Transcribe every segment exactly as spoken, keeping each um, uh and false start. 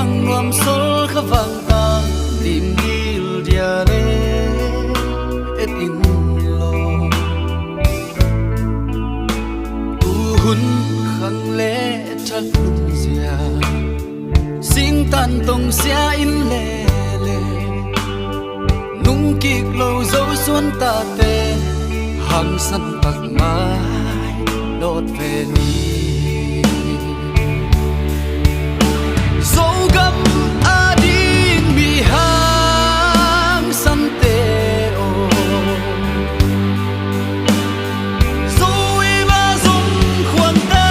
Nuam sol kha vang tang lim dil dia le et in lo. Tu hun khang le thak lungzia singtan tong sia in lele. Nung kik lo Zo suan tate hangsan tak mai lawt ve ni. Zogam ading mi hangsante aw, Zo i va zong khuang ta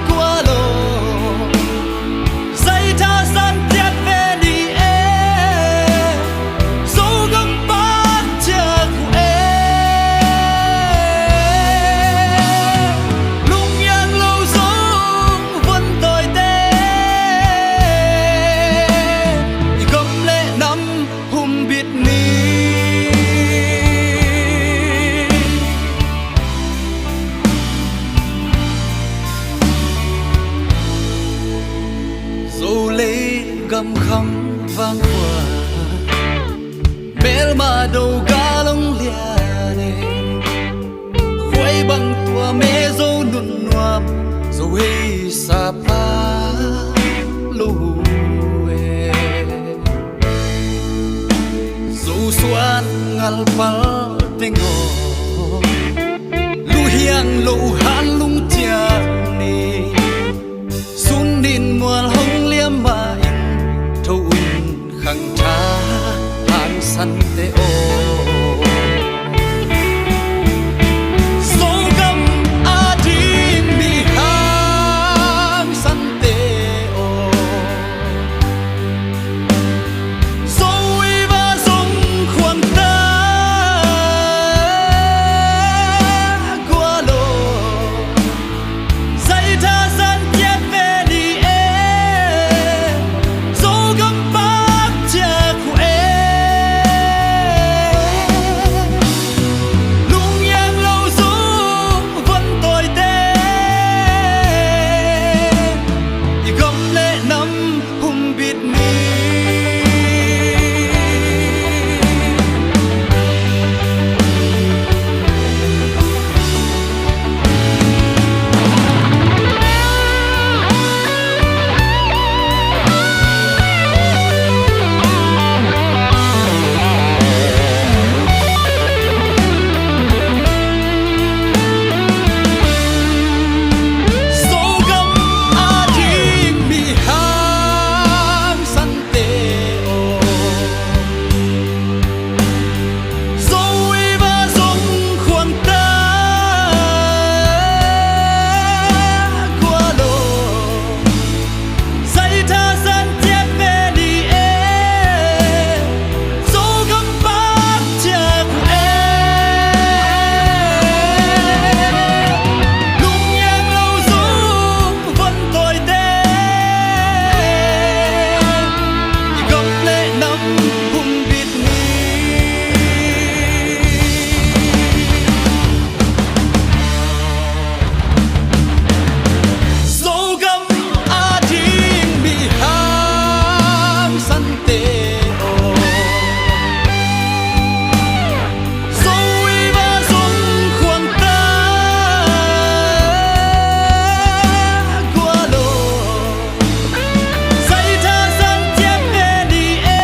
kua lo. Zai thasan tiat ve ni e, Zogam pak ciak uh e. Lungniang lo zong von tawite, i gam le nam humbit ni. Zo lei gam kham vang khua, melma do galong lian e. Khuai bang tua me Zo nun nuam, Zo hei sapa lo e. Zo suan ngalpal teng aw, luhiang lo han lung ciang ni. Sun din mual hong liam ma in, tho un khang tha hangsante aw. Zogam ading mi hangsante aw, Zo i va zong khuang ta kua lo. Zai thasan tiat ve ni e, Zogam pak ciak uh e. Lungniang lo zong von tawite, i gam le nam humbit ni. Zogam ading mi hangsan te aw, Zo i va zong khuang ta kua lo. Zai thasan ciat ve ni e, Zogam pak ciak uh e. Lungniang lo zong von tawite, i gam le nam humbit ni. Zogam ading mi hangsan te aw, Zo i va zong khuang ta kua lo. Zai thasan ciat ve ni e,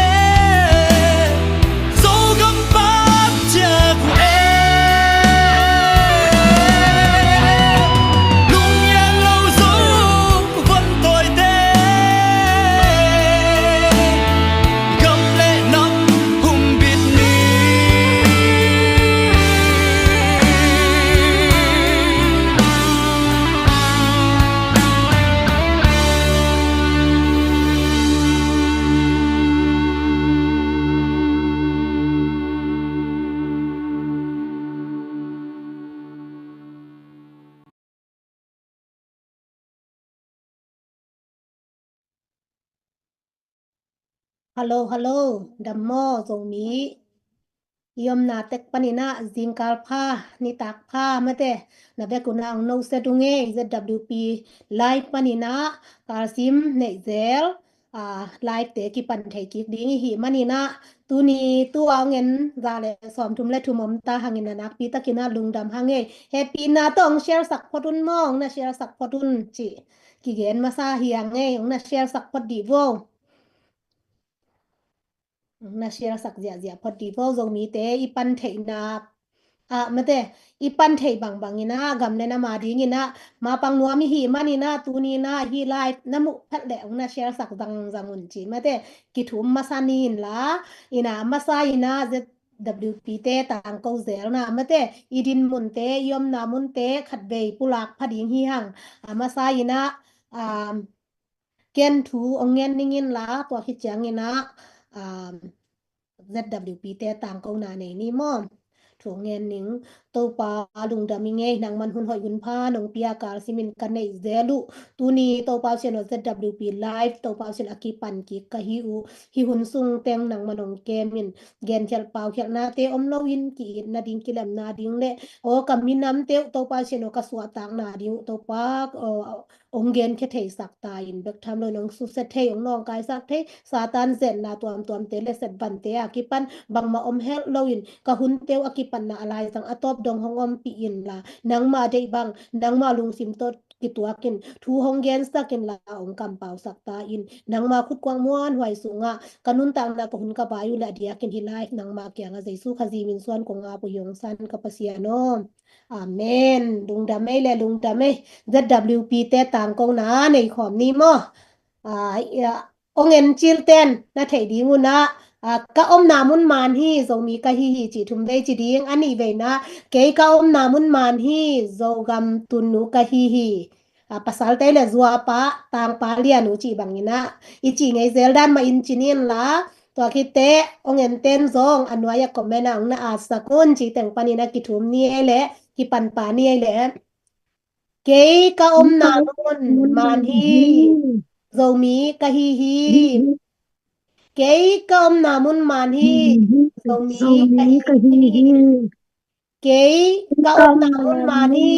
Zogam pak ciak uh e. Lungniang lo zong von tawite, gam le nam humbit ni. Hallo, hallo, dam maw Zomi? I omna tek panin ah zingkal pha, nitak pha, mate, na bek un ah ong noset ung ei. Z W P live panin ah kalsim neih zel, ah, live te kipan thei kik ding i hih manin ah, tuni tu a ong en za le sawmthum le thum om ta hangin a nakpi takin ah lungdam hang ei. Hehpihna tawh ong share sak phot un maw, ong na share sak phot un ci. Kigen masa hi hang ei, ong na share sak phot dih vo. Ong na share sak ziahziah phot dih vo, Zomite i pan theihna ah, mate, i pan theih bangbang in ah, gam le nam a dingin ah mapang nuam i hih manin ah, tuni in ah hih live na muh phet leh ong na share sak zangzang un ci, mate. Kithum masa ni inla, in ah masa in ah Z W P te tangko zelna, mate, i din munte, i omna munte khatvei pulak pha ding hi hang. A masa in ah, um, ken thu ong ngen ning inla, tua khit ciangin ah, um, Z W P te tangkona nei ni maw? Thu ong ngen ning. Topa lungdam ing ei, nangman hun hoih hun pha nong pia kalsimin ka neih zel uh. Tuni Topa Pasian aw, Z W P live Topa Pasian a kipan kik ka hi uh. Hih hun sung teng nangman ong kemin, genkhial paukhialnate om loin, ki-itna ding, kilemna ding le aw ka minamte uh Topa Pasian aw, ka suahtakna ding uh Topa, aw, ong genkhia theisak ta in, bek tham loin ong susia thei, ong nawngkaisak thei, Satan zetna tuamtuamte le setvante a kipan bangmah om helh loin, ka hunte uh a kipatna a laizang a tawp dong hong ompih inla, nangma deih bang, nangma lungsim tawh kituakin thu hong gensak inla, ong kampausak ta in, nangma khutkuang muanhuai sungah ka nuntakna, ka hun, ka vai uh le a diakin hih live nangma kiangah Jesu Khazih min suan kong ap uh hi, ong san ka Pasian aw. Amen. Lungdam ei le, lungdam ei. Z W P te tangkona nei khawm ni maw? Ah, ia, ong en cilten na theih ding un ah, ah, ka omna mun man hi, Zomi ka hi hi, cih thum vei ci ding. A nih veina, kei ka omna mun man hi, Zogam tunnu ka hi hi. Ah, pasalte le zuapa, tangpa lianu cih bangin ah i cih ngei zel dan mah in ci ni inla, tua khit teh ong enten zong a nuai-ah comment ah ong na atsak un, cih teng panin ah kithum ni ei le, kipanpa ni ei le. Kei ka omna mun man hi, Zomi ka hi hi. Kei ka omna mun man hi, Zomi ka hi hi. Kei ka omna mun man hi,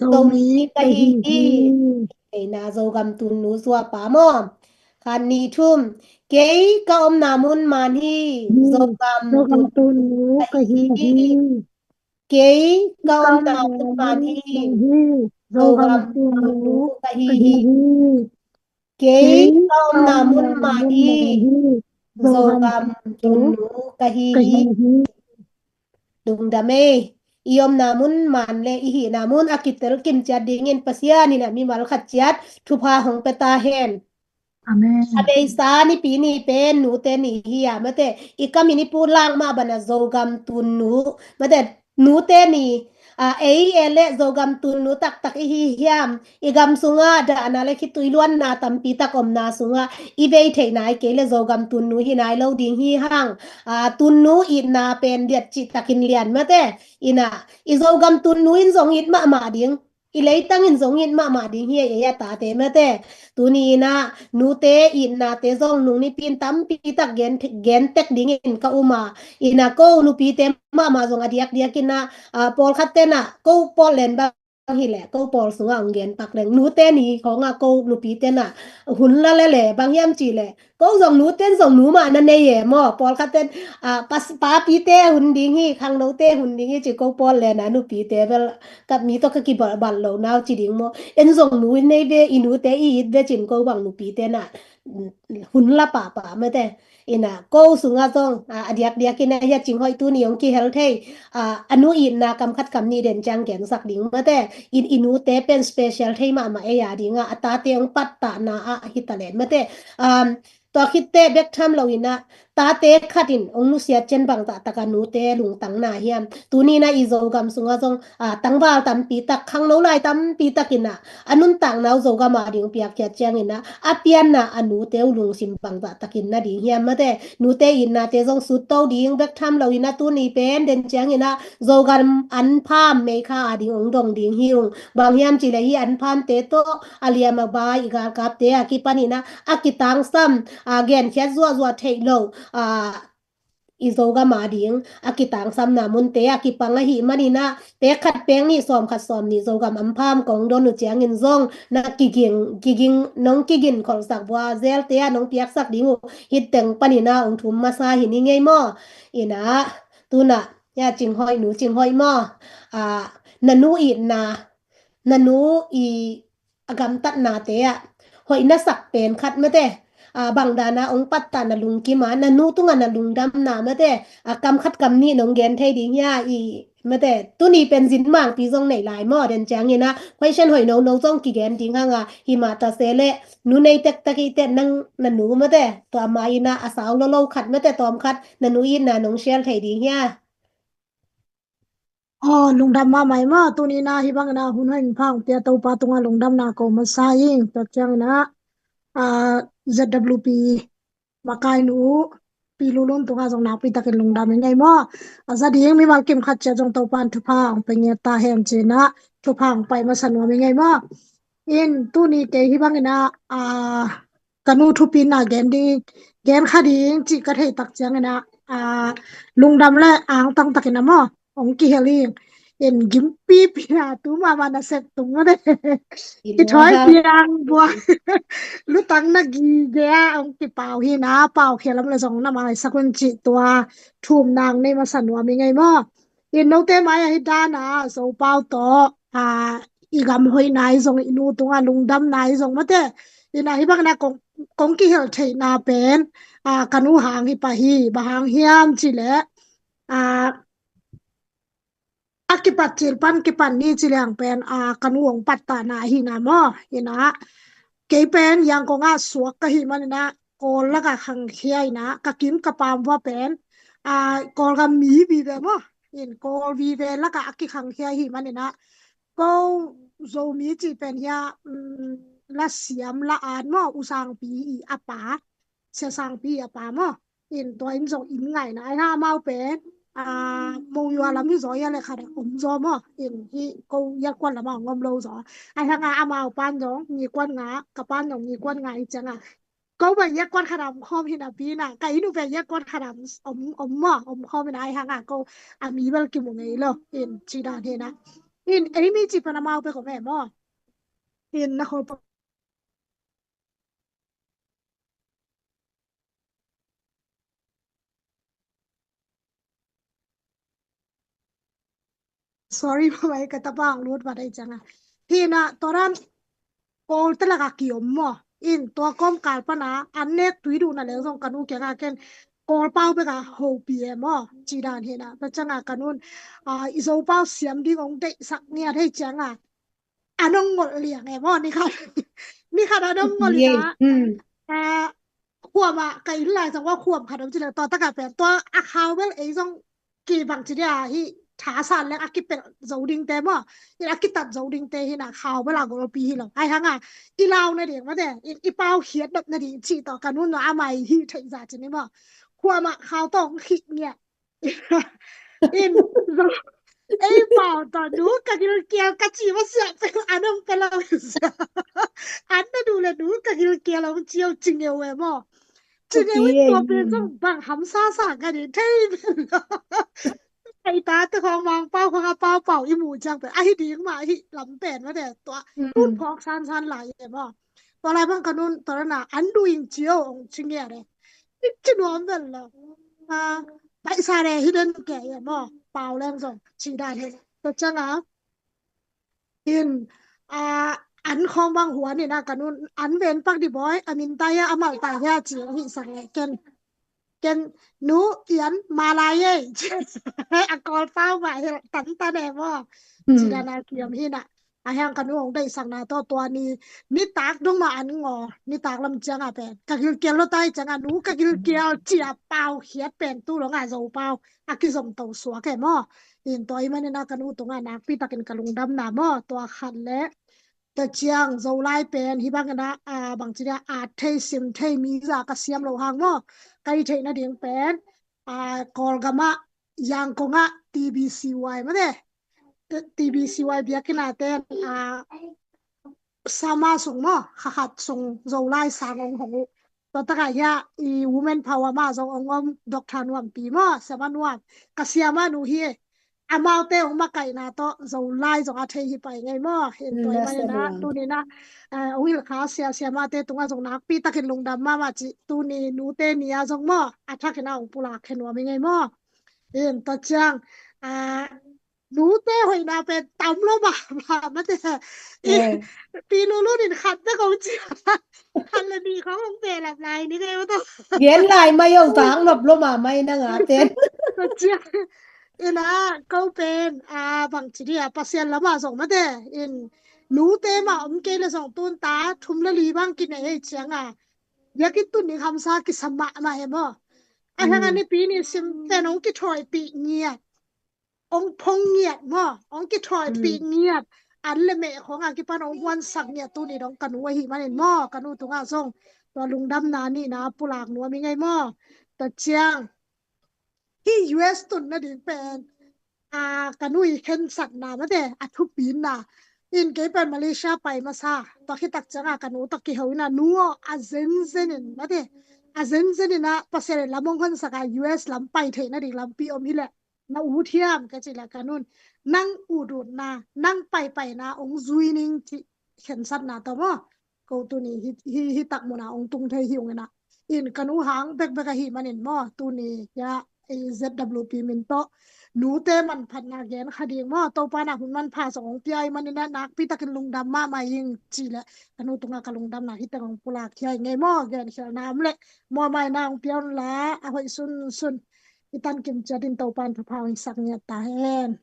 Zomi ka hi hi. Kei na Zogam tunnu zuapa maw? Khat, nih, thum. Kei ka omna mun man hi, Zogam tunnu ka hi hi. Kei ka omna mun man hi, Zogam tunnu ka hi hi. Kei ka omna mun man hi, Zogam tunnu ka hi hi. Lungdam ei. I omna mun man le i hihna mun a kitel kim ciat dingin Pasian in a mimal khat ciat thupha hong pia ta hen. Amen. A beisa nipi ni pen nute ni hi a, mate, i kam in i pulak mah bana Zogam tunnu, mate, nute ni, a, ei e le Zogam tunnu taktak i hi hiam? I gam sungah dahna le khitui luanna tampi tak omna sungah i vei theih nai kei le Zogam tunnu hi nai lo ding hi hang. A, tunnu itna pen diat cih takin lian, mate. Ina, i Zogam tunnu in zong it mahmah ding, i leitang in zong it mahmah ding hi ei, ei a tate, mate. Tuni ina nute itnate zong nung nipi in tampi tak gen, gen tek dingin ka um a. Ina ko nupite mahmah zong a diakdiak ina, a, pawlkhat tena ko pawllen bang hileh, ko pawl sungah ong gen pak leng, nute ni khawngah ko nupite na hun la lele, bang hiam cihleh, ko zong nuten zong nu mah na nei e maw? Pawlkhat ten, a, pas-, papite hun ding hi, khangnote hun ding hi ci, ko pawl le na nupite bel ka mi tawh ka kibalh lo nau ci ding maw? En zong nu in nei ve, i nute i it ve cin ko bang nupite na hun la pahpah, mate. Ina, ko sungah zong, a, a diakdiak ina hia cing hoih tuni ong kihel thei, a, a nu itna kam khat kam nih den ciang gensak ding, mate. In i nute pen special thei mahmah ei a dinga, a tate ong pattahna ah hi ta len, mate. Um, tua khitte bek tham lo ina, tate khat in ong nusiat cian bangzah taka nute lungtang na hiam? Tuni ina i Zogam sungah zong, a, tangval tampi tak, khangno lai tampi tak ina, a nuntakna uh Zogam a ding piakkhiat ciangin ah, a pianna a nute uh lungsim bangzah takin na ding hiam, mate. Nute itnate zong sutto ding bek tham lo ina, tuni pen den ciangin ah Zogam an pham meikha a ding ong dong ding hi ung. Bang hiam cihleh hih an phamte tawh a liam a bai i galkapte a kipan ina a kitangsam, a, genkhiat zuahzuah theih lo, a, i Zogam a ding a kitangsamna munte a kipang ahih manin ah, pek khat pek nih sawm khat sawm nih Zogam ampam kong don uh ciangin zong na kiging, kiging, nong kigin kholhsak vua zelte ah nong piaksak ding uh hih teng panin ah ong thum masa hi ning ei maw. Ina, tuna, ya, Cing Hoih nu, Cing Hoih maw. Ah, na nu itna, na nu i a gamtatnate ah hoih na sak pen khat mate, a, bang dana ong pattah na lungkim a, na nu tunga na lungdamna mate, a, kam khat kam nih nong gen thei ding hia? I mate, tuni pen zin mangpi zong nei lai maw, den ciangin ah question hoih nono zong kigen ding hang a, himah ta se leh nu nei tektek i te, nang na nu mate, tua ma in ah a sau lolo khat mate, tawm khat na nu itna nong share thei ding hia? Aw, lungdam mahmah ei maw. Tuni in ah hih bangin ah hun hoih pha ong pia Topa tungah lungdamna ko masa ing. Tua ciangin ah, ah, Z W P makai nu Pi Lulun tungah zong nakpi takin lungdam ing ei maw. A za ding mimal kim khat ciat zong Topa in thupha ong pia ngiat ta hen ci-in ah thupha ong pai masa nuam ing ei maw. In tuni kei hih bangin ah, ah, ka nu thupina gen ding, gen kha ding cih ka theih tak ciangin ah, ah, lungdam le angtang takin ah maw, ong kihel ing. In gimpipi a tu mahmah nasep tung mate. Kithawi piang buang. Lutang na gige a ong kipau hi na, pau khia lam le zong na maisak un cih tua thum nang nei masa nuam ing ei maw. In note mai ahi dana Zopau tawh, a, i gam hoihna i zong, i nu tunga lungdamna i zong mate. Ina hih bangin ah kong, kong kihel theihna pen, a, ka nu hang hi pah hi, bang hang hiam cih leh, a, a kipat cil pan kipan ni ci liang pen, a, ka nu ong pattahna ahina maw. Ina kei pen Yangon ah suak ka hih manin ah Kawl lakah khangkhia ina ka kim ka pam vua pen, a, Kawlgam mi vive maw. In Kawl vive lakah a kikhangkhia ahih manin ah ko Zomi cih pen hia, um, la siam la at maw, U Sangpi i a pa, Sia Sangpi i a pa maw. In tua in zong inn ngaihna ai hang amau pen, a, Monywa lam hi zaw hia le khat a om zaw maw. In hih ko Yakkuan lamah ong om lo zaw. Ai hang a amau pan zong Nikuan nga, ka pan zong Nikuan nga i ciang a ko bang Yakkuan khat a om khawm hi napi in ah, ka inn uh pen Yakkuan khat a om, om, om maw, om khawm hi na ai hang a ko a mi bel kimu ngei lo. In ci dan hi na. In ei mi ci pan amau pen ko me maw. In na khol pa Sorry, mamai ka tapa ang lut vat ai ciang a. Hi na, tua dan Kawl te lak a kiom maw. In tua kawmkal pan a, an nek tui duh na leng zong ka nu kiang a ken Kawl pau bek a hopih e maw. Ci dan hi na, tua ciang a ka nun, a, i Zopau siam ding ong deihsak ngiat hi ciang a. An ong ngolh liang e maw, ni khat. Ni khat an ong ngolh liang a. A, khuam ah, ka inn lai zong ua khuam khat om ci leng, tua tak a pen, tua a khau bel ei zong kibang ci dia hi, thasan leng a kipelh zo dingte maw. In a kitat zo dingte hi na, khau bel a golpi hi lo. Ai hang a, i lau na ding maw te, in i pau khiat nop na ding ci tawh, ka nun no a mai hi theih za ci ni maw. Khuam ah khau tawh khih ngiat. In, ei pau tawh nu ka gilkial ka ci masiah pen an ong pe lo sia. An na duh le nu ka gilkial ong ci o, ci ngeu e maw. Ci ngeu in tua pen zong bang hamsa sa ka ding thei pen lo. Ei tate khawng Mangpau khawng a paupau i muh ciang pen ahi ding mah hi lam pen mate tua. Tun phawk sansan lai e maw. Tua lai bang ka nun tua na an duh in ci o ong ci ngiat e. Ci nuam vel lo. A, paisa le hi den ke e maw. Pau leng zong ci dan hi. Tua ciang a in, a, an khawng bang huan in a ka nun an ven pak di boy, a min tai a, a mal tai hia ci hi sang le ken. Ken nu ian malai ei. A Kawl pau mah hel tantan e maw. Ci dan a kiom hi na. A hiang ka nu ong deihsakna tawh tua ni, nitak dong mah an ngaw, nitak lam ciang a pen ka gilkial lo tai ciang a nu ka gilkial ci a pau khiat pen tu lo nga Zopau a kizom to suak e maw. In tua i manin a ka nu tunga nakpi takin ka lungdamna maw, tua khat le. Tua ciang Zolai pen hi bangin a, a, bang ci dia, a, thei sim thei mi za ka siam lo hang maw. Ka i theih na ding pen, a, Kawlgam ah, Yangon ah T B C Y mate. T B C Y biakinn a ten, a, sama sung maw, kha khat sung Zolai sang ong hong uh. Tua takah hiah i women power mah zong ong om, Doctor Nuampi maw, Siama Nuam, ka siamah nu hi. Amaute ong makaihna tawh Zolai zong a thei hi pai ngei maw. In tua i manin ah tuninah ong hilhkha sia siamate tungah zong nakpi takin lungdam mahmah cih tuni nute ni-a zong maw, a thakin ah ong pulak khe nuam hi ngei maw. In tua ciang nute hoihna pen tam lo mahmah mate. Pi Lulun in khat bek ong ci, khat le nih khong ong behlap lai ni kei uh tawh. Gen lai mai ong tang nop lo mahmah i nang a pen. Tua ciang ina ko pen a bangci dia Pasian lamah zong mate in nute mah om kei le zong tun ta thum le li bang kinei ei cianga biakinn tun ding hamsa kisa mahmah he maw. A hang a nipi ni sim pen ong kithoihpih ngiat, ong phong ngiat maw, ong kithoihpih ngiat, an le meh khong a kipan ong huansak ngiat tuni dong ka nu ahi manin maw, ka nu tungah zong tua lungdamna nihna pulak nuam hi ngei maw. Tua ciang hi U S tun nading pen a ka nu i khensakna mate, a thupina in kei pen Malaysia pai masa tua khitak cianga ka nu tawh kiho ina nu aw a zenzen in mate, a zenzen ina Pasian in lam ong honsak a U S lam pai theih nading lampi om hileh na ut hiam ka cih leh ka nun nang ut utna, nang paipaina ong zui ning cih khensatna tawh maw. Ko tuni hi, hi, hi tak muna ong tung thei hi ung ina. In ka nu hang bekbek ahi manin maw, tuni hia Z W P min tawh nute manphatna gen kha ding maw, Topa na hun manpha zong ong pia i manin ah nakpi takin lungdam mahmah ing cih leh ka nu tungah ka lungdamna hi teng ong pulak khia i ngei maw, gen khialna om leh maw mai na ong pia un la, a hoih sunsun i tankim ciatin Topan thupha ong sak ngiat ta hen.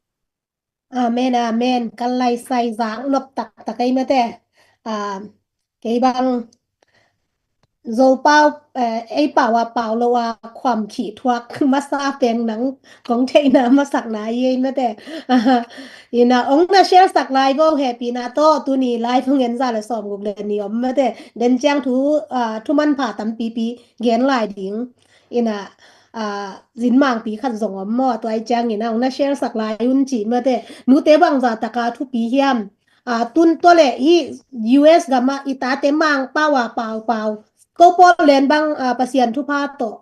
Amen, amen. Kan laisai zak nop taktak ei mate. Kei bang Zopau, ei pau a pau lo a khuam khih thuak masa pen nang kong theihna masakna i ei mate. Ina ong na share sak lai vo hehpihna tawh tuni lai thungen za le sawm guk le ni om mate. Den ciang thu, thu manpha tampipi gen lai ding. Ina zin mangpi khat zong om maw, tua i ciangin a ong na share sak lai un ci mate. Nute bangza taka thupi hiam? Tun tua le hi U S gama i tate Mangpau a paupau, ko Portland bang Pasian thupha tawh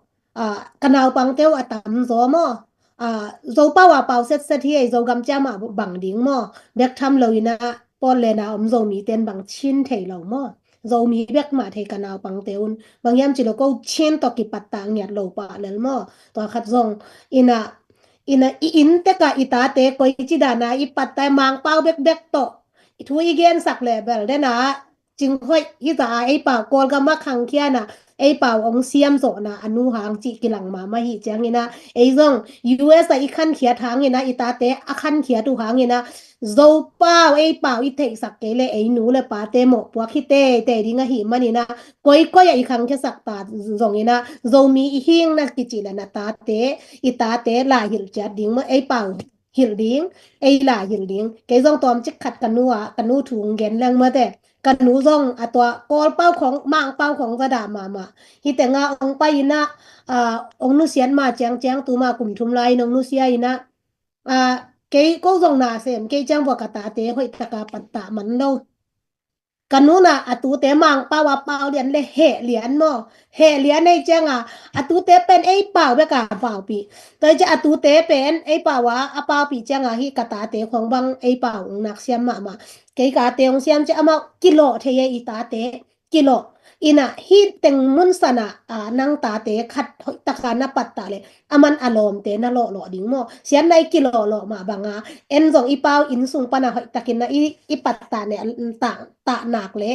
ka naupangte uh a tamzaw maw. Zopau a pau setset hi ei, Zogam ciama bang ding maw. Bek tham lo ina Portland a om Zomite in bang Chin thei lo maw. Zomi bek mah thei ka naupangte un. Bang hiam ci lo ko Chin tawh kipattah ngiat lo pah lel maw. Tua khat zong ina, ina i inn teka i tate koi ci dana i pattah Mangpau bekbek tawh i thu i gensak le bel dena cinghoih hi za a ei pau Kawlgam a khangkhia na ei pau ong siam zawhna a nu hang cih kilang mahmah hi ciangina ei zong U S a i khankhiat hangina i tate a khankhiat uh hangina Zopau ei pau i theihsak kei le ei nu le pate mawhpuak hi teitei ding ahi manina koikoi a i khangkhiasak ta zongina Zomi i hing na kici le na tate i tate laihilh ciat ding maw, ei pau hilh ding, ei laihilh ding. Kei zong tawmcik khat ka nu a ka nu thu ong gen leng mate. Ka nu zong a tua Kawlpau khong Mangpau khong za dah mahmah. Hi tenga ong pai ina ong nusiat ma ciangciang tuma kum thum lai in ong nusia ina kei ko zong na sem kei ciang vua ka tate hoih taka pattah man lo. Ka nuna a tute Mangpau a pau lian le heh lian maw. Heh lian ei cianga a tute pen ei pau beka paupih. Tua i cia a tute pen ei pau a a paupih cianga hi ka tate khong bang ei pau ong nak siam mahmah. Kei ka ate ong siam cia amau kilawh thei ei i tate. Kilawh ina hi teng mun sana a nang tate khat hoih taka na pattah le aman a lawmte na lawhlawh ding maw. Siamna i kilawhlawh mah banga en zong i pau inn sung pana hoih takin na i, i pattah ne tah, tah nak le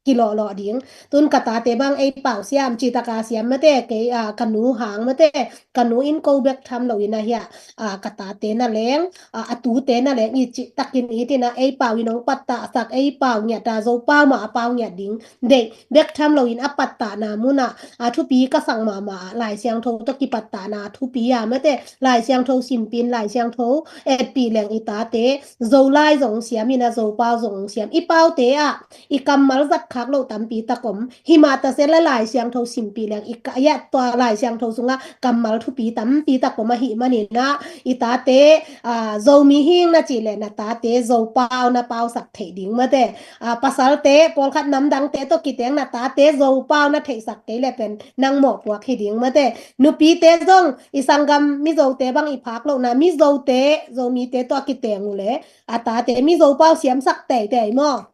kilawhlawh ding. Tun ka tate bang ei pau siam citaka siam mate kei a ka nu hang mate ka nu in ko bek tham lo ina hia a ka tate na leng a a tute na leng i cih takin i tina ei pau in ong pattah sak ei pau ngiat a Zopau mah a pau ngiat ding. Deih bek tham loin a pattahna munah a thupi ka sak mahmah ah Lai Siangtho tawh kipattahna a thupi a mate Lai Siangtho simpin Lai Siangtho etpih leng i tate Zolai zong siam ina Zopau zong siam i paute ah i kammal zat phak loh tampi tak om. Himah ta se la Lai Siangtho simpih leng i ka ya tua Lai Siangtho sungah kammal thupi tampi tak om ahi maninah i tate, aa, Zomi hing na cih leh na tate Zopau na pausak theih ding mate. Aa, pasalte pawlkhat namdangte tawh kiteng na tate Zopau na theihsak kei leh pen nang mawhpuak hi ding mate. Nupite zong i sanggam Mizote bang i phak lohna Mizote Zomite tawh a kiteng uh leh a tate Mizopau siamsak teitei maw?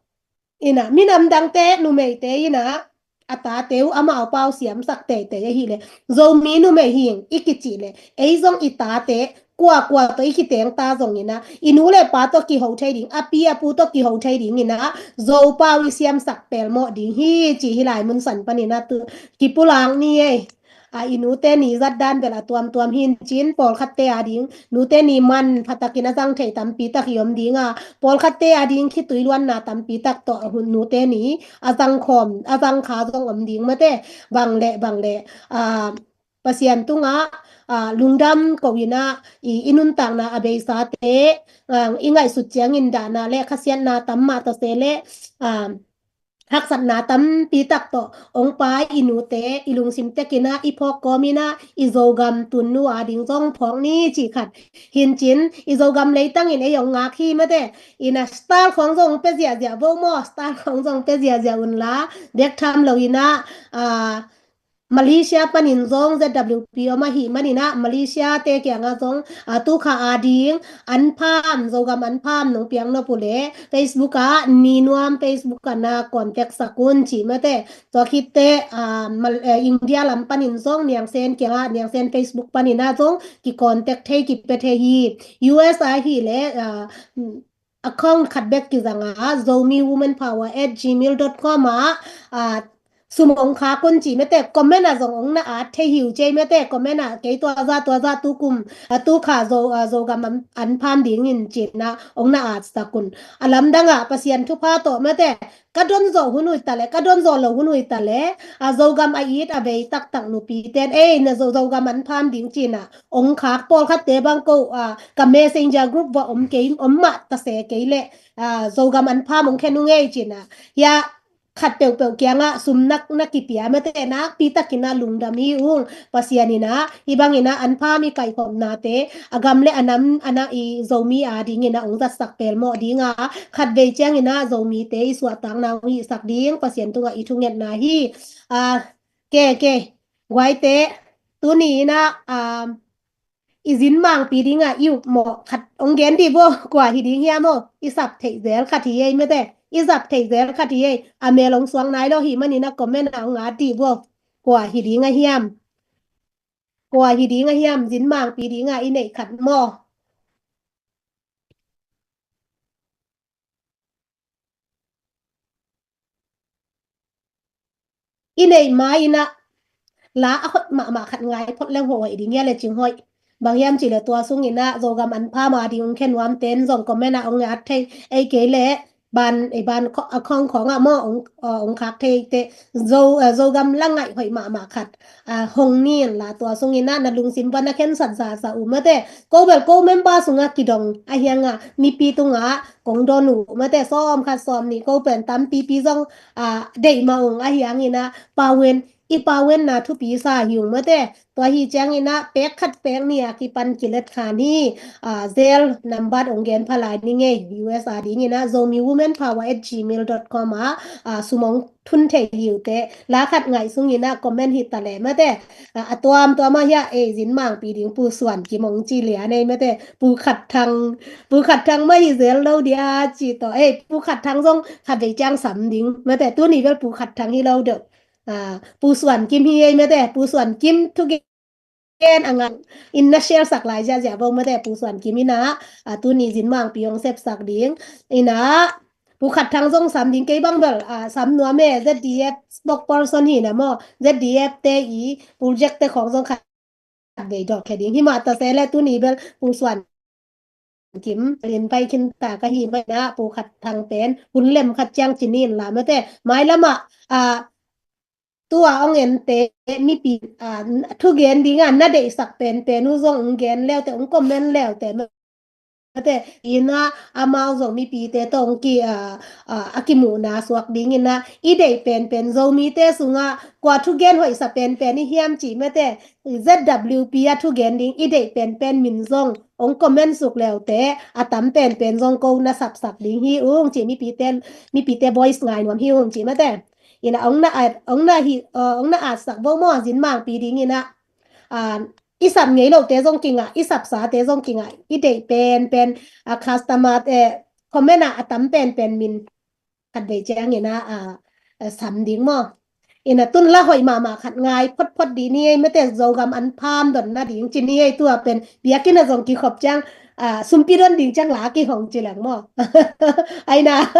Ina, minam dangte numeite ina a tate uh amau pau siamsak teitei ahileh Zomi numei hing i kicih leh ei zong i tate kuakua tawh i kiteng ta zong ina i nu le pa tawh kiho thei ding, a pi a pu tawh kiho thei ding ina Zopau i siamsak pelmawh ding hi ci hi lai mun san pan ina tu kipulak ni ei. A, i nute ni zat dan bel a tuamtuam hi in cin pawlkhatte a ding nute ni man phatakin a zang thei tampi tak i om ding a, pawlkhatte a ding khitui luanna tampi tak tawh a hun nute ni a zang khawm a zang kha zong om ding mate. Bang leh bang leh, a, Pasian tungah, a, lungdam ko ina i, i nuntakna a beisate, a, i ngaihsut ciangin dahna le khasiatna tam mah ta se le, a, haksatna tampi tak tawh ong pai i nute i lungsim tekin ah i phawk kawm in ah i Zogam tunnu a ding zong phawk ni cih khat hi in cin i Zogam leitangin ei ong ngak hi mate. Ina style khawng zong pe ziahziah vo maw, style khawng zong pe ziahziah unla bek tham lo in ah, a, Malaysia panin zong Z W P om ahi manin ah Malaysia te kiangah zong, a, tukha a ding an pham, Zogam an pham nong piang nop uh leh Facebook ah Ni Nuam Facebook ah na contact sak un cih mate. Tua khitte, a, Mal-, eh, India lam panin zong Niang Sen kiangah Niang Sen Facebook panin ah zong ki contact thei ki pe thei hi. U S a hi leh, a, account khat bek kizang a, zomi woman power at gmail dot com ah, a, sum ong khak un cih mate, comment ah zong ong na at thei hi uh cei mate, comment ah kei tua za tua za tukum, a, tukha Zo, a, Zogam an, an pham ding in cin ah ong na at sak un. A lamdang ah Pasian thupha tawh mate, ka don zawh hun uh hi ta leh, ka don zawh lo hun uh hi ta leh, a, Zogam a it a bei taktak nupi ten ei na Zo, Zogam an pham ding cin ah ong khak pawlkhatte bang ko, a, ka messenger group va om kei, om mah ta se kei leh, a, Zogam an pham ong khen ung ei cin ah. Hia khat peuhpeuh kiangah sum nak, na kipia mate nakpi takin ah lungdam hi ung. Pasian in ah hih bangin ah an pham i kaihkhopnate a gam le a nam a na i Zomi a dingin ah ong zatsak pelmawh ding a, khatvei ciangin ah Zomite i suahtakna ong hihsak ding Pasian tungah i thungetna hi. A, ke, ke, guaite, tuni in ah, a, i zin mangpi ding a i upmawh khat ong gen dih vo, kua hi ding hiam aw? I sap theih zel khat hi ei mate, i sap theih zel khat hi ei, a mel ong suang nai lo hi manin ah comment ah ong at dih vo, kua hi ding a hiam? Kua hi ding a hiam, zin mangpi ding a i neih khat maw? I neih ma in ah la a hoih mahmah khat ngai phot leng hoih ding hia le cing hoih. Bang hiam cih leh tua sungin ah Zogam an pham a ding ong khen nuam ten zong comment ah ong at thei ei kei leh ban, ei ban kho-, a khong khong ah maw ong, a, ong khak thei te Zo, a, Zogam la ngaih hoih mahmah khat, a, hong ni in la tua sungin ah na lungsim pan a khensat zasa uh mate. Ko bel ko member sungah kidong a hiang ah mipi tungah kong don uh mate, sawm khat sawm nih ko pen tampipi zong, a, deih mah ung a hiang in ah pawen, i pawenna thupi sa hi ung mate. Tua hi ciangin ah pek khat pek nih a kipan kilet khan hi, a, Zelle nambat ong gen pha lai ni ngei, U S a dingin ah zomi woman power at gmail dot com ah, a, sum ong thun thei hi uh te, la khat ngaih sungin ah comment hi ta leh mate. A, a tuamtuam ah hiah ei zin mangpi ding Pu Suan Kim ong ci lian ei mate, Pu Khat Thang, Pu Khat Thang mah hi zel lo dia ci tawh ei, Pu Khat Thang zong khatvei ciang sam ding mate, tuni bel Pu Khat Thang hi lo deuh. A, Pu Suan Kim hi ei mate, Pu Suan Kim thugen a ngan in na share sak lai ziahziah vo mate, Pu Suan Kim in ah, a, tuni zin mangpi ong sepsak ding in ah, Pu Khat Thang zong sam ding kei bang bel, a, sam nuam e, Z D F spokesperson hi na maw, Z D F te i project te khong zong khat vei dawk khe ding. Himah ta se le tuni bel Pu Suan Kim in pai khin ta ka hi mai na, Pu Khat Thang pen hun lem khat ciang ci ni in la mate. Mailam ah, a, tua ong en te mipi, a, thugen ding a na deihsak penpen uh zong ong gen leu te, ong comment leu te Mate, ina amau zong mipite tawh hong ki, a, a, a kimuhna suak dingina, i deih penpen Zomite sungah kua thugen hoihsa penpen i hiam cih mate, Z W P a thugen ding i deih penpen min zong hong comment suk leute, a tam penpen zong ko na sapsak ding hi ung cih mipite, mipite voice ngai nuam hi ung cih mate. Ina hong na at, hong na hi, a, hong na atsak vo maw, zin mangpi dingina, a, i sap ngei lote zong kingah, i sapsate zong kingah, i deih penpen, a, customer, eh, comment ah a tam penpen min khat vei ciangina, a, a, sam ding maw. Ina tun la hoih mahmah khat ngai photphot dih ni ei, mate, Zogam an pham donna ding ci ni ei, tua pen biakinn ah zong kikhop ciang, a, sumpi don ding ciang la kihong ci leng maw. Aina,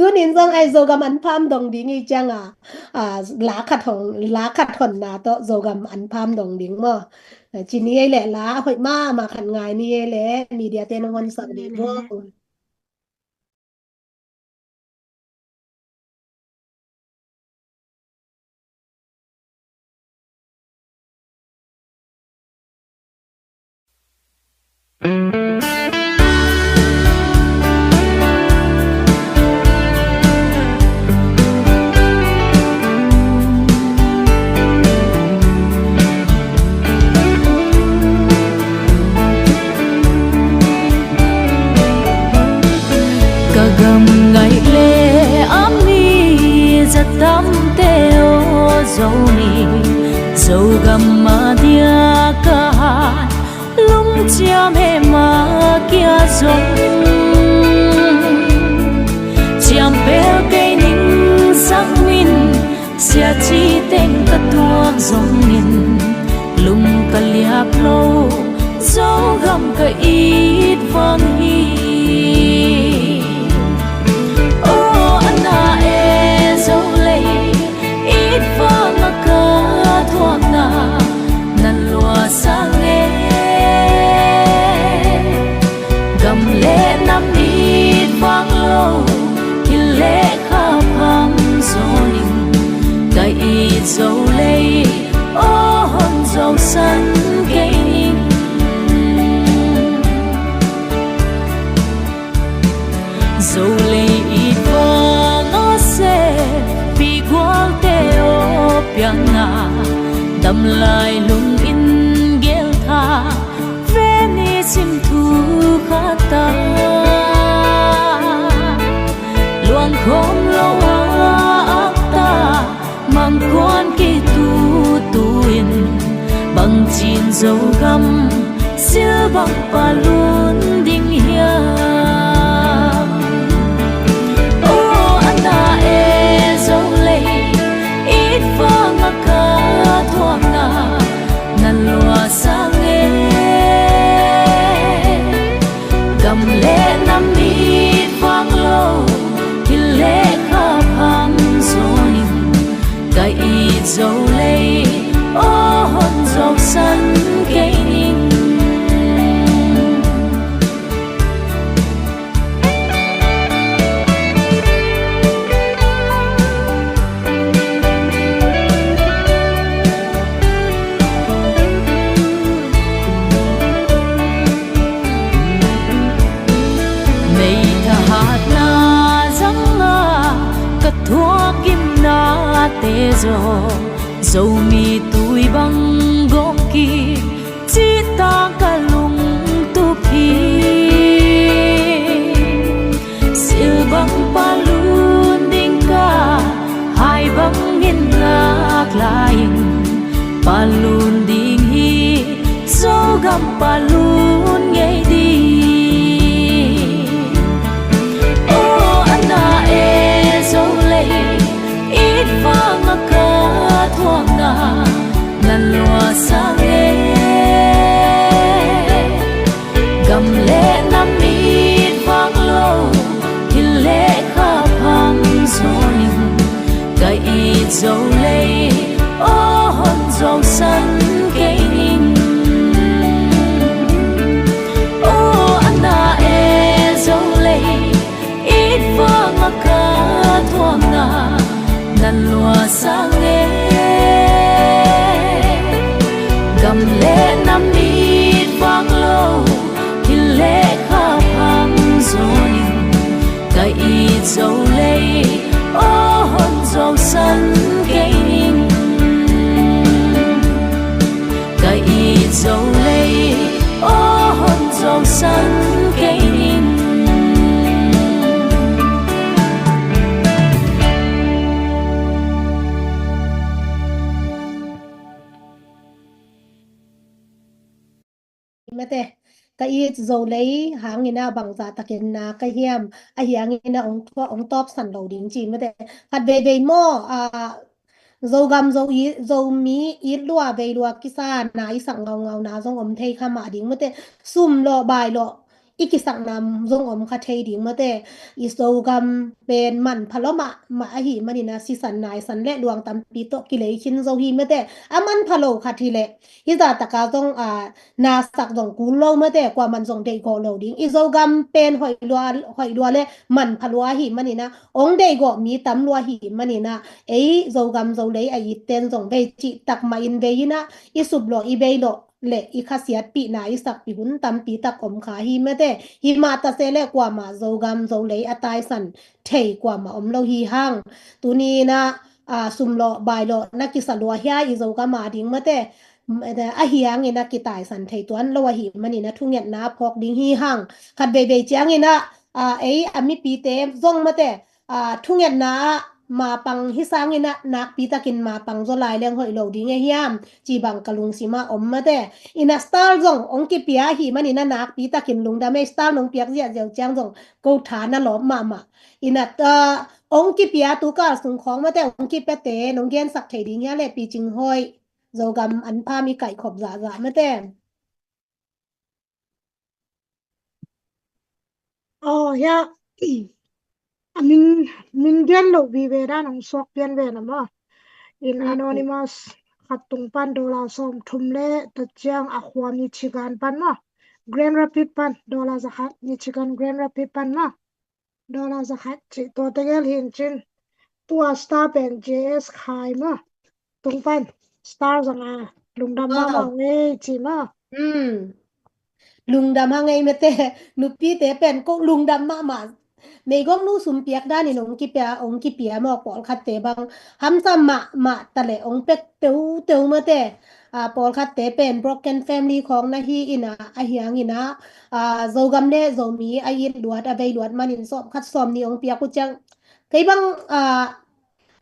tunin zong ai Zogam an pham dong ding i cianga, a, la khat hong, la khat honna tawh Zogam an pham dong ding maw. Ci ni ei leh, la hoih mahmah khat ngai ni ei leh, media te nong honsak ding maw. Ka gam ngaih le a mi za tamte aw, Zomi, Zogam a dia ka hat lungciam he ma kia zong, ciam pel kei ning sang min, sia ci teng ka tuak zongin lung ka liap lo, Zogam ka it vang hi. Aw, a na e Zolei, it vang a ka thuakna nan luasa nge. Gam le nam it vang lo, thil le kha pham zaw ning, ka it Zolei, aw hon zosan kei ning. Zolei it vang a se, pi gualte aw piangna, dam lai lung in gel tha, ve ni sim thu khat ta. Luang khawm lo a ak ta, mangkuan kei tutu in, bangcin Zogam silbang palun ding hiam? Aw, a na e Zolei, it vang a ka thuakna nan luasa nge. Gam le nam it vang lo, thil le kha pham zaw ning, ka it Zolei, aw hon zosan kei ning. Mei thahatna zanga ka thuak gimnate zaw, Zomi tui bang gawp kik cihtak ka lungtup hi. Silbang palun ding ka, hai bangin lak lai-in palun ding hi, Zogam palun ngei ding. Aw, a na e Zolei, it vang a ka thuakna nan luasa nge. Gam le nam it vang lo, thil le kha pham zaw ning, ka it Zolei, aw hon zosan kei ning. Aw, a na e Zolei, it vang a ka thuakna nan luasa nge. Gam le nam it vang lo, thil le kha kei ning. Ka it zo lei aw hon zawhsan kei ning. Mate, ka it zo lei hangin ah bangzah takin na ka hiam, ahi hangin ah ong tua, ong tawpsan lo ding ci mate. Khat veivei maw, a, Zogam, Zo i, Zomi it lua vei lua kisa na i sak ngaungau na zong om thei kha mah ding mate. Sum lawh bai lawh i kisakna zong om kha thei ding mate. I Zogam pen manpha lua mahmah ahi manin ah sisan naisan le luang tampi tawh kilei khin zo hi mate. A manpha lo khat hi leh hih zah taka zong, a, na sak zong kul lo mate, kuaman zong deihgawh lo ding. I Zogam pen hoih lua, hoih lua le manpha lua ahi manin ah, ong deihgawh mi tam lua ahi manin ah, ei Zogam Zo lei a it ten zong vei cih tak mah in vei in ah, i sup lawh i bei lawh le i khasiatpihna i sakpih hun tampi tak om kha hi mate. Hi mah ta se le kuamah Zogam Zo lei a taisan thei kuamah om lo hi hang. Tuni in ah, a, sum lawh bai lawh na kisa lua hia i Zogam a ding mate. Ahi hangin ah kitaisan thei tuan lo ahi manin ah thungetna phawk ding hi hang. Khat veivei ciangin ah, a, ei a mipite zong mate, a, thungetna ah mapang hi sangin ah nakpi takin mapang zaw lai leng hoih lo ding e hiam, ci bang ka lungsim ah om mate. In ah star zong ong kipia ahi manin ah nakpi takin lungdam e, star nong piak ziahziah uh ciang zong ko tha na lawp mahmah. In ah, a, ong kipia tu kal sung khawng mate, ong kipiate nong gensak thei ding hia le Pi Cing Hoih, Zogam an pha mi kaihkhop zahzah mate. Aw, hia, a min, min gen loh vive dan ong suak pian ve na maw. In, mm, Anonymous khat tung pan dollar sawm thum le ta ciang a khua Michigan pan maw. Grand Rapids pan dollar za khat Michigan Grand Rapids pan maw. Dollar za khat ci tua tegel hin cin. Tua star pen J S Khai maw. Tung pan star zanga lungdam mahmah ngei ci maw. Hmm. Lungdam hang ei mate, nupite pen ko lungdam mahmah. Meigong nu sum piak danin ong kipia, ong kipia maw, pawlkhatte bang hamsa mahmah ta le ong pek teuteu mate. A, pawlkhatte pen broken family khawng na hi in ah, ahi hangin ah, a, Zogam le Zomi a it luat a vei luat manin sawm khat sawm nih ong piak uh ciang kei bang, a,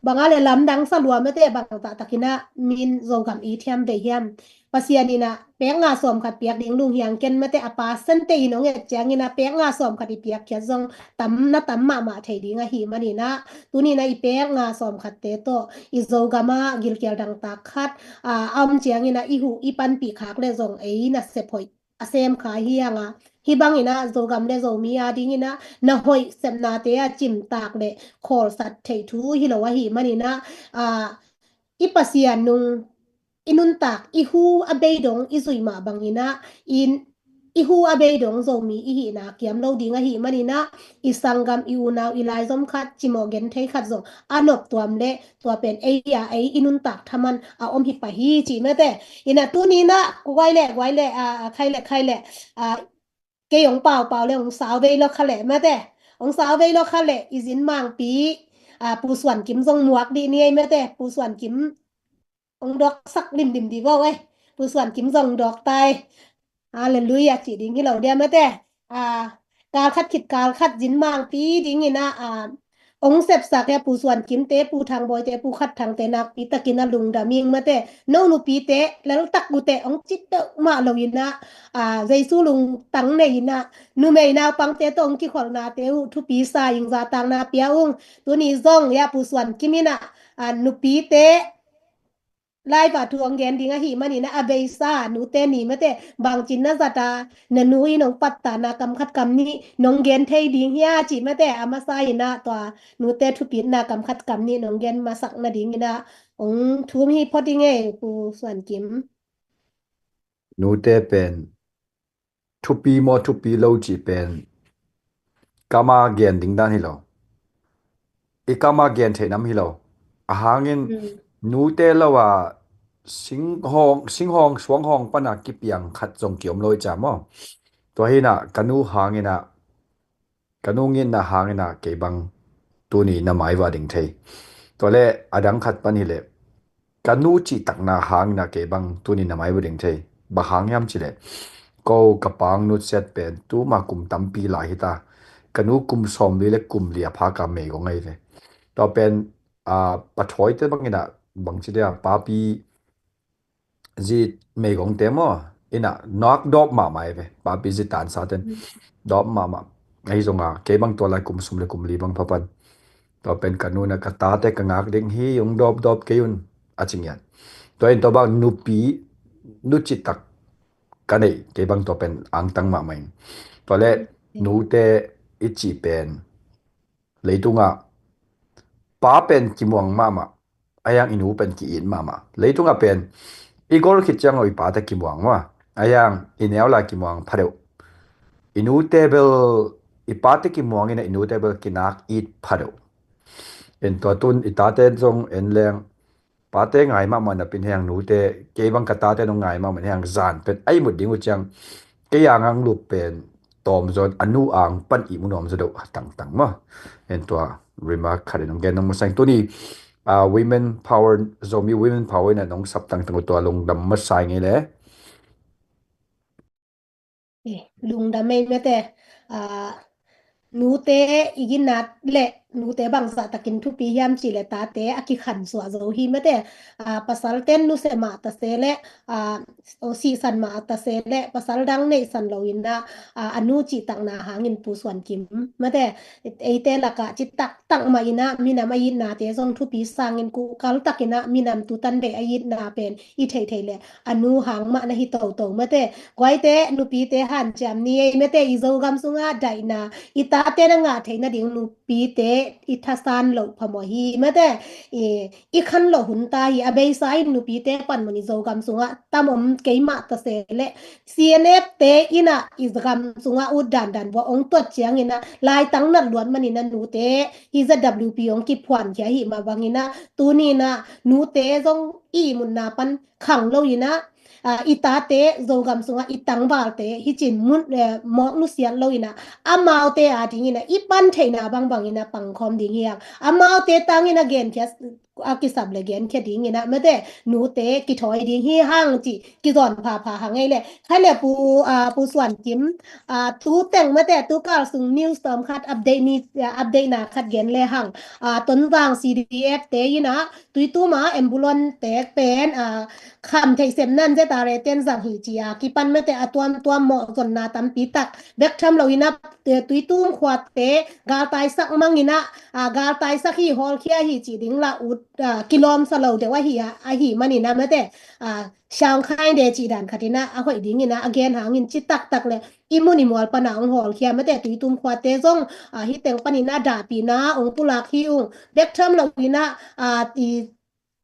bang a le lamdang sa lua mate, bangzah takin ah min Zogam it hiam vei hiam. Pasian in ah pek nga sawm khat piak ding lunghiang ken mate, a percent te in ong et ciangin ah pek nga sawm khat i piak khiat zong tam na tam mahmah thei ding ahi manin ah, tuni in ah i pek nga sawm khatte tawh i Zogam ah gilkial dangtak khat, a, a om ciangin ah i huh i panpih khak le zong ei nasep hoih a sem kha hi hang a. Hih bangin ah Zogam le Zomi a dingin ah na hoih sepnate a cimtak le khawlsat theih thu hi lo ahi manin ah, a, i Pasian nung i nuntak, i hu a bei dong i zuih mah bangin ah, i, i hu a bei dong Zomi i hihna kiam lo ding ahi manin ah, i sanggam, i unau, i laizom khat, cimawh genthei khat zong a nop tuam le tua pen ei a, ei i nuntak thaman a om hi pah hi ci mate. In ah tuni in ah guai le guai le, a, a, khai le khai le, a, kei ong paupau le ong sau vei lo kha le mate. Ong sau vei lo kha le i zin mangpi, a, Pu Suan Kim zong muak dih ni ei mate. Pu Suan Kim ong dawksak limlim di vo ei. Pu Suan Kim zong dawk tai. Halleluiah ci ding hi lo dia mate. A, kal khat khit kal khat zin mangpi dingin ah, a, ong sepsak hia Pu Suan Kimte, Pu Thang Bawite, Pu Khat Thangte nakpi takin a lungdam ing mate. No nupite leltak ute ong cit peuhmah lo in ah, a, Jesu lungtang nei in ah numei naupangte tawh ong kikholhnate uh thupi sa ing, zatakna pia ung. Tuni zong hia Pu Suan Kim in ah, a, nupite live ah thu ong gen ding ahi manin ah a beisa nute ni mate, bangcin na zat a, na nu in ong pattahna kam khat kam nih nong gen thei ding hia ci mate, a masa in ah tua nute thupitna kam khat kam nih nong gen masak nadingin ah ong thum hi phot ing ei Pu Suan Kim. Nute pen thupi maw thupi lo cih pen kam a gen ding dan hi lo. I kam a gen theih nam hi lo. A hangin, mm, nute lo a singhawng, singhawng suanghawng pana kipiang khat zong kiom lo i ca maw. Tua hi in ah ka nu hangin ah, ka nu ngitna hangin ah kei bang tuni na maivah ding thei. Tua le a dang khat pan hi le, ka nu cihtakna hangin ah kei bang tuni na mai bu ding thei. Bang hang hiam ci le, ko ka pang nusiat pen tuma kum tampi lai hi ta. Ka nu kum sawmli le kum li a pha ka meigong ahi ve. Tua pen, a, pathawite bangin ah bang ci dia, papi zi meigongte maw, in ah nak dawp mahmah ahi ve. Papi zi tansa ten dawp mahmah. Ahi zong a kei bang tua lai kum sawm le kum li bang pha pan, tua pen ka nu in ah ka tate ka ngak ding hi, hong dawpdawp kei un, a ci ngiat. Tua in tua bang nupi, nu cihtak ka neih kei bang tua pen angtang mahmah in. Tua le nute i cih pen leitungah pa pen kimuang mahmah, a hiang i nu pen ki-it mahmah. Leitungah pen i gol khit ciang a i pate kimuang maw, a hiang i neu lai kimuang pha deuh. I nute bel, i pate kimuang in ah i nute bel kinak it pha deuh. En tua tun i tate zong en leng, pate ngai mahmah napi in, hiang nute, kei bang ka tate nong ngai mahmah in, hiang zan pen a ihmut ding uh ciang kei ang ang lup pen tawm zaw in a nu ang pan ihmu nuam zaw deuh tangtang maw. En tua remark khat in hong gen nong masa ing. Tuni, a, women power, Zomi women power in ah nong sap tangtang uh tua lungdam masa ing ei le. Eh, lungdam ei mate. A, nute i ginat le nute bangzah takin thupi hiam cih le tate a kikhan suah zo hi mate. A, pasal ten nusia mah ta se le, a, o sihsan mah ta se le, pasal dang neihsan lo in ah, a, a nu cihtakna hangin Pu Suan Kim mate. Eite lakah citaktak mah in ah minam a itnate zong thupi sangin kuhkal takin ah minam tutan bei a itna pen i theihtheih le a nu hang mah na hi toto mate. Guaite, nupite hanciam ni ei mate, i Zogam sungah daihna, i tate na ngah theih nading nupite i thasan loh phamawh hi mate. I, i khan loh hun ta hi, a beisa in nupite panmun i Zogam sungah tam om kei mah ta se le, C N F te in ah i gam sungah ut dandan bua ong tuat ciangin ah laitang nat luat manin ah nute hi Z W P ong kiphuankhia hi mah bangin ah tuni in ah nute zong i ihmutna pan khang lo in ah, a, i tate Zogam sungah i tangvalte hi cin mun, eh, mawk nusiat lo in ah amaute a dingin ah i pan theihna bangbangin ah pangkhawm ding hi hang. Amaute tangin ah genkhia a kisap le genkhia dingin ah mate nute kithawi ding hi hang cih kizawn phapha hang ei le. Khai le Pu, a, Pu Suan Kim, a, tu teng mate tu kal sung news tawm khat update ni, a, update na khat gen le hang. A, Tonzang C D F te in ah Tuitum ah ambulance te pen, a, kham theih sem nan Z R A ten zang hi ci a kipan mate a tuamtuam mawhzonna tampi tak bek tham lo in ah, eh, Tuitum khuate galtaisak mang in ah, a, galtaisak hi hawlkhia hi cih ding la ut, a, kilawmsa lo deuh ahi a, ahi manin ah mate, a, Shangkhai de cih dan khat in ah a hoih dingin ah a gen hangin citaktak le i mun i mual pan ah ong hawlkhia mate Tuitum khuate zong, a, hi teng panin ah dahpihna ong pulak hi ung. Bek tham lo in ah, a, i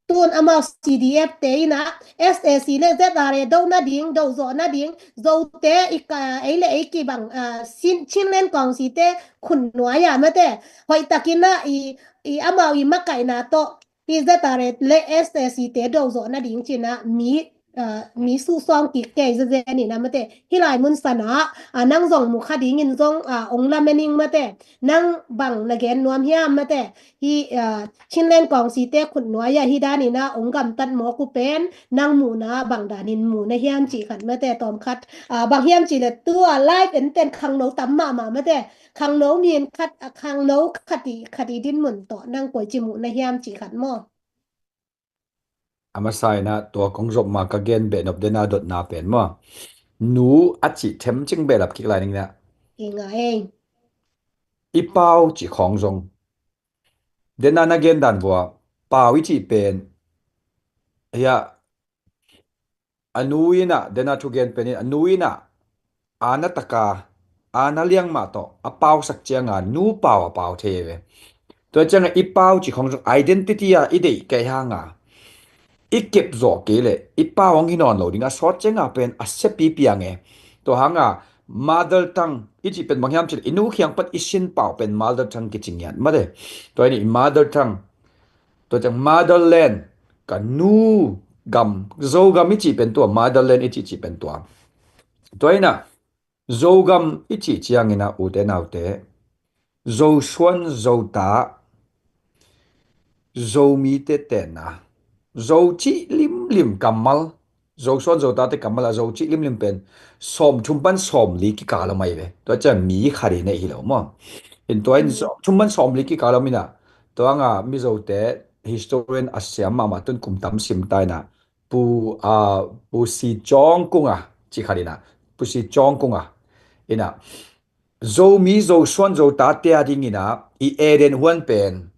tun amau C D F te in ah S A C le Z R A do nading, do zawh nading, Zote i ka, ei le ei kibang, a, Chin, Chinland Council te khut nuai ah mate hoih takin ah i, i amau i makaihna tawh i Z R A le S A C te do zawh nading cin ah mi, a, mi suhsawng kik kei zezen in ah mate. Hih lai mun san ah, a, nang zong mu kha dingin zong, a, ong lamen ing mate. Nang bang na gen nuam hiam mate. Hih, a, Chinland Council te khut nuai ah hih danin ah ong gamtat mawk uh pen nang muhna bang danin mu na hiam cih khat mate tawm khat. A, bang hiam cih le tu a live enten khangno tam mahmah mate. Khangno min khat, a, khangno khat i, khat i dinmun tawh nang koici muh na hiam cih khat maw? A masa in ah tua kong zop ma ka gen behnop dena dotna pen maw, nu a cih themcing behlap kik lai ning na. I ngah ei. I pau cih khawng zong dena na gen dan vua, pau i cih pen, ya, a nu in ah, dena thugen pen in a nu in ah, a na taka, a na liang mah tawh a pausak cianga nu pau a pau thei ve. Tua cianga i pau cih khawng zong identity a i deih kei hanga i kep zawh kei le i pau hong hi nawn lo ding a sawt cianga pen a siapi piang e. Tua hanga mother tongue i cih pen bang hiam cih le i nu khiang pan i sin pau pen mother tongue kici ngiat mate. Tua in i mother tongue, tua ciang motherland, ka nu gam, Zogam i cih pen tua, motherland i cih cih pen tua. Tua in ah Zogam i cih ciangin ah ute naute, Zosuan Zota, Zomite tenna, Zo cih limlim kammal, Zo suan Zo tate kammal ah Zo cih limlim pen sawmthum pan sawmli kikal om ahi ve. Tua ciang mi khat i neih hi lo maw? In tua in sawmthum pan sawmli kikal om in ah, tua hang a Mizote historian a siam mahmah tun kum tam sim ta in ah, Pu, a, Pu Si Cawng Kung a, ci khat in ah, Pu Si Cawng Kung a, in ah, Zomi Zo suan Zo tate a ding in ah i Eden huan pen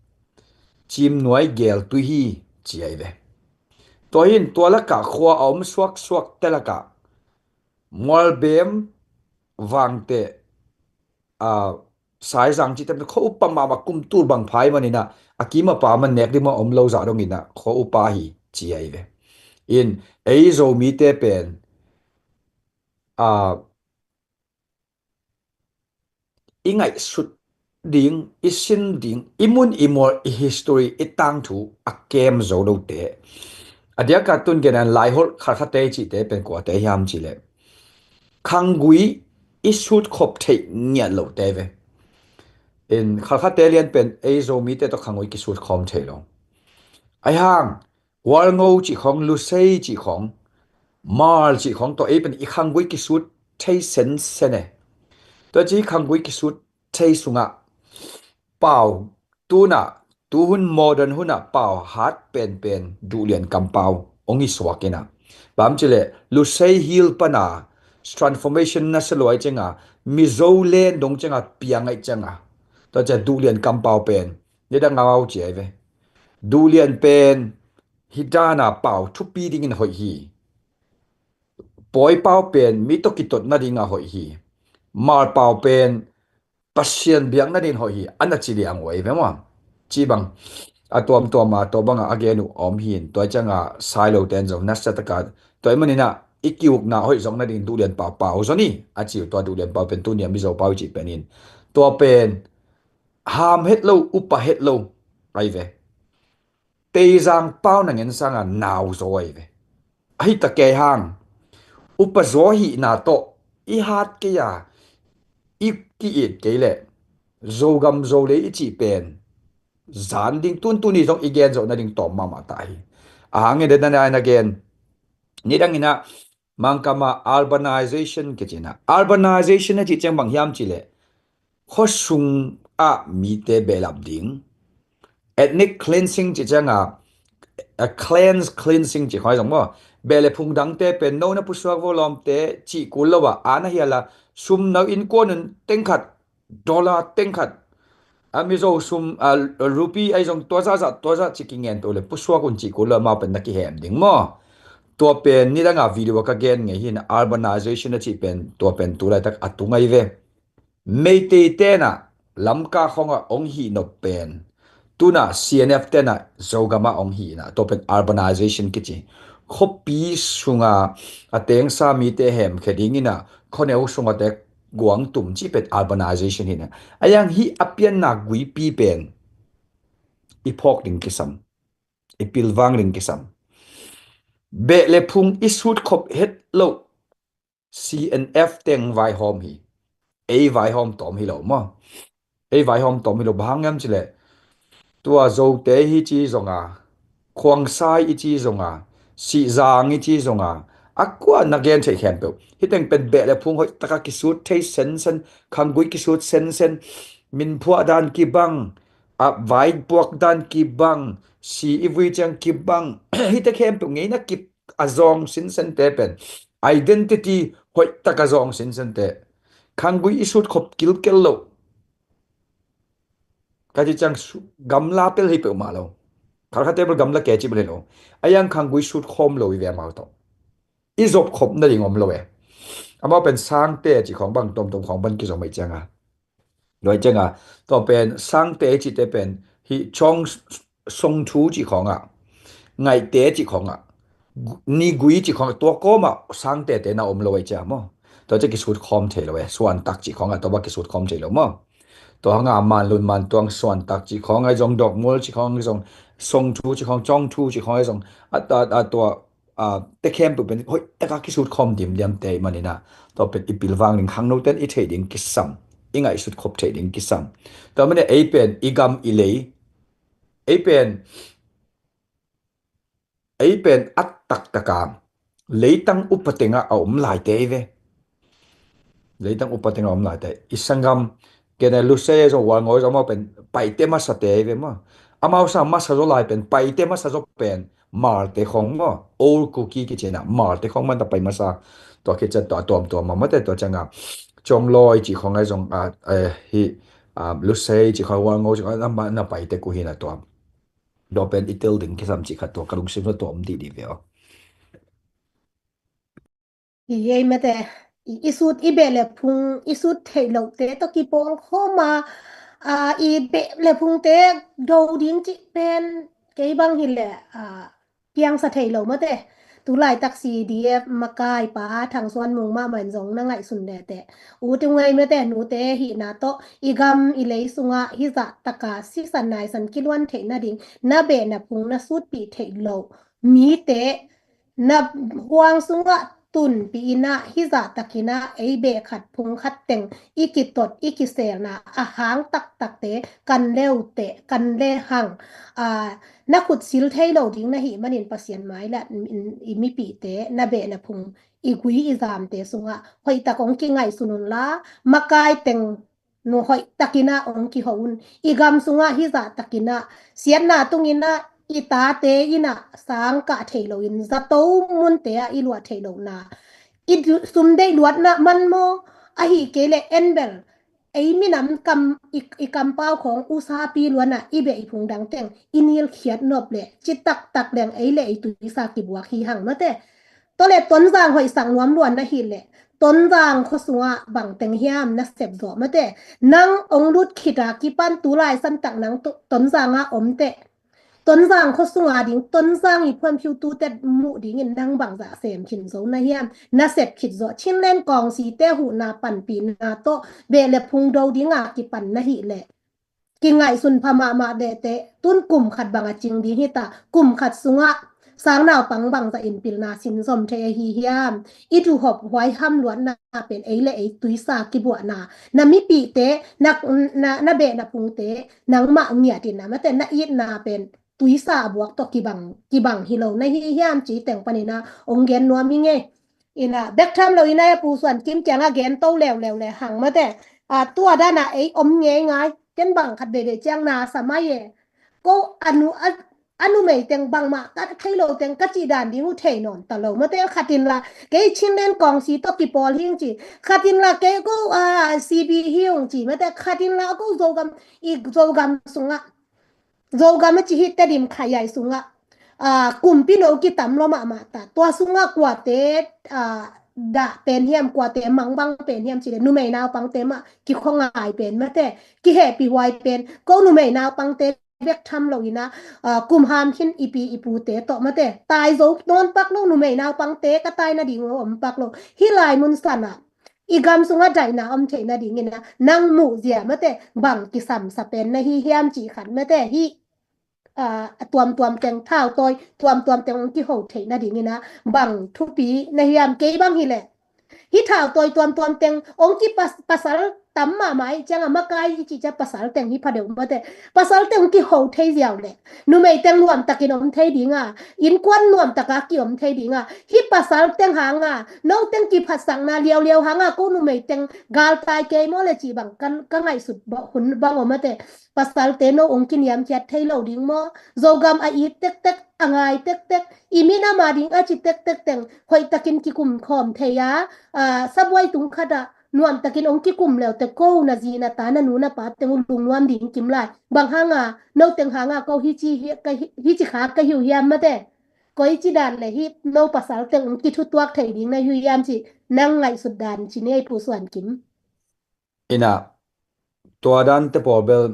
Cimnuai Geltui hi, ci ahi ve. Tua hi in tua lakah khua a om suaksuak te lakah Mualbem, Vangteh, a, Saizang cihte pen khua upa mahmah kum tul bang phai man in ah, a kim a pa man nek ding mah om lo zah dong in ah khua upa hi, ci ahi ve. In ei Zomite pen, a, i ngaihsut ding, i sin ding, i mun i mual, i history, i tangthu a kem zo lote. A diak a tun gen a Laiholh Khalkhate i cihte pen kuate hiam cih leh, khanggui i sut khop theih ngiat lote ve. In Khalkhate lian pen ei Zomite tawh khanggui kisut khawm thei lo. Ahi hang, Hualngo cih khawng, Lusei cih khawng, Hmar cih khawng tawh ei pen i khanggui kisut thei sensen e. Tua ci khanggui kisut thei sungah pau, tu in ah, tuhun modern hun ah pau hat penpen Duhlian kampau hong hi suak in ah, bang hiam cih leh Lusei Hill pan a transformation nasia lua ahih ciang a, Mizo land dong ciang a piang ahih ciang a, tua ciang Duhlian kampau pen nidang a au ci ahi ve. Duhlian pen hih dan a pau thupi dingin hoih hi. Pawi pau pen mi tawh kitot nading a hoih hi. Hmar pau pen Pasian biak nading hoih hi, a na ci liang uh ahi ve maw? Ci bang a tuamtuam a tua bang a a gen uh a om hi in, tua ciang a sai lote in zong nasia tak a, tua ahih manin ah i ki-ukna hoih zong nading Duhlian pau pau zaw ni, a ci uh. Tua Duhlian pau pen tuni a Mizo pau i cih pen in, tua pen ham het lo, upa het lo ahi ve. Teizang pau na ngen sang a nau zaw ahi ve. Ahi ta kei hang, upa zaw hihna tawh i hat kei a, i ki-it kei leh Zogam Zolei i cih pen zan ding, tuntun i zong i gen zawh nading tawm mahmah ta hi. A hang in den a na gen, nidang in ah Mangkam ah urbanization kici in ah, urbanization a cih ciang bang hiam cih leh khuasung ah mite behlap ding, ethnic cleansing cih ciang a, a clans cleansing cih khawng ahi zong maw, beh le phung dangte pen no na pusuak vo lawmte cih kul lo a, a na hial a, sum no innkuan un teng khat, dollar teng khat, a Mizo sum, a, rupee ahi zong tua zahzah, tua zah ci kingen peuh le pusuak un cih kul lo, amau pen na kihem ding maw? Tua pen nidang a video a ka gen ngei hi in, urbanization a cih pen, tua pen tu laitak a tung ahi ve. Meitei ten ah Lamka khawng ah hong hih nop pen, tu in ah C N F ten ah Zogam ah hong hih in ah, tua pen urbanization kici. Khuapi sung a a tengsa mite hemkhia ding in ah, khuaneu sung a te guang tum cih pen urbanization hi in ah. Ahi hang hih a pianna guipi pen i phawk ding kisam, i pilvang ding kisam. Beh le phung i sut khop het loh C N F teng vaihawm hi. Ei vaihawm tawm hi lo maw? Ei vaihawm tawm hi lo, bang hang hiam cih leh tua Zote hi ci zong a, Khuangsai i ci zong a, Sihzang i ci zong a, a kua na gen theih khempeuh, hih teng pen beh le phung hoih tak a kisut thei sensen, khanggui kisut sensen, min phuah dan kibang, a vai puak dan kibang, si i vui ciang kibang, hihte khempeuh ngeina kip a zawng sinsente pen, identity hoih tak a zawng sinsente, khanggui i sut khop kilkel loh. Ka cih ciang su-, gamla pel hi peuhmah lo. Khalkhate bel gamla keci bel hi lo. Ahi hang khanggui sut khawm lo i ve amau tawh. I zop khop nading om lo e. Amau pen sangte cih khawng bang, tomtom khawng bang kizom ahih ciang a. Tua ahih ciang a, tua pen sangte cihte pen hih cawng, songthu cih khawng ah, ngaihte cih khawng ah, gu-, nigui cih khawng ah, tua kawm ah sangtete na om lo ahih ciang maw? Tua ciang kisut khawm thei lo e, suantak cih khawng ah tua bang kisut khawm thei lo maw? Tua hang a manlun mantuang suantak cih khawng ahi zong, dawkmual cih khawng ahi zong, songthu cih khawng, cawngthu cih khawng ahi zong, a, a, a tua, a, te khempeuh pen hoih tak a kisut khawm dimdiamte ahih manin ah, tua pen i pilvang ding, khangnote in i theih ding kisam, i ngaihsut khop theih ding kisam. Tua manin ei pen i gam i lei Ei pen, ei pen a taktak a leitang upa tengah a om laite ei ve. Leitang upa tengah a om laite. I sanggam, kei ne Lusei zong, Hualngo zong, amau pen paite masate ei ve maw. Amau sa masa zaw lai pen, paite masa zaw pen Hmalte khong maw. Old Kuki kici na, Hmalte khong man ta pai masa. Tua kici tua tuamtuam mah mate, tua ciangah Ciawmlawi cih khong ai zong, a, eh, hi, a, Lusei cih khong, Hualngo cih khong, na, na paite uh hi na tua. Tua pen i tel ding kisam cih khat, tua ka lungsim tua om dihdih ve aw. Hi ei mate, i, i sut, i beh le phung, i sut theih lohte tawh kipawl khawm a, a, i beh le phungte do ding cih pen kei bang hi leh, a, piangsa thei lo mate. Tu laitak C D F makai pa Thang Suan Mung mahmah in zong na ngaihsun le teh, u te ngei mate, nute hihna tawh i gam i lei sungah hizah taka sisan naisan kiluan theih nading na beh na phung na sutpih theih loh mite na huang sungah tunpih in ah, hizah takin ah ei beh khat phung khat teng i kitot i kiselna a hang taktakte kan leuteh, kan lehang, a, na khutsil thei lo ding na hih manin Pasian mai le i mipihte, na beh na phung, i gui i zamte sungah hoihtak hong kingaihsun unla, makai teng nu hoih takin ah hong kiho un. I gam sungah hizah takin ah siatna tungin ah i tate in ah sang kah thei loin zato munte ah i luah thei lohna, i du-, sum deih luatna man maw, ahih kei leh en bel ei minam kam, i, i kampau khong usapi luan ah i beh i phung dang teng i nilkhiat nop leh, ci taktak leng ei le ei tuisa kibuak hi hang mate. Tua leh Tonzang hoihsak nuam luan na hih leh, Tonzang khua sungah bang teng hiam na sep zawh mate. Nang hong lut khit a kipan tu lai santak nang to-, Tonzang ah om teh, Tonzang khua sunga ding, Tonzang i phuanphiutute muh dingin nang bangzah sem khin zo na hiam, na sep khit zawh. Chinland Kawngsite huhna panpihna tawh beh le phung do dinga kipan na hih leh, kingaihsun pha mahmah deh teh, tun kum khat bang a cing ding hi ta, kum khat sungah sang naupang bangzah in pilna sinzom thei ahi hiam? I thuhop huaiham luatna pen ei le ei tuisa kibuahna, na mipihte, na, na, na beh na phungte nangmah ngiat in ah mate, na itna pen tuisa a buak tawh kibang, kibang hi lo na hi hiam ci teng panin ah hong gen nuam hi ngei. In ah bek tham lo in ah a Pu Suan Kim kiangah gen to leuleu le hang mate. A, tua dan ah ei om ngeingai. Ken bang khat veivei ciang na sa mai e. Ko a nu, a, a numei teng bangmah ka thei lo teng ka cih dan ding uh thei nawn ta lo mate. Khat in la kei Chinland Kawngsi tawh kipawl hi ung ci, khat in la kei ko, a, C B hi ung ci mate. Khat in la ko Zogam, i Zogam sungah, Zogam a ci hi Tedim Khayaay sungah, a, kumpi no kitam lua mahmah ta. Tua sungah kuate, a, dah pen hiam, kuate mangbang pen hiam ci leh numei naupangte mah kikhua ngai pen mate, kihehpih huai pen. Ko numei naupangte bek tham lo in ah, a, kum ham khin i pi i pute tawh mate, tai zo nawn pak lo, numei naupangte ka tai nading uh om pak lo. Hih lai mun sanah i gam sungah daihna om theih nadingin ah nang muh zia mate, bang kisamsa pen na hi hiam cih khat mate, hih, a, a tuamtuam teng, thautawi tuamtuam teng hong kiho theih nadingin ah bang thupi na hiam? Kei bang hi leh hih thautawi tuamtuam teng hong kipas-, pasal tam mahmah ih ciangah makai hi cih ciah pasal teng hi pha deuh mate. Pasal teng hong kiho thei ziau leh numei teng nuamtakin om thei dinga, innkuan nuamtaka ki-om thei dinga, hih pasal teng hanga no teng kiphatsakna liauliau hanga ko numei teng galtai kei maw le cih bang kan, ka ngaihsut ba-, hun bang om mate. Pasalte no hong kiniamkhiat thei lo ding maw? Zogam a it tektek, a ngai tektek, i minam a ding a ci tektek teng hoihtakin kikum khawm thei a, a, sabuai tung khatah nuamtakin hong kikum leute ko na zi na ta na nu na pa teng uh lungnuam ding kim lai. Bang hanga, no teng hanga ko hici hi, ka hi, hici kha ka hi uh hiam mate? Koici dan le hih no pasal teng hong kithutuak thei ding na hi uh hiam cih nang ngaihsut dan ci ni ei Pu Suan Kim. In ah, tua dante pawl bel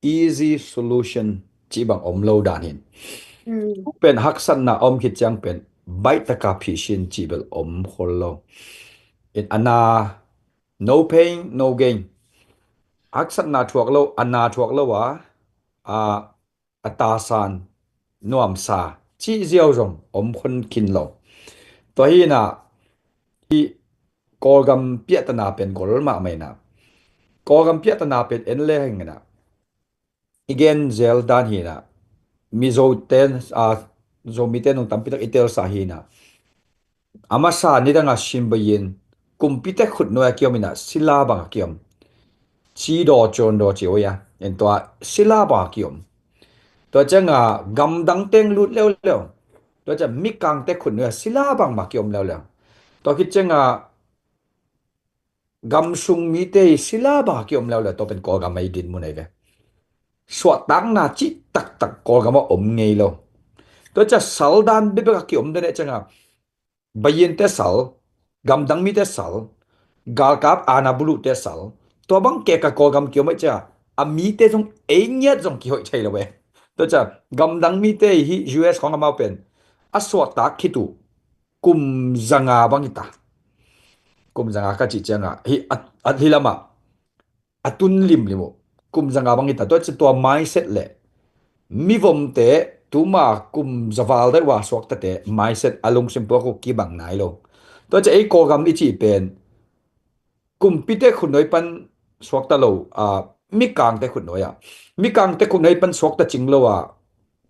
easy solution cih bang om lo dan hi. Mm. Pen haksatna om khit ciang pen baihtaka phihsin cih bel om khol lo. In ah, no pain, no gain. Haksatna thuak lo, a na thuak lo a, a, a tasan nuamsa cih ziau zong om khol khin lo. Tua hi in ah, hih Kawlgam piahtana pen gol mahmah in ah, Kawlgam piahtana pen en le hang in ah, i gen zel dan hi na, Mizo ten, a, Zomite nung tampi tak i telsa hi na. A masa nidang a Shin Bayin, kumpite khutnuai a kiom hi na, sila bang a kiom. Cidaw cawndaw ci oi a, en tua sila bang a kiom. Tua ciang a gamdang teng lut leuleu. Tua ciang mikangte khutnuai a sila bang bang a kiom leuleu. Tua khit ciang a gamsung mite i sila bang a kiom leuleu, tua pen Kawlgam a i dinmun ahi ve. Suahtakna cih taktak Kawlgam a om ngei lo. Tua ciang sal dan bekbek a kiom den e ciang a, Bayinte sal, gamdang mite sal, galkap ana bulute sal, tua bang keka Kawlgam kiom ahi ciang a, a mite zong ei ngiat zong kihoih thei lo e. Tua ciang gamdang mite hi U S khong amau pen a suahtak khit uh kum zanga bang hi ta. Kum zanga ka cih ciang a, hi a, a, hi lam a, a tun limlim uh. Kum zanga bang hi ta. Tua ciang tua mindset le mivomte tuma kum za val daih ua suaktate mindset a lungsim puak uh kibang nai lo. Tua ciang ei Kawlgam i cih pen kumpite khutnuai pan suakta lo, a, mikangte khutnuai a. Mikangte khutnuai pan suakta cing lo a,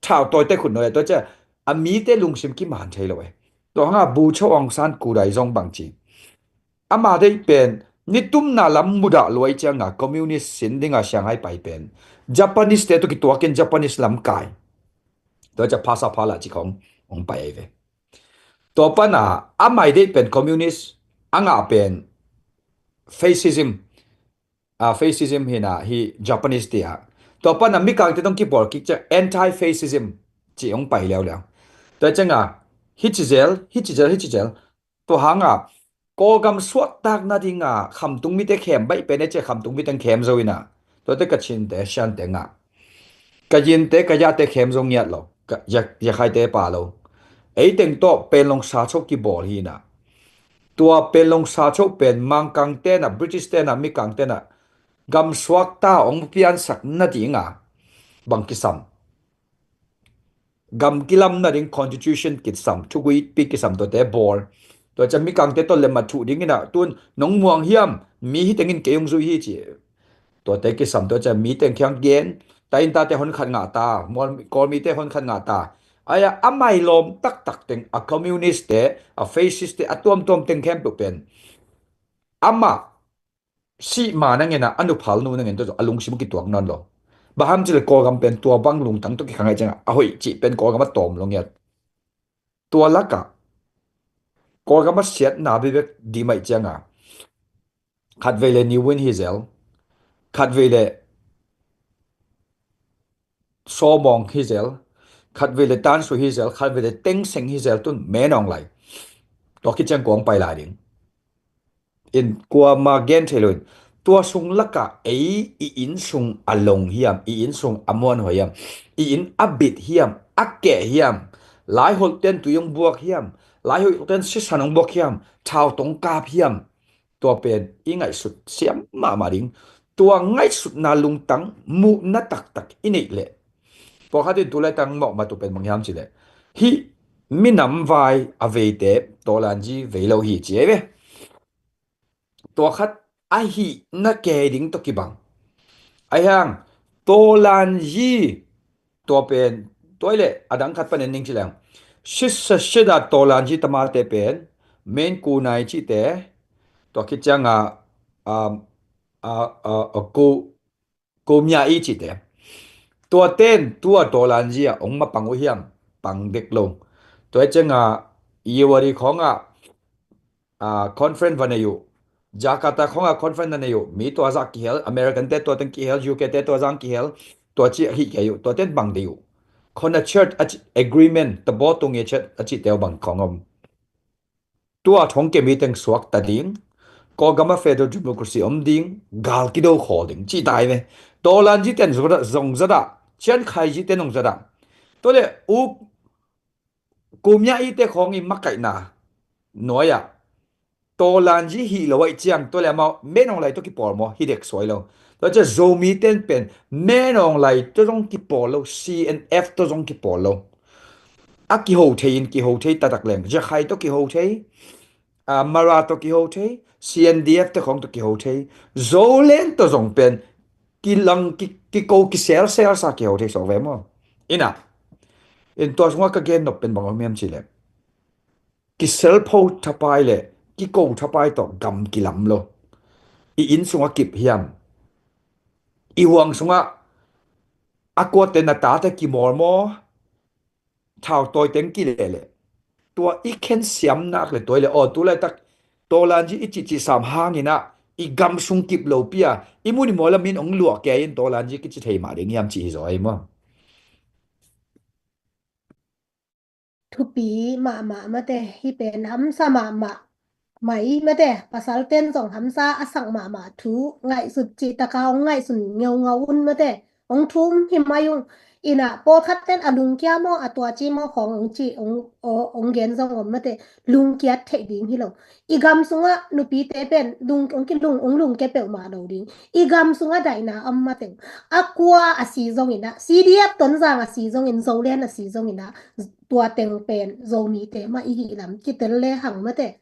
thautawite khutnuai a. Tua ciang a mite lungsim kiman thei lo e. Tua hang a Bogyoke Aung San Suu Kyi zong bang ci. Ama deih pen nitumna lam mudah lua ciang a communist sin ding a Shanghai pai pen Japanese te tawh kituak in Japanese lam kai. Tua ciang phasa phala ci khong hong pai ahi ve. Tua pan a amah deih pen communist, a ngah pen fascism, a, fascism hi na hi Japanese te a. Tua pan a mikangte tawh kipawl kik ciang anti-fascism ci hong pai leuleu. Tua ciang a hi ci zel, hi ci zel, hi ci zel. Tua hang a Kawlgam suahtak nading a khamtung mite khem baih pen e ciang khamtung mite khem zo hi na. Tuate Kachinte, Shante ngah. Kayinte, Kayate khem zo ngiat lo. Ka, Ya, Yakhaite pa lo. Ei teng tawh Panglong sacho kibawl hi na. Tua Panglong sacho pen Mangkang te na, British te na, mikangte na gam suakta hong piansak nading a bang kisam. Gam kilam nading constitution kisam, thuguipi kisam tuate bawl. Tua ciang mikangte tawh lemah thuh ding hi na, tun nong muang hiam, mi hi teng in kei hong zui hi ci. Tuate kisam, tua ciang mi teng kiang gen, ta in tate hon khat ngah ta, Kawl mite hon khat ngah ta. Ai a, a mailawm taktak teng, a communist te, a fascist te, a tuamtuam teng khempeuh pen amah sih ma nangin a, a nuphal nu nangin tua a lungsim kituak nawn lo. Bang hang hiam cih leh Kawlgam pen tua bang lungtang tawh kikhang ahi ciang a, a hoih cih pen Kawlgam a tawm lo ngiat. Tua lak ah Kawlgam a siatna bekbek dim ahi ciang a, khatvei le Ne Win hi zel, khatvei le Saw Maung hi zel, khatvei le Tan Swe hi zel, khatvei le Thein Sein hi zel, tun Min Aung Hlaing. Tua khit ciang kua hong pai lai ding? In kuamah gen thei lo in. Tua sung lak ah ei i inn sung a long hiam, i inn sung a muanhuai hiam, i inn a bit hiam, a keh hiam, laiholh ten tui hong buak hiam, laiholh ten sisan hong buak hiam, thau tawh hong kap hiam, tua pen i ngaihsut siam mahmah ding. Tua ngaihsutna lungtang muhna taktak i neih leh, pawlkhat in tu laitak mawh matu pen bang hiam cih leh, hih minam vai a veite tawlanzi vei lo hi ci ahi ve. Tua khat a hihna kei ding tawh kibang. Ahi hang tawlanzi tua pen, tua hi leh a dang khat pan en ning ci leng, sisa sida tawlanzi tamate pen, men ku nai cihte, tua khit ciang a, um, a, a, a, ku, ku mya i cihte. Tua ten tua tawlanzi a hong mapang uh hiam? Pang dek lo. Tua hi ciang a, Irrawaddy khawng ah, a, conference va nei uh. Jakarta khawng ah conference na nei uh. Mi tua zah kihel, American te tua teng kihel, U K te tua zah kihel. Tua ci a hih kei uh, tua ten bang dei uh? Khona church a ci, agreement, tabaw tung ye church a cihte uh bang khawng om? Tua thong kemi teng suakta ding, Kawlgam a federal democracy om ding, gal kido khawl ding, cih tai ve. Tawlanzi ten zong zadah, cian khaizite nong zadah. Tua le u, ku mya i te khawng i makaihna nuai ah tawlanzi hih lo ahi ciang, tua le amau Min Aung Hlaing tawh kipawl maw, hi dek suai lo. Tua ciang Zomi ten pen Min Aung Hlaing tawh zong kipawl lo, C N F tawh zong kipawl lo. A kiho thei in kiho thei taktak leng, Rakhine tawh kiho thei, a, Mara tawh kiho thei, C N D F te khawng tawh kiho thei. Zoland tawh zong pen kilang ki, kiko kiselsel sa kiho thei sawk ve maw? Ina, in tua sungah ka gen nop pen bang om hiam cih leh, kiselpho thapai le kiko thapai tawh gam kilam lo. I inn sungah kip hiam? I huang sungah a kuate na tate kimawl maw? Thau tawi teng kileh leh tua i khen siam nak le tawi le aw tu laitak tawlanzi i cihcih sam hangin ah i gam sung kip lo pi a i mun i mawl a min ong luah kei in tawlanzi kici thei mah ding hiam cih hi zaw ei maw? Thupi mahmah mate, hih pen hamsa mahmah. Mai mate, pasal ten zong hamsa a sak mahmah thu ngaihsut cih taka hong ngaihsun ngeungau un mate, hong thum hi mai ung. Ina pawlkhat ten a lungkia maw, a tuaci maw khawng hong ci, hong, hong gen zong om mate, lungkiat theih ding hi lo. I gam sungah nupite pen lung, hong kilung, hong lungkia peuhmah lo ding. I gam sungah daihna om mateng, a kua a si zongin ah, C D F Tonzang a si zongin, Zoland a si zongin ah, tua teng pen Zomite mah i hi lam kitel le hang mate.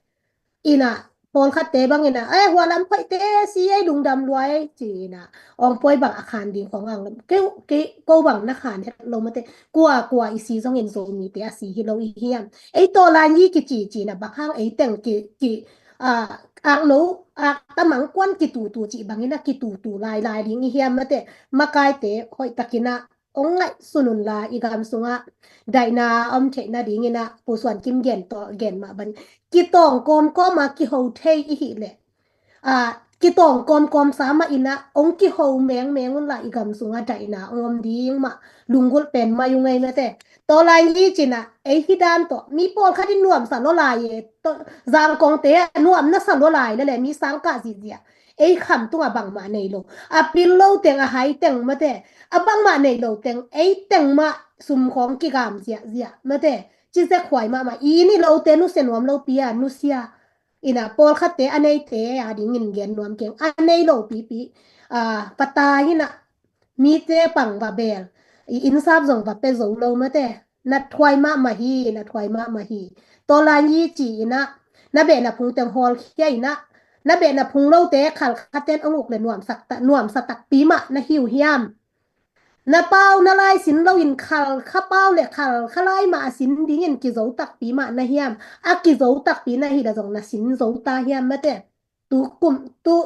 Ina pawlkhatte bangin ah, eh, hua lam phoihte si ei lungdam luai ci ina, ong poi bang a khan ding khong ang lam keu kei ko bang na khan het lo mate. Kua kua i si zongin Zomite a si hi lo i hiam? Ei tawlanzi kici ci na bang hang ei teng ki, ki, a, akno, a, tamang kuan kitutu ci bangin a kitutu lailai ding i hiam mate? Makaite hoih takin ah ong ngaihsun unla i gam sungah daihna om theih nadingin ah Pu Suan Kim gen tawh gen mah bang kitawng kawmkawm a kiho thei i hih leh, a, kitawng kawmkawm sa mah in ah ong kiho mengmeng unla i gam sungah daihna ong om ding mah lunggulh pen mai ung ei mate. Tawlanzi cin ah ei hi dan tawh mi pawlkhat in nuamsa lua lai e, Zangkongte ah nuam nasa lua lai le le mi sangkah zihziah. Ei kham tungah bangmah nei lo. A pil lo teng, a hai teng mate, a bangmah nei lo teng, ei teng mah sum khawng kigam ziahziah mate. Ci zek huai mahmah. I ni lote nusia nuam lo pi a nusia. Ina pawlkhatte a neite a dingin gen nuam keng, a nei lo pipi. A, pata hi na mite pang va bel, i innsap zong va pe zo lo mate. Na thuai mahmah hi, na thuai mahmah hi. Tawlanzi ci ina, na behna phung teng hawlkhia ina, na behna phung lote khalkhaten ong uk le nuamsak ta, nuamsa takpi mah na hi uh hiam? Na pau na lai sin loin khalkha pau le khalkha lai mah a sin dingin kizo takpi mah na hiam? A kizo takpi na hi le zong na sin zo ta hiam mate? Tu kum, tu,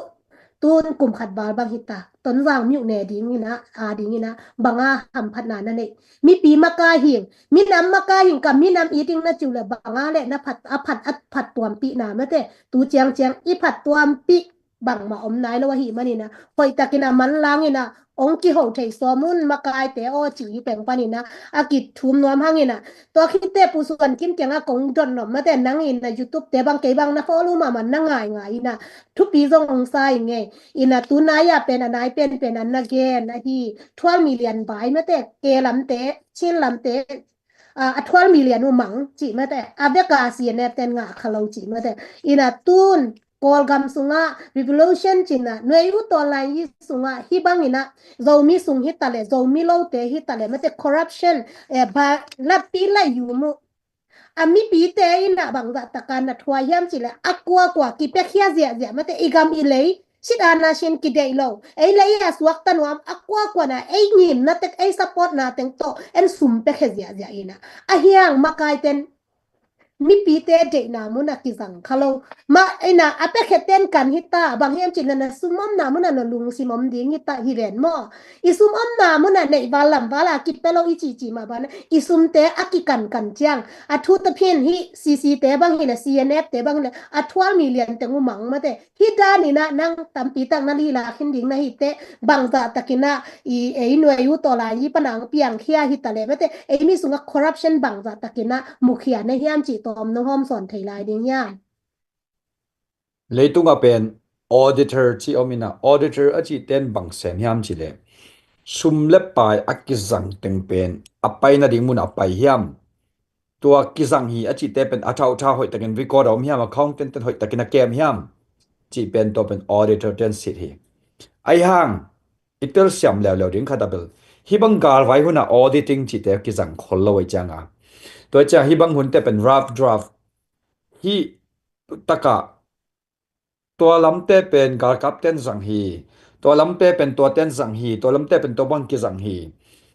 tun kum khat val bang hita. Tonzang miuh ne ding ina, a ding ina, banga hamphatna na nei. Mipi makai hing, minam makai hing ka minam i ding na ciu le banga le na phat, a phat, a phat tuampihna mate. Tu ciangciang i phat tuampih bangmah om nai lo ahi manina. Hoih takin a manlangina, ong kiho thei sawm un makaite aw ci i peng panina, a kithum nuam hangina. Tua khitte Pu Suan Kim kianga kong don nuam mate nangina YouTube te bang kei bang na follow mahmah na ngaingai ina. Thupi zong ong sa i ngei. Ina tu nai a pen a nai penpen a na gen ahi. Twelve million vai mate, ke lamte, Chin lamte, a, a twelve million uh mang cih mate. A veka C N F ten ngah kha lo cih mate. Ina tun Kawlgam sungah revolution cina nuai uh tawlanzi sungah hi bangina Zomi sung hi tale, Zomi lote hi tale mate corruption, eh, ba lapi la yumu. A mipite ina bangzah taka na thuai hiam cile a kuakua kipiakhia ziahziah mate i gam i lei sit ana sin kideih lo. Ei lei a suakta nuam a kuakuana ei ngimna tek ei supportna teng tawh en sum piakhia ziahziah ina. A hiang makaiten mipite deihna muna kizang kha lo. Mah ina a piakhia ten kan hita bang hiam cile na sum omna muna na lungsim om ding hita hi ven maw? I sum omna muna neih val lam val a kipia lo i cici mah bana i sumte a kikankan ciang a thu taphin hi C C te bang hile C N F te bang hile a twelve million teng uh mang mate. Hi danina nang tampi tak na lila khin ding na hite bangzah takina i ei nuai uh tawlanzi pana ang piangkhia hi tale mate. Ei mi sunga corruption bangzah takina mukhia na hiam cih tawm nong hawm sawn thei lai ding hiam? Leitunga pen auditor ci omina auditor a cih ten bang sem hiam cile sum le pai a kizang teng pen a pai nading muna a pai hiam? Tua kizang hi a cihte pen a thauhtha hoih takin record a om hiam, accountant ten hoih takin a kem hiam? Cih pen tua pen auditor ten sit hi. Aihang i telsiam leuleu ding khat a bel hi bang galvai huna auditing cihte kizang khol lo ei cianga tua ciang hi bang hunte pen rough draft hi taka tua lamte pen galkap ten zang hi. Tua lamte pen tua ten zang hi, tua lamte pen tua bang kizang hi.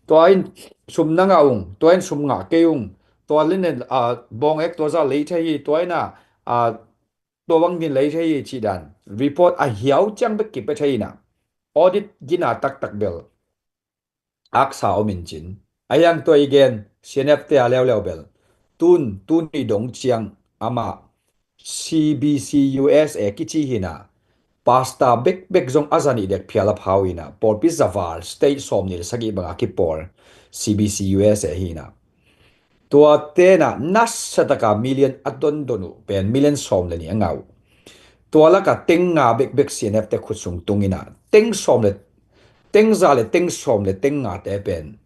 Tua in sum na ngah ung, tua in sum ngah kei ung, tua linen a bawng ek tua za lei thei hi, tua in a, a tua bang din lei thei hi cih dan report a hiau ciang bek kipia thei in a, audit gina taktak bel aksa om in cin. A hiang tua i gen C N F te a leuleu bel tun tun i dong ciang amah C B C U S A kici hi in a, pasta bekbek zong a zanih dek phial a phau hi in a, pawlpi zaval state sawm nih le sagih banga kipawl C B C U S A hi in a, tua tenah nasataka million a dondon uh pen million sawm le nih a ngah uh. Tua laka teng nga bekbek C N F te khut sung tung in a, teng sawm le teng za le teng sawm le teng nga te pen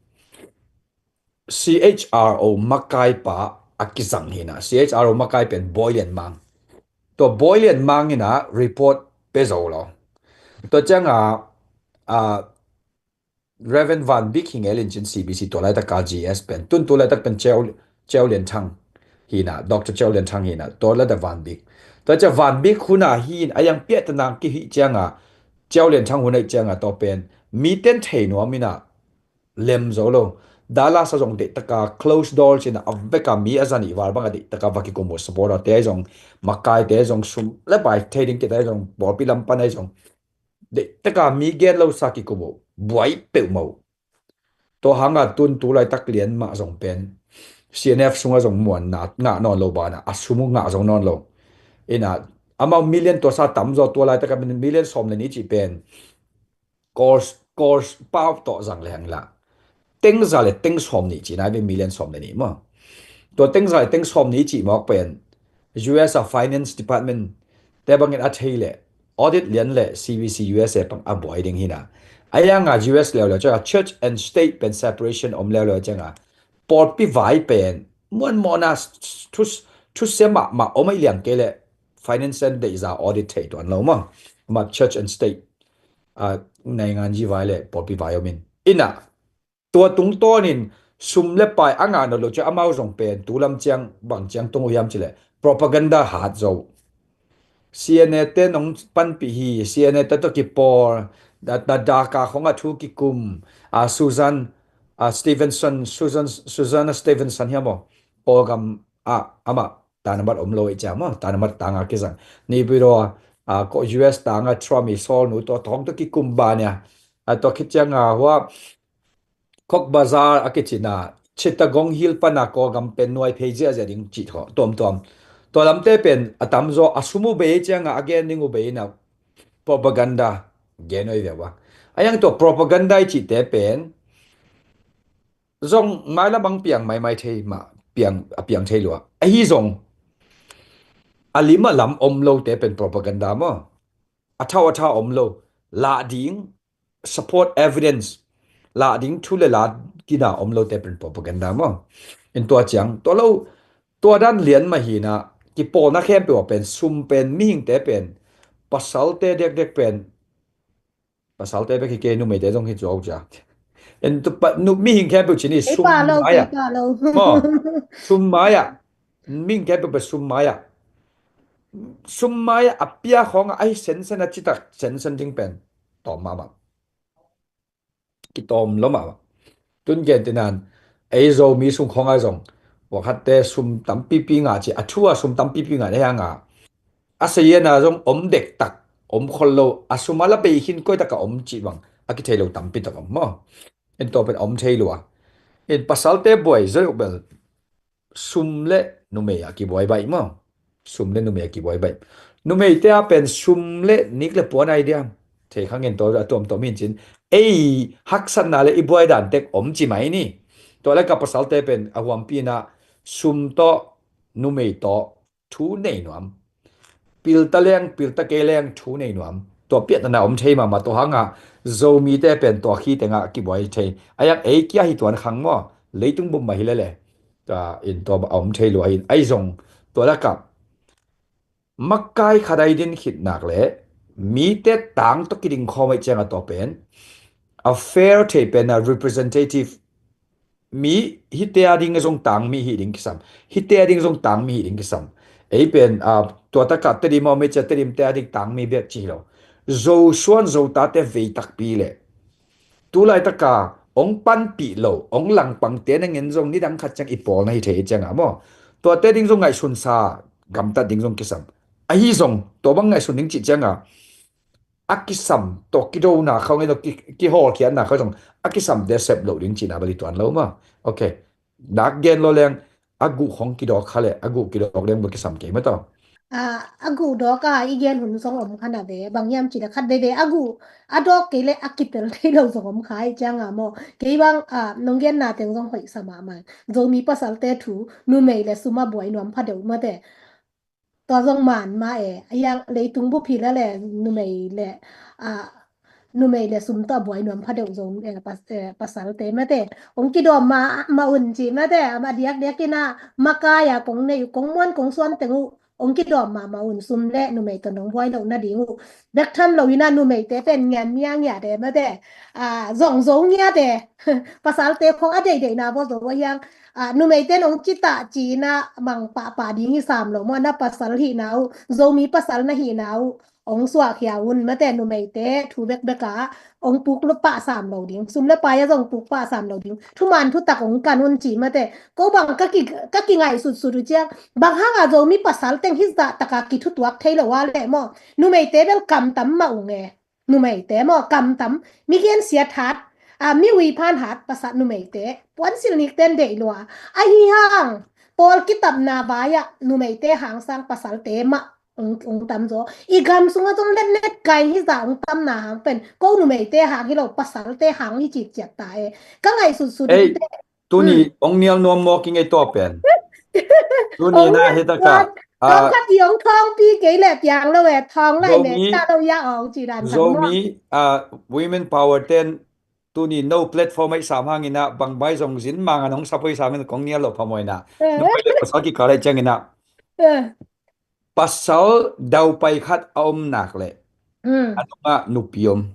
C H R O makai pa a kizang hi in a, C H R O makai pen Bawi Lian Mang. Tua Bawi Lian Mang in a report pe zo lo. Tua cianga a, Reverend Van Bik hi ngel in cin C B C tua laitaka G S pen tun tua laitak pen Ceu, Ceu Lian Thang hi in a, Doctor Ceu Lian Thang hi in a, tua laitak Van Bik. Tua cia Van Bik hun a hi in a, yang piah tanang ki hi cianga Ceu Lian Thang hun a hi cianga tua pen mi ten thei nuam in a lem zo lo. Dallas a zong deihtaka close door cin a, a veka mi a zanih val banga deihtaka va kikum uh, supporter te zong, makai te zong, sum le pai thei ding kita zong, pawlpi lam pan a zong deihtaka mi gen lo sa kikum uh, buai peuhmah uh. Tua hanga tun tu laitak lian mah zong pen C N F sunga zong muanna ngah nawn lo bana a sum uh ngah zong nawn lo. In a, amau million tua sa tam zaw, tua laitaka million sawm le nih cih pen course, course pau tawh zang le hang la teng za le teng sawm nih cih nai ve, million sawm le nih maw. Tua teng za le teng sawm nih cih mawk pen U S a Finance Department te bangin a thei le audit lian le C B C U S A pang a buai ding hi in a. A hianga U S leuleu cianga church and state pen separation om leuleu cianga pawlpi vai pen muanmawhna thu, thusia mahmah om a hi liang kei le finance and deihza audit thei tuan lo maw. Amah church and state a, naingan ji vai le pawlpi vai om in. In a, tua tungtawnin sum le pai a ngah nawn lo cia amau zong pen tu lam ciang bang ciang tung uh hiam cih leh propaganda hat zo. C N A te nong panpih hi, C N A te tawh kipawl, da, da, Dhaka khong a thu kikum, a, Susan, a, Stevenson, Susan, Susanna Stevenson hiam aw, Kawlgam a, amah tanabat om lo i cia maw, tanabat tanga kizang. Naypyidaw a, a, ko U S tanga Trump i sawlnu tawh thawng tawh kikum ba nia. A, tua khit cianga hua Cox's Bazar a kicina, Chittagong Hill pana Kawlgam pen nuai phei ziahziah ding cih thaw tuamtuam. Tua lamte pen a tamzaw a sum uh bei cianga a gen ding uh bei na propaganda gen uh i ve ua. A hiang tua propaganda i cihte pen zong mailam ang piang maimai thei mah, piang, a piang thei lua. Ahi zong a lim a lam om lote pen propaganda maw. A thau a thau om lo. Lah ding, support evidence, lah ding thu le la kina om lote pen propaganda maw. In tua ciang, tua lo, tua dan lian mah hi na, kipawlna khempeuh ah pen, sum pen, mihingte pen, pasalte dekdek pen, pasalte bek hi kei, numeite zong hi cuau cia. En tu pa, nu, mihing khempeuh cin hi sum mai-ah. Maw, sum mai-ah. Mihing khempeuh bek sum mai-ah. Sum mai-ah a pia khawngah ahi sensen a citak sensen ding pen tawm mahmah. Kitawm lo mahmah. Tun gen tinan, ei Zomi sung khawngah zong, wakhatte sum tampipi ngah ci, a thu a sum tampipi ngah na hiang a. A saziana zong om dektak, om khol lo, a sum a la bei khin koitak a om cih bang a kithei lo tampi tak om maw. En tawh pen a om thei lua. En pasalte buai zoi uh bel sum le numei a kibuai baih maw. Sum le numei a kibuai baih. Numeite a pen sum le nik le puan ai diam. Thei khang en tawh a tuamtuam hin cin. Ei haksatna le i buai dan tek om ci mai ni. Tua le ka pasalte pen a huampi na sum tawh numei tawh thu nei nuam. Pilta leng, pilta kei leng thu nei nuam. Tua piahtana om thei mahmah tua hanga Zomite pen tua khi tenga kibuai thei. A yak ei kia hi tuan khang maw. Leitung bum mah hi lele. Tua in tua a om thei lua hin. Ai zong tua lakah makai khat ai din khit nak le mite tang tawh kiding khawm ai cianga tua pen a fair thei pen a representative mi hite a ding zong tang mi hi ding kisam. Hite a ding zong tang mi hi ding kisam. Ei pen, a, tua taka Tedim a om ei cia Tedim te a ding tang mi biak ci lo. Zo suan zo tate vei takpi le tu laitaka ong panpih lo, ong langpangte na ngen zong nidang khat ciang i pawl na hi thei cianga maw? Tuate ding zong ngaihsunsa gamtat ding zong kisam. Ahi zong tua bang ngaihsun ding cih cianga a kisam tawh kidona khau ngen zong ki, kihawlkhiatna khau zong a kisamte sep loh ding cihna bali tuan lo maw? Ok. Dak gen lo leng a guh khong kidawk kha le a guh kidawk leng bel kisam kei maw tawh. A, a guh dawk a i gen hun zong om kha na ve, bang hiam cih le khat veve a guh a dawk kei le a kitel thei lo zong om kha i cianga maw? Kei bang a nong genna teng zong hoih sa mahmah. Zomi pasalte thu numei le sum a buai nuam pha deuh mate. Tua zong man mah e, a yang leitung bup hi le le numei le a numei le sum tawh a buai nuam pha deuh zong e, pas, e, pasalte mate. Ong kidawm ma, ma un ci mate, a ma diak diak ina makai a kong nei uh, kong muan kong suan teng uh ong kidawm ma, ma un sum le numei tawh nong buai loh nading uh. Bek tham lo ina numeite pen ngian mia ngiat e mate. A, zong zo ngiat e. Pasalte khong a deideina vaw zo a hiang. A, numeite nong citah cina mang pahpah ding hi sam lo maw, na pasal hihna uh, Zomi pasal na hihna uh ong suahkhia un mate, numeite thu bekbek a ong puk lo pah sam lo ding, sum le pai a zong puk pah sam lo ding, thuman thutak ong kan un ci mate. Ko bang ka ki, ka kingaihsutsut uh ciang, bang hanga Zomi pasal teng hizah taka kithutuak thei lo a le maw? Numeite bel kamtam mah ung e. Numeite maw, kamtam, mi gensiat hat, a, mi uiphan hat, pasal numeite puansilh nikten deih lua. Ahi hang pawl kitapna vai-ah numeite hang sang pasalte mah ong, ong tam zaw. I gam sungah zong letlet kai hi za ong tamna hang pen ko numeite hang hi lo, pasalte hang hi citciat ta e. Ka ngaihsutsut in te. Tuni ong nial nuam mawk i ngei tua pen. Tuni na hi taka. Kong khat i ong thawngpi kei le piang lo e, thawng lai le ta lo ya ong ci dan Zomi, a, women power ten tuni no platform ai sam hangina bang bai zong zin manga nong sapoi samin kong nial lo phamawina. Nong pai le pasal kikal ai ciangina. Pasal daupai khat a om nak le. A nunga nupi om.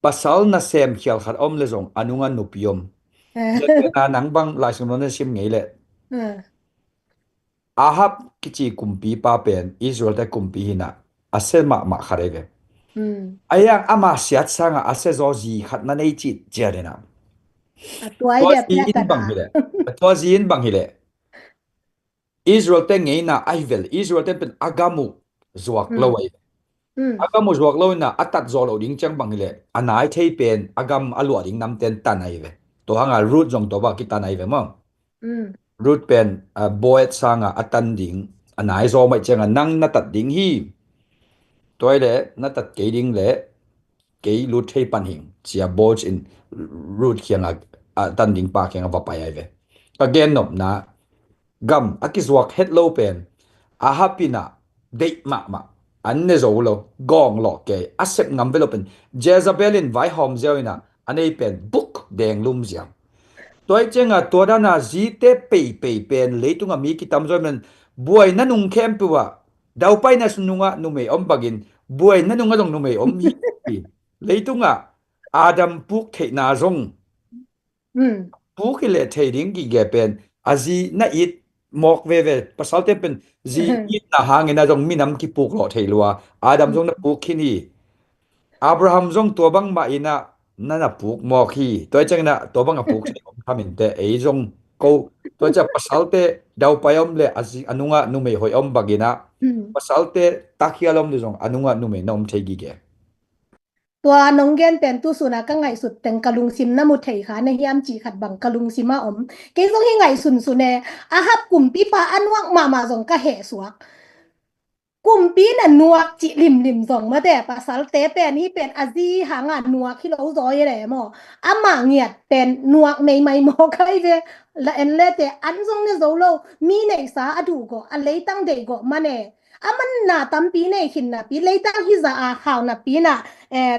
Pasal nasem khial khat a om le zong a nunga nupi om. Ziate na nang bang Lai Siangtho na sim ngei le. Ahab kici kumpipa pen Israel te kumpi hina a se mahmah khat ei ve. A yang ama siat sanga a se zaw zi khat na nei cit ciat ina. Tua zi in bang hi le. Tua zi in bang hi le. Israel te ngeina ahi vel, Israel te pen a gam uh zuak lo ahi. A gam uh zuak lo ina a tat zaw lo ding ciang bang hi le, a nai thei pen a gam a luah ding namten tan ahi ve. Tua hanga Ruth zong tua bang kitan ahi ve maw? Ruth pen, a, Boaz sanga a tan ding a nai zaw mai cianga nang na tat ding hi. Tua hi le na tat kei ding le kei lut thei pan hing cia Boaz in Ruth khianga a tan ding pa khianga va pai ahi ve. Ka gen nopna gam a kizuak het lo pen Ahab ina deih mahmah, an ne zo lo, gawng lawh kei a sep ngam ve lo pen Jezebel in vaihawm ziau ina a nei pen buk denglum ziau. Tua hi cianga tua dana zite peipei pen leitunga mi kitam zaw pen buaina nung khempeuh ah daupaina nunga numei om bangin buaina nunga zong numei om hi. Leitunga Adam puk theihna zong puk hi le thei ding gige pen a zi na it mawk veve, pasalte pen zi itna hangina zong minam kipuk lawh thei lua. Adam zong na puk khin hi. Abraham zong tua bangmah ina na na puk mawk hi. Tua ciangina tua banga puk thei om khaminte ei zong ko tua cia pasalte daupai om le a zi a nunga numei hoih om bangina pasalte takhial om le zong a nunga numei na om thei gige. Tua nong gen pen tu suna ka ngaihsut teng ka lungsim na mu thei kha na hiam cih khat bang ka lungsima om. Kei zong hi ngaihsunsun e, Ahab kumpipa a nuak mahmah zong ka heh suak. Kumpi na nuak cih limlim zong mate, pasalte pen hi pen a zi hanga nuak hi lo zaw hi le maw? Amah ngiat pen nuak meimai maw kai ve. La en lete an zong ne zo lo, mi neihsa a duh gawh, a leitang deih gawh mane. A manna tampi nei khin napi, leitang hi za a khau napi na, eh,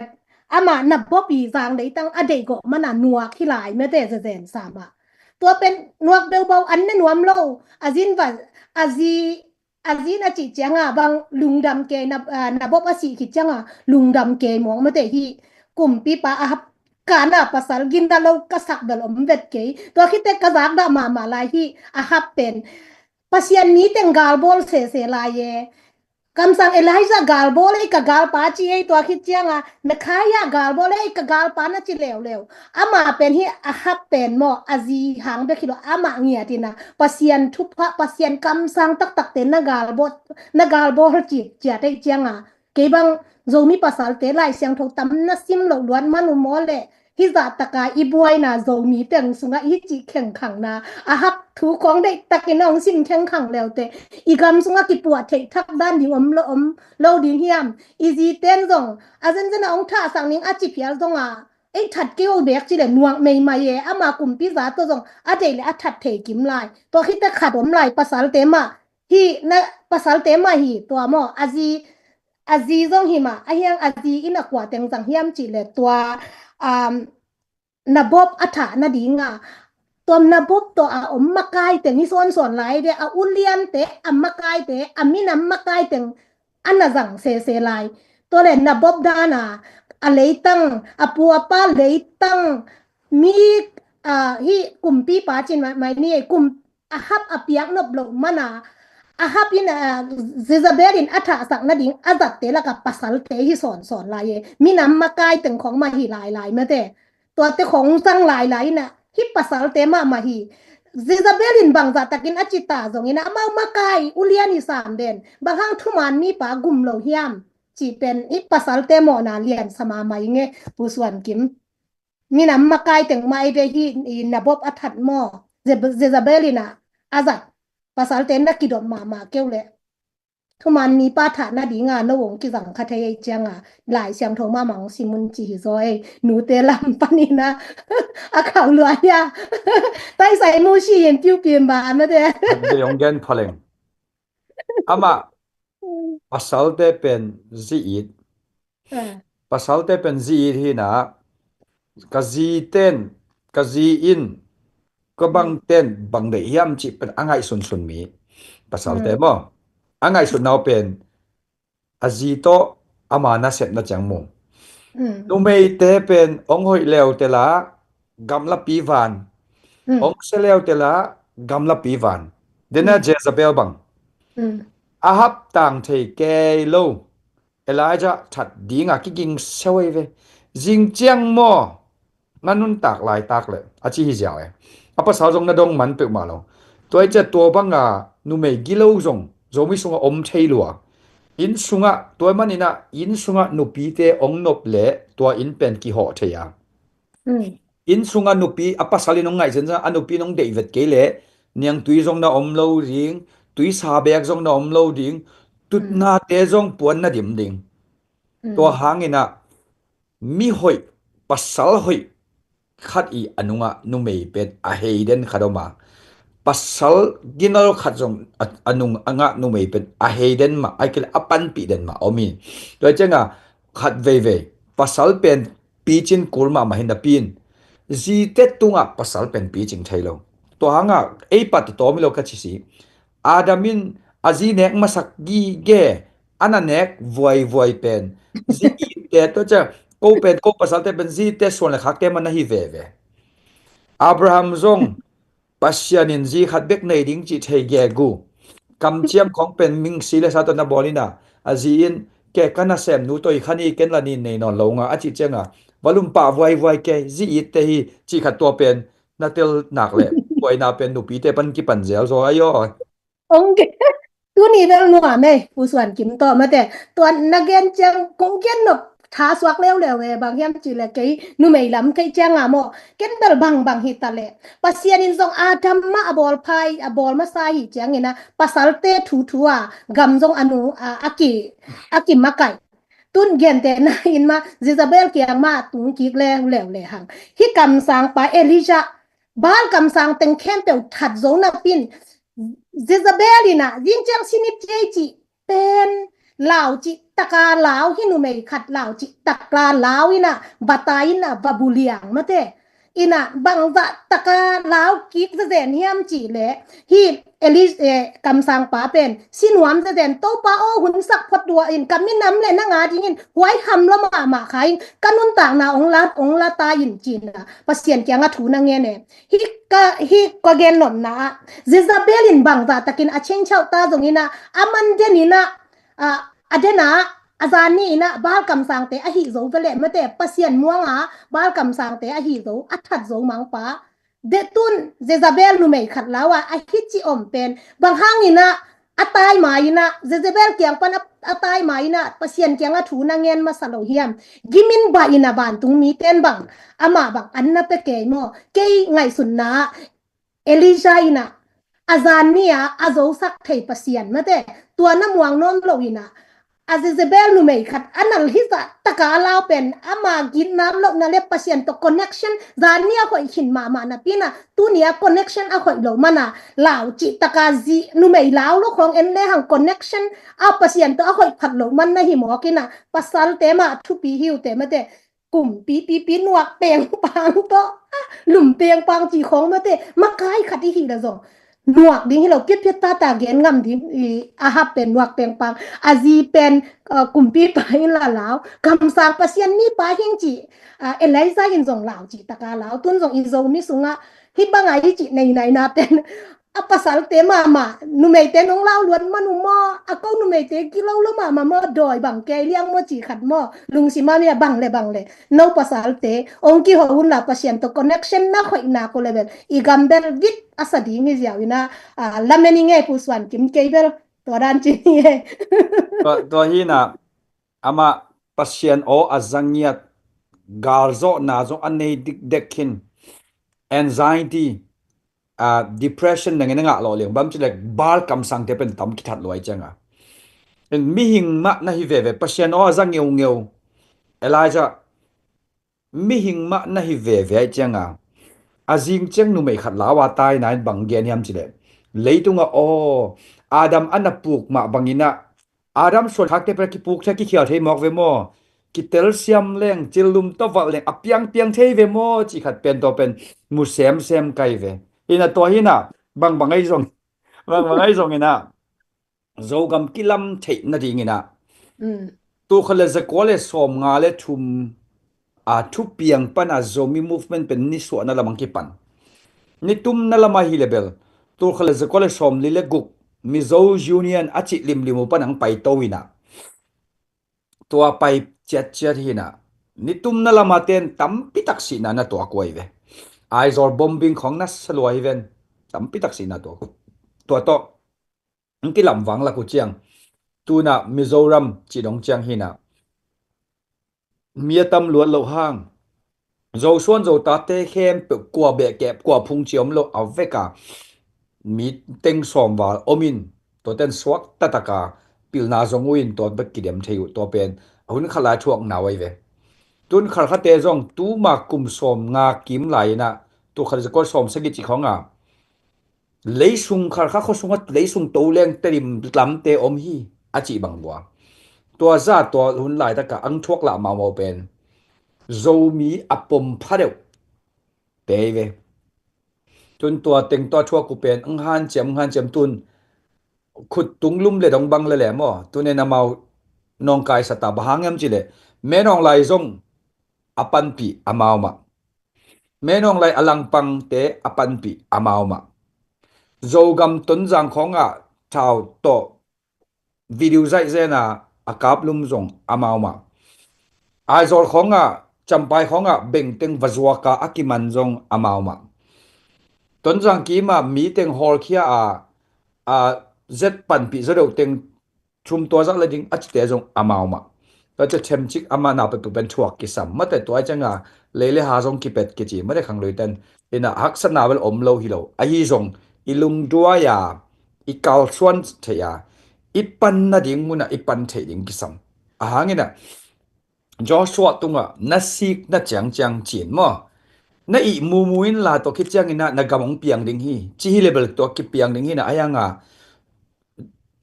amah na bawpi zang leitang a deih gawh mana nuak hi lai mete zezen sama. Tua pen nuak beubau an ne nuam lo, a zin va, a zi, a zin a cih cianga bang lungdam kei na, ah, na bawp a sih khit cianga lungdam kei muang mete hi. Kumpipa Ahab kana pasal ginna lo ka sak bel om vet kei. Tua khite ka zak dah mahmah lai hi. Ahab pen Pasian mi teng galbawl sese lai e. Kamsang Elijah galbawl ei ka galpa ci ei, tua khit cianga Mikhaia galbawl ei ka galpa na ci leuleu. Ama pen hi Ahab pen maw, a zi hang bek hi lo, ama ngiat ina Pasian thupha, Pasian kamsang taktakte na galbawl, na galbawl ci, ciat ei cianga. Kei bang Zomi pasalte Lai Siangtho tam na sim loh luat man uh maw le, hih zah taka i buaina Zomi teng sungah i cih khengkhangna, Ahab thu khawng deih takin a hong sim khengkhang leute, i gam sungah kipuah theih thak dan ding om lo, om lo ding hiam? I ziten zong a zenzen a hong thahsak ning a ci phial zonga, ei that kei uh bek ci le nuak meimai e, ama kumpi za tawh zong a deih le a that thei kim lai. Tua khit teh khat om lai, pasalte mah hi na, pasalte mah hi tua maw, a zi, a zi zong hi mah, a hiang a zi in a kua teng zang hiam cih le tua, um, Nabob a thah nadinga, tua Nabob tawh a om makai teng hi sawnsawn lai ve, a uliante, a makaite, a minam makai teng a na zang sese lai. Tua le Nabob dana a leitang, a pu a pa leitang, mi, ah, hi kumpipa cin mai, mai ni ei, kum, Ahab a piak nop loh mana, Ahab in, ah, Jezebel in a thahsak nading a zatte laka pasalte hi sawnsawn lai e. Minam makai teng khawng mah hi lailai mate. Tuate khawng zang lailai ina, hi pasalte mahmah hi. Jezebel in bangzah takin a cita zongin amau makai ulian hi sam den, bang hang thuman mipa gum lo hiam? Ci pen hi pasalte mawhna lian sa mahmah i nge, Pu Suan Kim. Minam makai teng mah ei ve hi, i Nabob a that maw, Jebe-, Jezebel ina a zat pasalte na kidop mahmah keu le. Thuman mipa thah nadinga no hong kizang kha thei ei cianga, Lai Siangtho mahmah hong sim un ci hi zaw ei, nute lam panina a khauh lua hia. Taisai mu si hin piu pim ba mate. An dei hong gen phaleng. Amah pasalte pen zi it. Ah. Pasalte pen zi it hina, ka zi ten, ka zi in, ka bang ten, bang deih hiam cih pen a ngaihsunsun mi. Pasalte maw. A ngaihsunna uh pen, a zi tawh ama nasepna ciang mu. Mm. Numeite pen, ong hoih leute la, gamlapi van. Mm. Ong sia leute la, gamlapi van. Dena Jezebel bang. Mm. Ahab tang thei kei lo. Elijah that dinga kiging sewei ve. Zing ciang maw, na nuntak laitak le a ci hi ziau e. A pasal zong na dong man peuhmah lo. Tua i cia tua banga numei gilo zong Zomi sunga om thei lua. Inn sunga, tua manina inn sunga nupite ong nop le tua inn pen kihawh thei a. Mm. Inn sunga nupi, a pasal in hong ngaih zenzen a, a nupi in hong deih vet kei leh niangtui zong na om lo ding, tuisa bek zong na om lo ding, tutnate zong puan na dim ding. Mm. Tua hangin ah mi hoih, pasal hoih khat i a nungah numei pen a hei den khat om a. Pasal ginal khat zong a, a nung a ngah numei pen a hei den mah, ai kei leh a panpih den mah om hi. Tua cianga khat veivei pasal pen picin kul mahmah hi napi in, zite tungah pasal pen picing thei lo. Tua hangah ei pat tawm hi lo ka ci si. Adam in a zi nek masak gige, a na nek vuaivuai pen zi itte, tua cia ko pen, ko pasalte pen zite suan le khakte man na hi veve. Abraham zong Pasian in zi khat bek nei ding cih thei gegu. Kamciam khawng pen ming si le sa tawh na bawl ina, a zi in, ke ka nasem nu tawh i khan i ken la nin nei nawn lo nga a cih cianga, va lumpah vuaivuai ke, zi itte hi cih khat tua pen na tel nak le buaina pen nupite pan kipan zel zaw ahi aw. Ong ke, tuni bel nuam ei, Pu Suan Kim tawh mate. Tua na gen ciang kong gen nop tha suak leuleu e, bang hiam cih le kei numei lam kei cianga maw, ken bel bangbang hi ta le. Pasian in zong Adam mah a bawl phai, a bawl masa hi ciangina pasalte thuthu a gam zong a nu a, a ki, a kimakaih. Tun gentehna in mah Jezebel kiang mah tung kik leuleu le hang. Hi kamsangpa Elijah, Baal kamsang teng khempeuh that zo napi in, Jezebel in ah zing ciang sinip ci ei cih pen lau cih taka lau hi, numei khat lau cih taka lau in ah va tai in ah va buliang mate. In ah bangzah taka lau kik zezen hiam cih leh hi Eli, eh, kamsangpa pen si nuam zezen, Topa aw, hun sak phot lua in, ka minam le nang a dingin huai ham lua mahmah kha in, ka nuntakna ong la, ong la ta in ci-in ah Pasian kiangah thu na ngen e. Hi ka, hi ka gen nopna ah Jezebel in bangzah takin a chengchauh ta zongin ah, a man den in ah, a, a dena, a zan ni ina Baal kamsangte ahi zo vele mate, Pasian muanga Baal kamsangte ahi zo, a that zo mangpa. Detun Jezebel numei khat lawa a hici om pen bang hang ina a tai ma ina, Jezebel kiang pan a, a tai ma ina Pasian kianga thu na ngen masa lo hiam? Gimin ba ina vantung miten bang, ama bang an na pe kei maw? Kei ngaihsutna Elijah ina a zan nia a zosak thei Pasian mate, tua na muang nawn lo ina a Jezebel numei khat a nal hizah taka a lau pen ama gitna lohna le Pasian tawh connection zan nia hoih khin mahmah napi ina, tunia connection a hoih lo mana lau cih taka zi numei lau lo khong en le hang connection a Pasian tawh a hoih phat lo man na hi mawk ina, pasalte mah thupi hiute mate, kumpi pipi nuak pengpang tawh, lum pengpang ci khong mate, makai khat i hi la zong nuak ding hi lo, piatpiat tata gen ngam ding i, a hap pen nuak pengpang, a zi pen, uh, kumpi pa in la lau, kamsang Pasian mi pa hing ci, uh, Elijah in zong lau ci taka lau, tun zong i Zomi sunga hi banga i ci nei nai na pen a pasalte mahmah, numeite nong lau luat man uh maw, a ko numeite kilo lo mahmah maw, dawi bang kei liang maw ci khat maw, lungsima mi a bang le bang le, no pasalte ong kiho un la Pasian tawh connection na khoih nak uh le bel i gam bel vit a sa ding hi ziau ina, a, lamen i ngei Pu Suan Kim, kei bel tua dan ci ni e. Tua, tua hi ina, ama Pasian aw a za ngiat, galzawhna zong a nei dikdek khin, anxiety, a, depression na ngen a ngah lawh liang bam cilek Baal kamsangte pen tam kithat luai cianga. Mihing mah na hi veve, Pasian aw a za ngeungeu. Elijah, mihing mah na hi veve ai cianga, a zing ciang numei khat lawa tai nain bang gen hiam cilek, leitunga aw Adam a na puk mah bangina Adam suan khakte pen a kipuk thei, a kikhial thei mawk ve maw? Kitel siam leng, cil lum tawh valh leng a piangpiang thei ve maw? Cih khat pen tua pen mu semsem kai ve. Hina tua hina, bangbang ai zong, bangbang ai zong ina, Zogam kilam theih nading ina, tulkhat le zakua le sawmnga le thum a thupiang pana Zomi movement pen nisuahna lamang kipan. Nitumna lama hi le bel, tulkhat le zakua le sawmli le guk Mizo Union a cih limlim uh pan ang paito ina, tua pai ciatciat hina, nitumna lama ten tampitak sihna na tuak uh ai ve. Aizawl bombing khong na salua hi ven, tampitak sihna tuak uh. Tua tawh ang kilamvang lak uh ciang, tuna Mizoram cih dong ciang hina, mi a tam luat loh hang, Zosuan Zotate khempeuh kua behkep kua phung ci om lo a veka mi teng sawmval omin, tuaten suak tataka pilna zong uin tua bek kidem thei uh, tua pen a hun khat lai thuakna uh ai ve. Tun khalkhate zong tuma kum sawmnga kim lai ina, tu khat zakua sawmsagih cih khonga leisung khalkha khuasunga leisung to leng telim lamte om hi a cih bang vua. Tua za tua hun laitaka ang thuak lah mahmah pen Zomi a pom pha deuh te hi ve. Tun tua teng tua thuak uh pen ang hanciam, ang hanciam tun khut tung lum le dong bang le le maw, tun en amau nawngkaisa ta, bang hang hiam cileh Menawng lai zong a panpih amau mah. Menawng lai a langpangte a panpih amau mah. Zogam Tonzang khawngah thau tawh video zaihzena a kaplum zong amau mah. Aizawl khawngah, Champai khawngah bengteng va zuaka a kiman zong amau mah. Tonzang kimah miteng hawlkhia a, a zet panpih zaw deuhteng thum tua zah le ding a cite zong amau mah. Tua cia themcik amah na peuhpeuh pen thuak kisam mate, tua cianga lei le ha zong kipet kici mate, khangluiten ina haksatna bel om lo hi lo. Ahi zong i lungduai a, i kalsuan thei a, i pan nading munah i pan theih ding kisam. Ahangina Joshua tungah na sik na ciangciang cin maw, na ih mumu in la tua khit ciangina na gam hong piang ding hi ci hi le bel tua kipiang ding hina, ahianga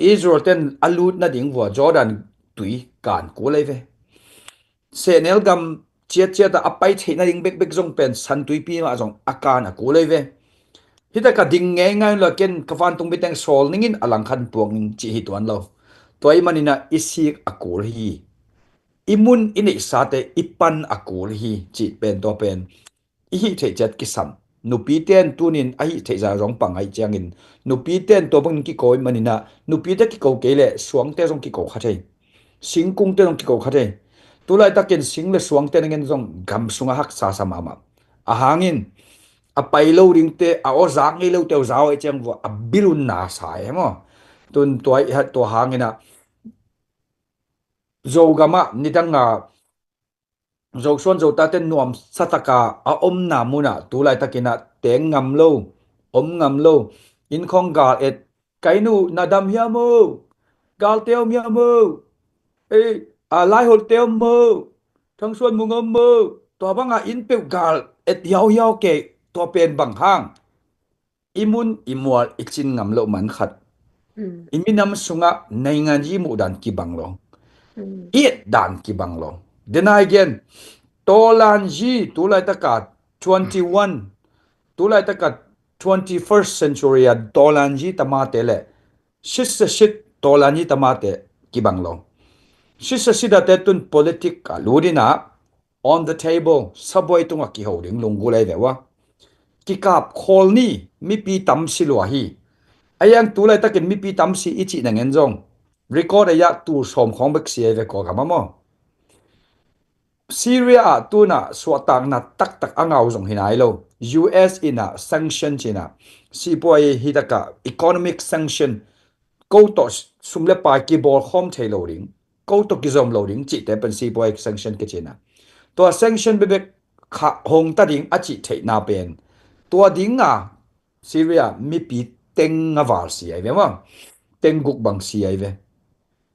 Israel ten a lut nading vua Jordan tui kan kul ei ve. Sehnel gam ciatciata a pai theih nading bekbek zong pen San Tuipi mah zong a kan a kul ei ve. Hitaka ding ngeingai lo, ken ka vantung miteng sawl ningin a langkhan puak ning cih hi tuan lo. Tua i manina i sik a kul hi. I mun i neihsate i pan a kul hi cih pen tua pen i hih theih ciat kisam. Nupite in tunin a hih theihzah zong pang ahih ciangin, nupite in tua bangin kiko ahih maninah, nupite kiko kei leh suangte zong kiko kha thei. Singkungte zong kiko kha thei. Tulaitakin sing le suangte na ngen zong gam sungah haksa sa mahmah. A hangin a pai lo dingte, a aw zak ngei lote uh za uh ahih ciang vua a bil un na sa e maw. Tun tua, tua hanginah Zogamah nidanga Zosuan Zotate nuamsa taka a omna munah tulaitakinah teng ngam lo, om ngam lo. Inn khawng gal et, "Ka inn uh na dam hiam o? Galte om hiam o? Ei, a, laiholhte om mo? Thangsuan mung om mo?" Tua banga inn peuh gal et hiauhiau kei, tua pen bang hang? I mun, i mual, i cin ngam loh man khat. Mm. I minam sungah nainganzi muh dan kibang lo. Mm. I et dan kibang lo. Then again, tawlanzi tulaitaka twenty-one, tulaitaka twenty-first century a tawlanzi tamate le sitsasit tawlanzi tamate kibang lo. Sitsasit ate tun politic a lut inah, on the table, sabuai tungah kiho ding lunggulh ahi ve ua. Kikap khawl ni, mipi tamsi lua hi. A hiang tulaitakin mipi tamsi i cih na ngen zong record a hiah tul sawm khawng bek si ahi ve Kawlgam ah maw. Syria ah tunah suahtakna taktak a ngau zong hi nai lo. U S inah sanction cinah, sipuai hitakah economic sanction, ko tawh sum le pai kibawl khawm thei lo ding, ko tawh kizom lo ding cihte pen sipuai sanction kicinah, tua sanction bebek kha hong ta ding a cih theihna pen tua dinga Syria mipi teng a val si ahi ve maw. Teng guk bang si ahi ve.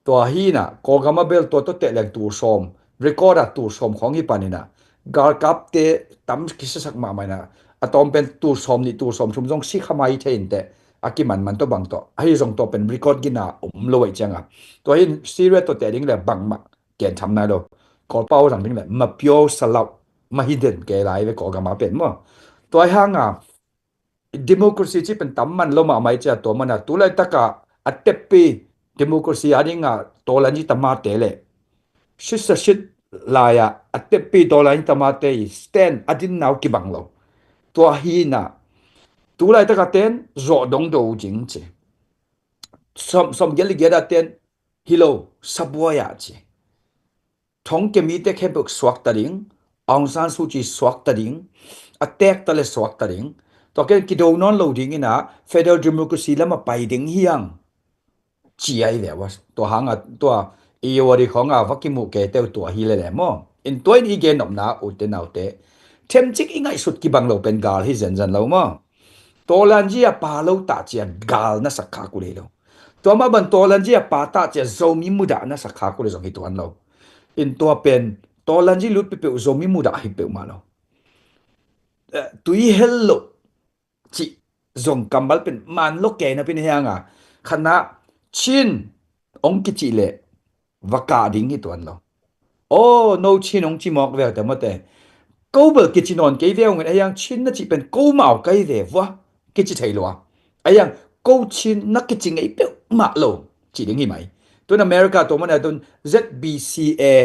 Tua hinah Kawlgam a bel tua tawh tehleng tul sawm, record a tul sawm khawng hi paninah galkapte tam kisiasak mahmah inah, a tawm pen tul sawm nih tul sawm thum zong si kha mai thei inteh, a kimanman tawh bang tawh ahi zong tua pen record gina om lo ahih cianga. Tua hin Syria tawh teh ding le bangmah ken tham nai lo. Kawlpau zang ding le mapio salauh mahiden kei lai ve Kawlgam a pen maw. Tua hanga democracy cih pen tam man lo mahmah ahih ciang tua mana tulaitaka a teppi democracy a dinga tawlanzi tamate le sitsasit lai-ah a teppi tawlanzi tamate i stand a dinna uh kibang lo. Tua hinah tulaitaka ten zawh dongdo uh cing ci. Sawm, sawm giat le giat a ten hi lo, sabuai ah ci. Thongkia mite khempeuh suakta ding, Aung San Suu Kyi suakta ding, a tekta le suakta ding. Tua ken kido nawn lo dinginah federal democracy lamah pai ding hiang ci ahi ve ua. Tua hanga tua i ua di khawnga va kimuh kei teu tua hi lele maw. In tua in i gen nopna ute naute, themcik i ngaihsut kibang lo pen gal hi zenzen lo maw. Tawlanzi a pa lo tah cia gal na sak khak uh le lo. Tua mah ban tawlanzi a pa tah cia Zomi mudah na sak khak uh le zong hi tuan lo. In tua pen tawlanzi lut peuhpeuh Zomi mudah hi peuhmah lo. Eh, tui hel loh cih zong kammal pen man lo kei na pen hianga khatna Chin ong kicih leh va kah ding hi tuan lo. Aw, no Chin ong ci mawk veu te mawte. Ko bel kici nawn kei veu ngin a hiang Chin na cih pen ko mau kai ve vua kici thei lua. A hiang ko Chin na kici ngei peuhmah lo ci ding hi mai. Tun America tua mana tun Z B C A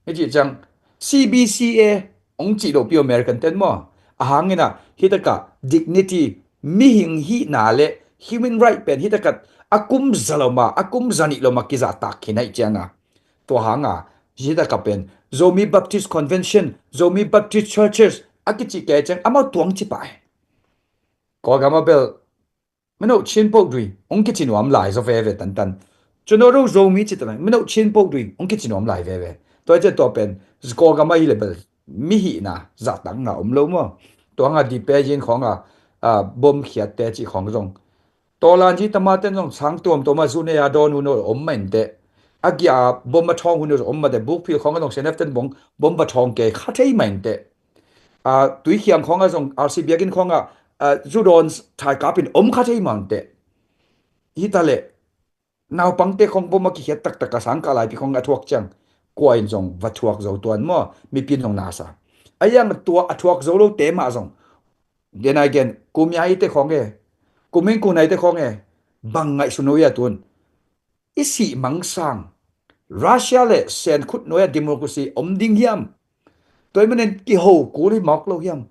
na cih ciang C B C A ong cih lopi American ten maw. A hangina hitaka dignity, mihing hihna le human right pen hitaka a kum za loma, a kum za nih loma kizahtak khin ahih cianga. Tua hanga hitaka pen Zomi Baptist Convention, Zomi Baptist Churches a kicih kei ciang amau tuang ci pah e. Kawlgam a bel mino Chin poh dui ong kici nuam lai zaw veve tantan. Cun aw ro Zomi ci ta lai mino Chin poh dui ong kici nuam lai veve. Tua cian tua pen Kawlgam a hi le bel mihihna zahtakna om lo maw. Tua hanga dipe yin khawnga bom khiatte cih khawng zong tawlanzi tamaten zong sang tuamtuama zu nei a dawn hun om mah inteh. A gia bom a thawng hun om mah te bukphil khawnga zong seneften bong bom va thawng kei kha thei mah inteh. Tuikhiang khawnga zong R C biakinn khawnga zu dawn thaikapin om kha thei mah inteh. Hita leh naupangte khawng bom a kikhiat taktak a sangkah laipi khawng a thuak ciang kua in zong va thuak zo tuan maw, mipi in zong nasa. A hiang tua a thuak zo lote mah zong then again, kumia ite khawng e, kumin kunaite khawng e, bang ngaihsun uh ia tun i sih mangsang Russia le senkhut nuai a democracy om ding hiam? Tua i manin kiho kul hi mawk lo hiam?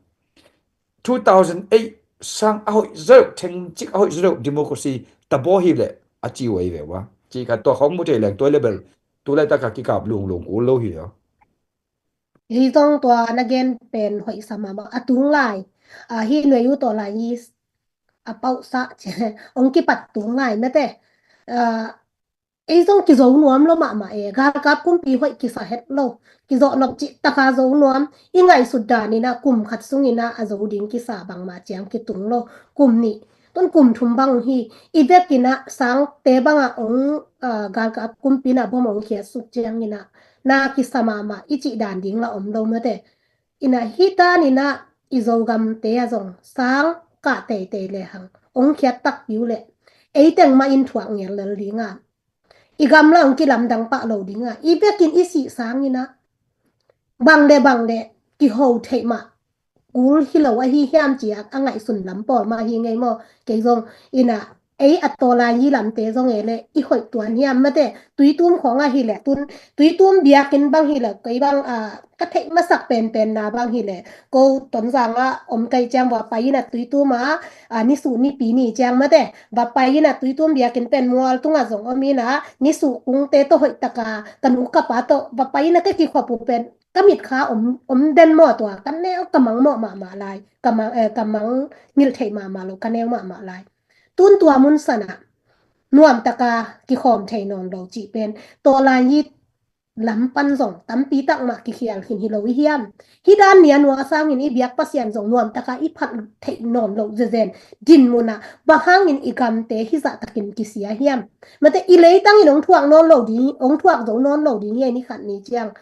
two thousand eight sang a hoih zaw, thengcik a hoih zaw democracy tabaw hi leh a ci uh ahi ve ua. Ci khat tua khawng mu thei leng tua level tu laitak a kikap lunglung kul lo hi lo. Hi zong tua na gen pen hoih sa mahmah a tung lai. A hi nuai uh tawh lai hi a pauh sa ong kipat tung lai mate. Ei zong kizo nuam lo mahmah e, galkap kumpi hoih kisa het lo. Kizawh nop cih taka zo nuam, i ngaihsut dan inah kum khat sung inah a zo ding kisa bangmah ciang kitung lo. Kum nih tun kum thum bang hi, i vek inah sangte bangah ong galkap kumpi inah bom ong khiat suk ciang inah na kisa mahmah i cih dan ding la om lo mate. Inah hi dan inah i Zogamte a zong sang kah teitei le hang ong khiat takpi uh leh ei teng mah in thuak ngel lel ding a, i gamla ong kilamdang pah lo ding a, i vekin i sih sang inah bang le bang le kiho theih mah kul hi lo ahi hiam ci a, a ngaihsun lam pawl mah hi ngei maw. Kei zong inah ei a tawlai hi lamte zong e le i hoih tuan hiam mate. Tuitum khawng ahi le tun tuitum biakinn bang hi le kei bang a ka theih masak penpen na bang hi le ko Tonzang ah om kai ciang va pai inah tuitum a a nisuh nipi ni ciang mate va pai inah tuitum biakinn pen mual tungah zong om inah nisuh kungte tawh hoih taka ka nu ka pa tawh va pai inah ka kikhop uh pen ka mitkha om den maw tua ka neu ka mang mawh mahmah lai, ka mang ngilh theih mahmah lo, ka neu mahmah lai. Tun tua mun sanah nuamtaka kikhawm thei nawn lo cih pen tawlai hi lam pan zong tampi tak mah kikhial khin hi lo i hiam? Hi dan nia nua sangin i biak Pasian zong nuamtaka i phat theih nawn lo zezen dinmunah bang hangin i gamte hizah takin kisia hiam? Mate i leitangin ong thuak nawn lo ding, ong thuak zo nawn lo ding hi ei ni khat ni ciang.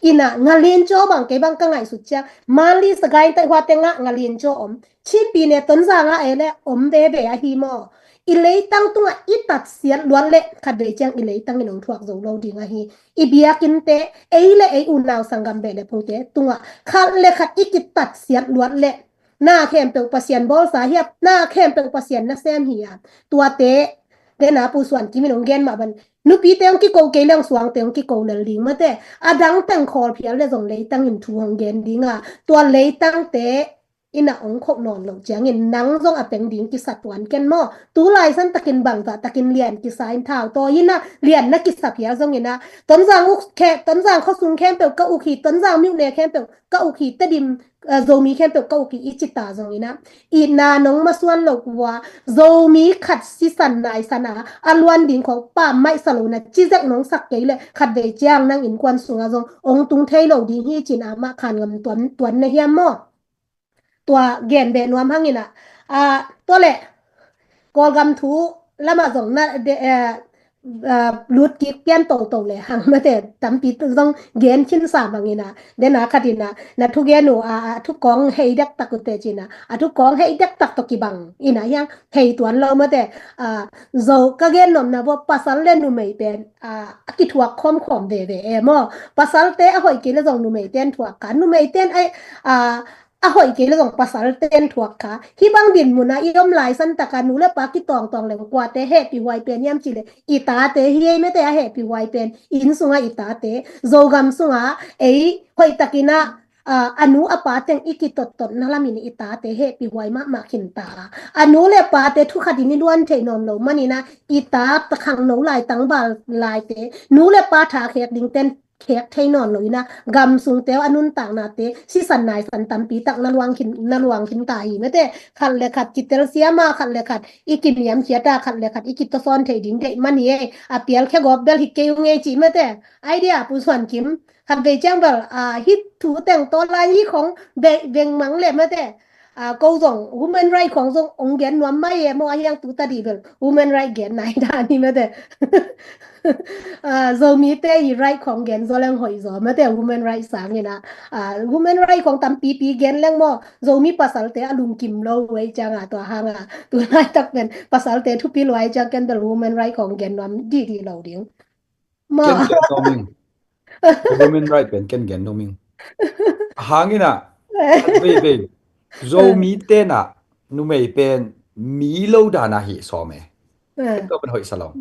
Inah ngalincaw bang kei bang ka ngaihsut ciang Manli Sagaing Taihua tengah ngalincaw om. Chinpi ne Tonzang ah e le om veve ahi maw? I leitang tungah i tatsiat luat leh khatvei ciang i leitangin ong thuak zo lo ding ahi. I biakinnte ei le ei unau sanggam beh le phungte tungah khat le khat i kitatsiat luat leh na khempeuh Pasian bawlsa hiam, na khempeuh Pasian nasem hi a, tuate dena Pu Suan Kim in ong gen mah ban nupite ong kiko kei le ong suangte ong kiko lel ding mate. A dang teng khawl phial le zong leitangin thu ong gen ding a, tua leitangte inah ong khok nawn lo ciangin nang zong a peng ding kisa tuan ken maw? Tu lai san takin bangzah takin lian kisa in thau taw inah lian na kisa phial zong inah Tonzang uk khe, Tonzang khuasung khempeuh ka uk hi, Tonzang miuh ne khempeuh ka uk hi, Tedim Zomi khempeuh ka uk hi i cita zong inah itna nong masuan lo kua Zomi khat sisan naisan a a luan ding khawng pammaih sa lo na cizek nong sak kei le khatvei ciang nang innkuan sungah zong ong tung thei lo ding hi cin amah khan ngam tuan na hiam maw? Tua gen beh nuam hang inah tua le Kawlgam thu lamah zong na lut kik pian toto le hang mate tampi zong gen khin sa mang inah dena khat inah na thu gen uh a thu kawng hei dektak uh te cina a thu kawng hei dektak tawh kibang inah hiang hei tuan lo mate. Zo ka gen nopna vua pasal le numei pen a kithuak khawmkhawm veve e maw? Pasalte a hoih kei le zong numeite an thuak kha, numeite an a a hoih kei le zong pasalte an thuak kha. Hih bang dinmun a i om lai san taka nu le pa kitawngtawng le kuate hehpih huai pen hiam cih le i tate hi ei mate a hehpih huai pen. Inn sunga i tate, Zogam sunga ei hoih takin a a nu a pa teng i kitottotna lamin i tate hehpih huai mahmah khin ta a, a nu le pate thukhatin i luan theih nawn lo manin a i ta takhang no lai tangval laite nu le pa tha khek dingten khek thei nawn lo inah gam sungte a nuntaknate sisan naisan tampi tak na luang khin, na luang khin ta hi mate. Khat le khat kitelsiam a, khat le khat i kiniamkhiat a, khat le khat i kitasawn thei ding deih man hi ei. A pial khia gawp bel hi kei ung ei cih mate. Idea Pu Suan Kim khatvei ciang bel a hih thu teng tawlai hi khong vengmang le mate. A ko zong human right khong zong ong gen nuam mai e maw, a hiang tu ta dih bel human right gen nai dan hi mate. Zomite i right khong gen zaw leng hoih zaw mate, human right sangin a human right khong tampipi gen leng maw, Zomi pasalte a lungkim lo uh ei ciang a tua hang a tu laitak pen pasalte thupi luai ciang ken bel human right khong gen nuam dihdih lo ding. Ken gen nuam ing. Human right pen ken gen nuam ing. A hangin a veivei Zomi tenah numei pen mi lo dana hi sawm e. Ken tua pen hoih sa lo.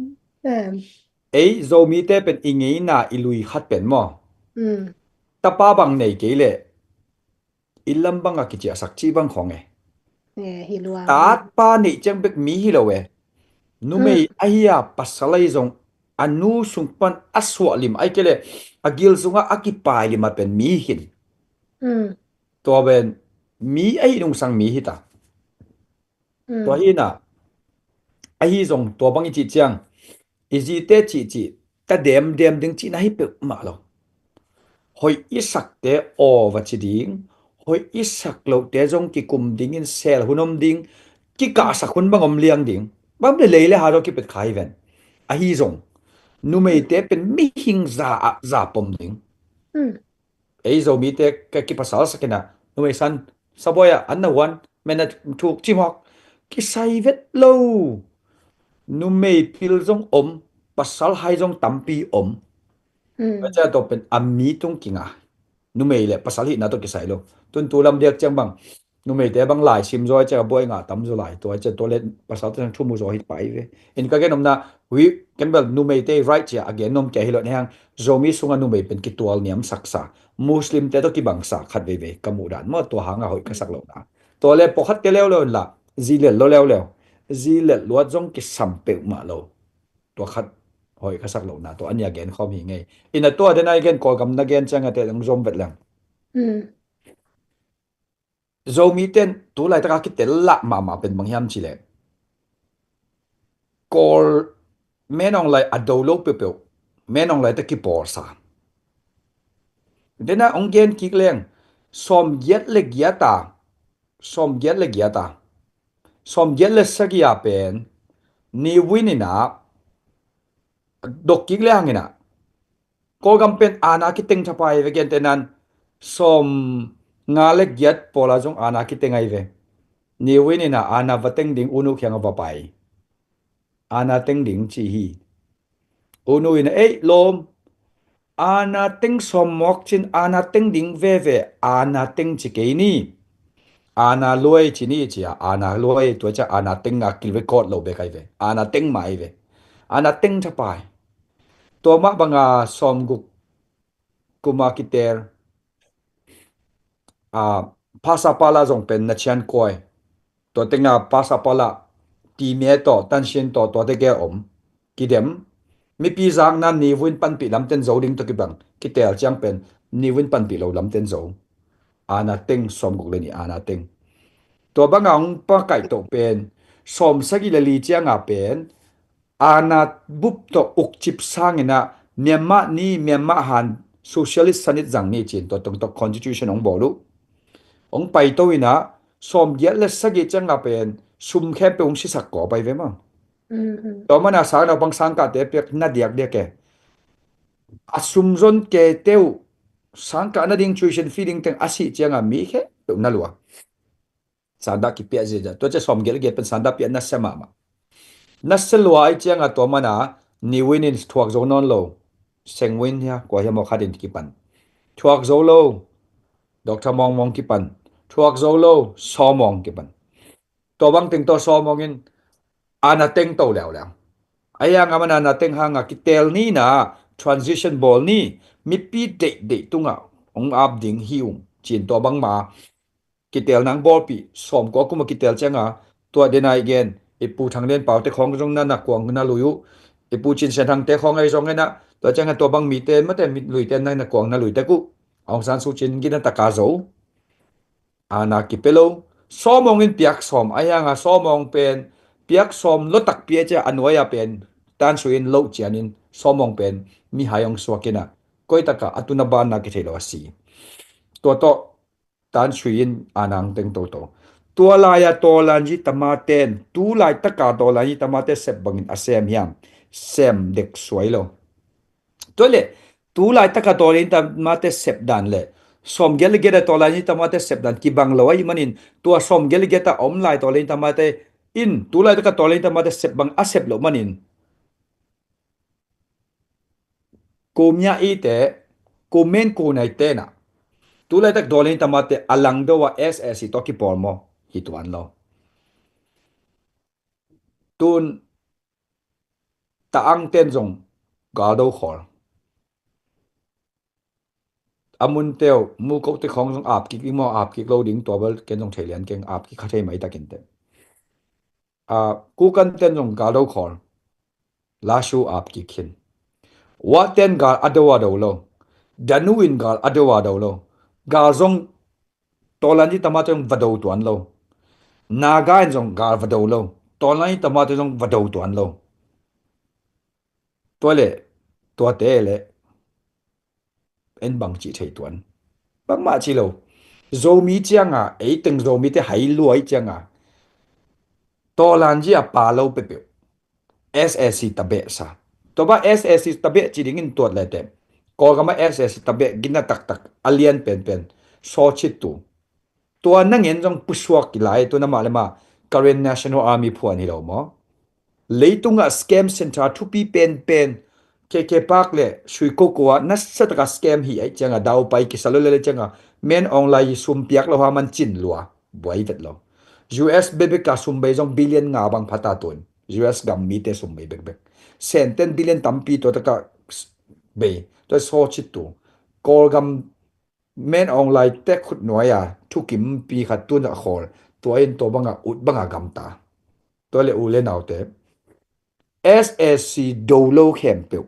Ei Zomite pen i ngeina i lui khat pen maw, tapa bang nei kei leh i lam banga kiciahsak cih bang khong e. Eh, hi lua. Tatpa neih ciang bek mi hi lo e. Numei ahi a pasal ahi zong a nu sung pan a suah lim, ahih kei leh a gil sungah a kipai lim a pen mi hi. Mm. Tua pen mi ahi nungsang mi hi ta. Mm. Tua hi na, ahi zong tua bang i cih ciang, i zite cihcih ta demdem ding cihna hi peuhmah lo. Hoih i sakte aw va ci ding, hoih i sak lohte zong kikum dingin sel hun om ding, kikahsak hun bang om liang ding. Bang le lei le ha zong kipet kha hi ven. Ahi zong numeite pen mihing za ah za pom ding. Mm. Ei Zomite ka kipasal sakin ah, numei san, sabuai ah, an na huan, men a thuk cimawk, kisai vet lo. Numei pil zong om, pasal hai zong tampi om. Mm. Tua ciang tua pen a mi tung kinga. Numei le pasal hihna tawh kisai lo. Tun tu lam diak ciang bang, numeite bang lai sim zaw ciang a buai ngah tam zaw lai. Tua ciang tua le pasal te thu mu zaw hi pai ve. In ka gen omna, hui, ken bel numeite right cia a gen nom kia hi lo, ni hang, Zomi sunga numei pen kitual niam saksa, Muslim te tawh kibangsa khat veivei ka muh dan maw, tua hanga hoih ka sak lohna. Tua le pawlkhat te leuleu in la, zi lel lo leuleu. Zi lel luat zong kisam peuhmah lo. Tua khat hoih ka sak lohna, tua a nia gen khawm hi ngei. Ina tua den a i gen Kawlgam na gen ciang a te dang zom vet leng. Mm. Zomi ten tu laitaka kitel lah mahmah pen bang hiam cileh, Kawl menawng lai a do lo peuhpeuh, menawng lai ta kipawlsa. Dena hong gen kik leng, sawm giat le giat a, sawm giat le giat a, sawm giat le sagih a pen Ni Win in ah dok kik le hangin ah, Kawlgam pen aana kiteng thapai ve, gentehnan sawm nga le giat pawla zong aana kiteng ai ve. Ni Win in ah aana va teng ding U Nu kiangah va pai. Aana teng ding ci hi. U Nu in ah, ei lawm, aana teng sawm mawk cin aana teng ding veve, aana teng ci kei ni. Aana luai ci ni cia, aana luai tua cia aana teng a kil ve kawt lo bek ai ve. Aana teng mah ai ve. Aana teng thapai. Tua mah banga sawmguk kuma kitel, a, Phasapala zong pen na cian kuai. Tua tenga Phasapala, Timie tawh, Tansin tawh, tua teke om. Kidem. Mipi zakna Ni Win panpih lamten zo ding tawh kibang. Kitel ciang pen Ni Win panpih lo lamten zo. Aana teng sawmguk le ni aana teng. Tua banga hong pakaih toh pen sawm sagih le li cianga pen aana bup tawh ukcip sangin ah Myanmar ni, Myanmar han socialist sanit zang ni cin tua tong tawh constitution hong bawl uh. Hong paito in ah sawm giat le sagih cianga pen sum khempeuh hong sisak kawp ai ve maw. Mm, mm. Tua mana sang naupang sangkahte piak na diakdiak e. A sum zon kei teuh, sangkah nading tuition fee ding teng a sih cianga mi khempeuh na lua. Sanda kipia ziazia. Tua cia sawm giat le giat pen sanda pia nasia mahmah. Nasia lua ai cianga tua mana Ni Win in thuak zo nawn lo. Seng Win hia, kua hia maw khatin kipan. Thuak zo lo. Doctor Mawng Mawng kipan. Thuak zo lo. Saw Mawng kipan. Tua bang teng tawh Saw Mawng in aana teng to leuleu. Ai anga mana aana teng hanga kitel ni na, transition bawl ni, mipi deihdeih tungah hong ap ding hi ung. Cin tua bangma kitel nang bawlpih, sawmkua kuma kitel cianga, tua denai gen, i Pu Thang Lian Pau te khawng zong na na kuang na lui uh, i Pu Cin Sian Thang te khawng ai zong ena, tua cianga tua bang mite, mate mit luite na na kuang na lui tek uh. Aung San Suu Kyi gina taka zo. Aana kipia lo. Saw Mawng in piak sawm, ai anga Saw Mawng pen piak sawm lo takpi a cia a nuai a pen Tan Suu Kyi in loh cianin Saw Mawng pen mihai hong suak ina, koi taka a tuna banna kithei lo a si. Tua tawh Tan Suu Kyi in aana hong teng toto. Tua laia Tawlanyi Tama ten, tu laitaka Tawlanyi Tama te sep bangin a sem hiam? Sem dek suai lo. Tua le, tu laitaka Tawlanyi Tama te sep dan le sawm giat le giat a Tawlanyi Tama te sep dan kibang lo ahih manin, tua sawm giat le giat a om lai Tawlanyi Tama te in tu laitaka Tawlanyi Tama te sep bang a sep loh manin, ko mia i te, ko men ko nai tena, tu laitak Tawlanyi Tama te a langdo a S S C tawh kipawl maw? Hi tuan lo. Tun ta ang ten zong galdo khawl. a mun teu mu ko te khawng zong ap kik ding maw, ap kik lo ding, tua bel ken zong thei lian keng, ap kik kha thei mai takin te. A, Kukan ten zong gal do khawl, Lasu ap kik khin. Wa ten gal a do a do lo, Danu in gal a do a do lo, gal zong Tawlanji tamate zong va do tuan lo. Naga in zong gal va do lo, Tawlanji tamate zong va do tuan lo. Tua le, tuate le en bang cih thei tuan? Bangmah ci lo. Zomi cianga, ei teng Zomite hai luai cianga, Tawlanji a pa lo peuhpeuh S A C tabeh sa. Tua bang S A C tabeh ci dingin tuat le te, Kawlgam a S A C tabeh gina taktak a lian penpen Sawcittu. Tua nangen zong pusuak kilai, tua na mah le mah Karen National Army phuan hi lo maw? Leitungah scam center thupi penpen K K Park le Suikoko ah nasataka scam hi ai cianga, daupai kisa lo le le cianga, Men Aung Hlaing sum piak lo ha man cin lua, buai vet lo. U S bekbek a sum bei zong billion nga bang phata tun. U S gam mite sum bei bekbek. Senten billion tampi tua taka bei. Tua Sawcittu. Kawlgam Men Aung Hlaing te khut nuai a thukimpi khat tun a khawl. Tua in tua banga ut banga gamta. Tua le u le naute, S A C do lo khempeuh,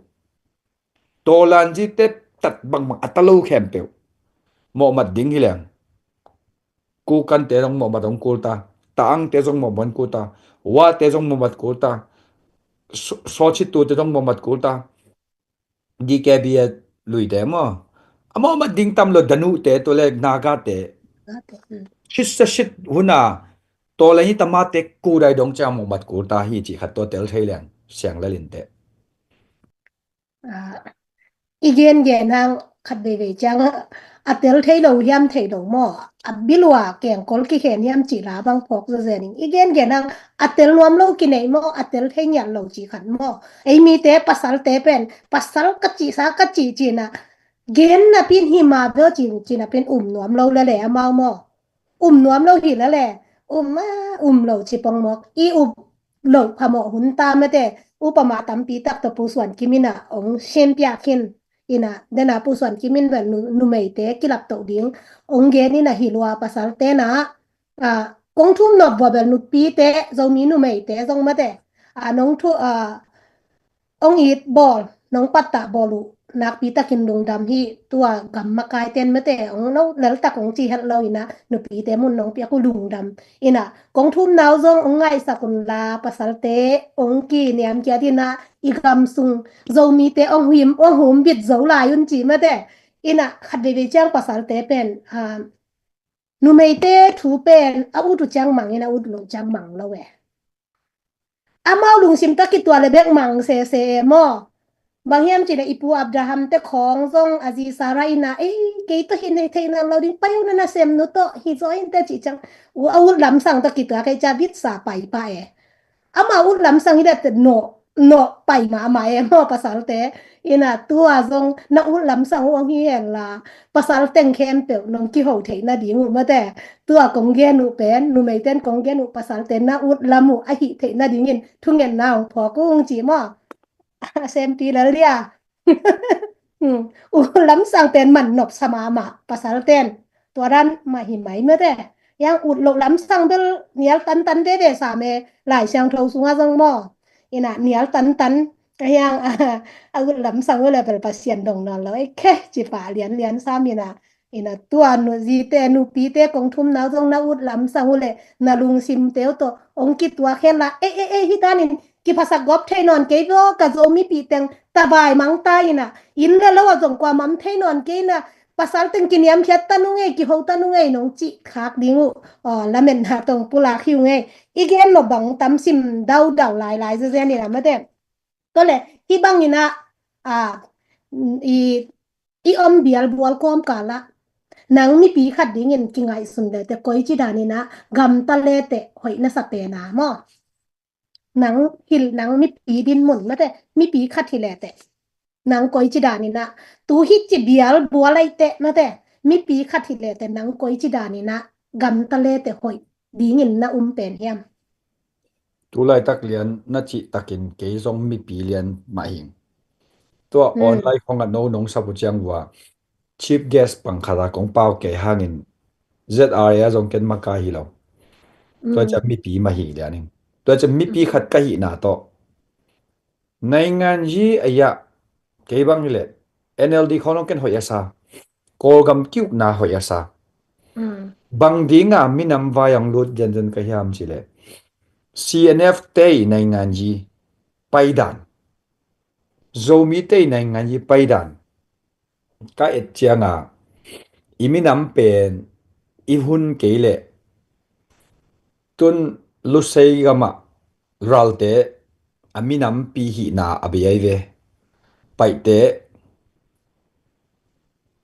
Tawlanji te tat bangbang a ta lo khempeuh mawhmat ding hi leng. Kukan te zong mawhmat hong kul ta, Taang te zong mawhmat kul ta, Wa te zong mawhmat kul ta, Saw- Sawcittu te zong mawhmat kul ta, D K B A luite maw? A mawhmat ding tam lo, Danu te, tua le Naga te. Naga te, hmm. Shit sa shit huna Tawlanji tamate kudai dong ciang mawhmat kul ta hi cih khat tua tel thei leng, siang lalin te. Ah, i gen gen hang khat veivei ciang a tel thei lo hiam, thei lo maw? A bilua kengkol kikhen hiam cih la bang phawk zazen ing. I gen gen hang a tel nuam lo kinei maw, a tel thei ngiat lo cih khat maw? Ei mite pasalte pen, pasal ka cihsa ka cih cihna, gen napin hi ma bel cih, cih napin um nuam lo lele amau maw? Um nuam lo hi lele, um a, um lo ci pongmawk. I up loh phamawh hun ta mate, upama tampi tak tawh Pu Suan Kim in a ong siampiak khin. Ina, dena Pu Suan Kim in vel nu- numeite kilap toh ding ong gen in a, hi lua pasalte na, a, kong thum nop vua bel nupite, Zomi numeite zong mate, a, nong thu, a, ong it bawl, nong pattah bawl uh nakpi takin lungdam hi. Tua gam makai ten mate ong no leltak ong ci het lo ina, nupite mun nong piak uh lungdam. Ina, kong thum nau zong ong ngaihsak un la, pasalte ong kiniam kiat ina, i gam sung Zomite ong him, ong humbit zo lai un ci mate. Ina, khat veivei ciang pasalte pen, a, numeite thu pen a ut uh ciang mang ina, ut loh ciang mang lo e. Amau lungsim tawh kituak le bek mang sese e maw? Bang hiam cih le i pu Abraham te khawng zong a zi Sarah ina, ei, kei tawh hi nei thei nawn lo ding, pai un na, na sem nu tawh hi zaw in te cih ciang, u a ut lamsang tawh kituak kei cia vitsa pai pah e. Ama ut lamsang hi le te nawh, nawh pai mahmah e maw pasalte. Ina, tua zong na ut lamsang uh ong hi hen la, pasal teng khempeuh nong kiho theih nading uh mate. Tua kong gen uh pen, numeiten kong gen uh, pasalte na ut lam uh a hih theih nadingin thungetna ong phawk ung ci maw? Sempi lel dia. Hmm. Ut lamsang pen man nopsa mahmah pasalten. Tua dan mah hi mai mate. Yang ut loh lamsang bel nial tantan veve sam e, Lai Siangtho sungah zong maw? Ina, nial tantan. Yang a ut lamsang uh le bel Pasian dong nawn lo e, khe ci pah lianlian sam ina. Ina, tua nu zite nupite kong thum nau zong na ut lamsang uh le na lungsimte uh tawh ong kituak hen la, e, e, e, hi danin kiphasak gawp thei nawn kei vua, ka Zomipih teng tavai mang ta ina, inn le lo ah zong kuamah om thei nawn kei ina, pasal teng kiniamkhiat ta nung ei, kiho ta nung ei nong cih khak ding uh. Aw, lametna tawh pulak hi ung ei. I gen lo bang tam sim daudau lailai zezen ina mate. Tua le, hi bang ina, a, i, i om bial bual kawmkal ah nang mipi khat dingin kingaihsun le te koici dan ina gamta le te hoih na sa pen a maw? Nang hil, nang mipi din mun mate, mipi khat hi le te nang koici dan ina, tu hi ci bial bual ai te mate, mipi khat hi le te nang koici dan ina gamta le te hoih dingin na um pen hiam? Tu laitak lian na cih takin kei zong mipi lian mah hing. Tua, hmm, online khong a no nong sap uh ciang vua, chief guest pang khat a kong pau kei hangin Z R A a zong ken maka hi lo. Tua ciang mipi mah hi lian ing. Tua ciang mipi khat ka hihna tawh naingan yi a yah kei bang hileh N L D khawng ken hoih a sa. Kawlgam kiukna hoih a sa. Bang dinga minam vai ang lut zenzen ka hiam cileh C N F tei naingan yi paidan, Zomi tei naingan yi paidan ka et cianga i minam pen i hun kei leh tun Lusei gamah ralte a minampi hihna a bei ai ve. Paihte,